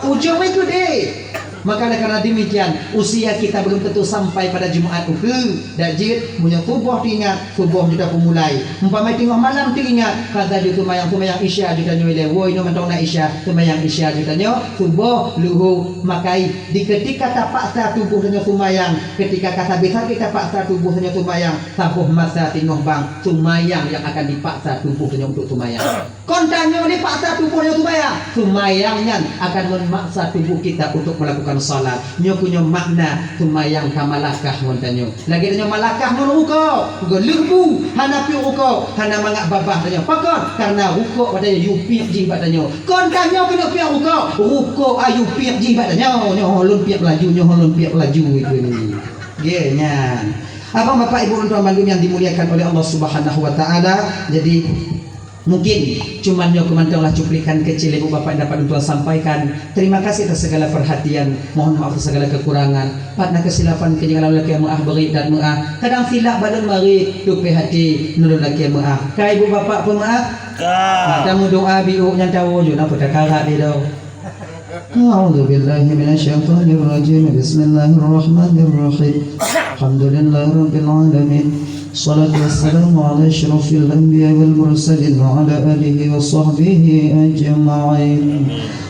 Ujông itu deh. Maka oleh karena demikian, usia kita belum tentu sampai pada Jumeu'at ukeue. Dak jeuet, meunyoe suboh teuingat, suboh jeuet tapeumulai. Umpama teungoh malam teuingat, ka laju seumayang, seumayang Isya jeuet tanyoe ilèe. Woe, inoe mantong na Isya, seumayang Isya jeuet tanyoe, suboh, luho, makai. Di ketika tapaksa tuboh tanyoe seumayang, ketika ka sabé-sabé tapaksa tuboh tanyoe seumayang, saboh masa teungoh bang, seumayang nyang akan dipaksa tuboh tanyoe untuk seumayang. Kon tanyoe dipaksa tuboh nyoe seumayang. Seumayang nyan akan meumaksa tuboh kita untuk melakukan salat. Nyoe keuh nyoe makna seumayang ka malakah ngon tanyoe. Lagèe tanyoe malakah ngon rukok. Geuleubu, hana piôh rukok, hana mangat babah tanyoe. Pakon? Karena rukok watèe yue piep jih bak tanyoe. Kon tanyoe keuneuk piep rukok, rukok a yue piep jih bak tanyoe. Nyoe lôn piep laju, nyoe lôn piep laju, itu ni. Gèt nyan. Abang, bapak, ibu, tuan bandum yang dimuliakan oleh Allah Subhanahu wa Taala. Jadi, mungkin cuman nyoe keuh mantong lah cuplikan kecil ibu bapak dapat untuk sampaikan. Terima kasih atas segala perhatian. Mohon maaf atas segala kekurangan. Pat na keusilapan keu nyang lam lakèe meu'ah, beurik dan meu'ah. Kadang silap balon mari, tupéh até nulôn lakèe meu'ah. Ka ibu bapak peumeu'ah? Ka. Mata meudoa biôh nyan tawoe jeuet na peutakarat di dong. أعوذ بالله من الشيطان الرجيم. بسم الله الرحمن الرحيم. الحمد لله رب العالمين. الصلاة والسلام على أشرف الأنبياء والمرسلين وعلى آله وصحبه أجمعين.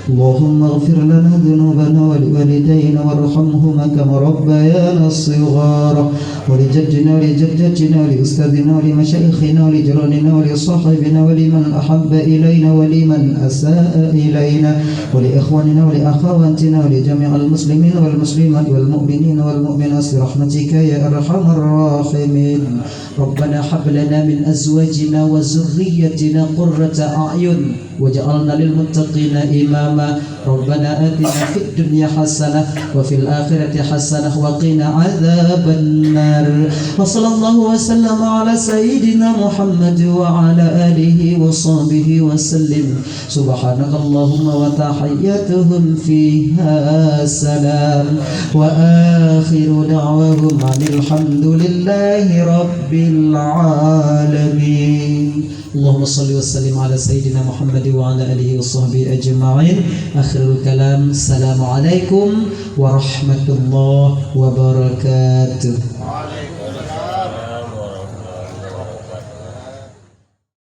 اللهم اغفر لنا ذنوبنا ولوالدينا وارحمهما كما ربيانا صغارا. ولجدنا ولجدتنا ولأستاذنا ولمشايخنا ولجيراننا ولصاحبنا ولمن أحب إلينا ولمن أساء إلينا ولإخواننا ولأخواتنا ولجميع المسلمين والمسلمات والمؤمنين والمؤمنات برحمتك يا أرحم الراحمين. ربنا هب لنا من أزواجنا وذريتنا قرة أعين واجعلنا للمتقين إماما. ربنا آتنا في الدنيا حسنة وفي الآخرة حسنة وقنا عذاب النار. وصلى الله وسلم على سيدنا محمد وعلى آله وصحبه وسلم. سبحانك اللهم وتحياتهم فيها سلام. وآخر دعواهم أن الحمد لله رب العالمين. اللهم صل وسلم على سيدنا محمد وعلى آله وصحبه أجمعين. آخر الكلام، السلام عليكم ورحمة الله وبركاته.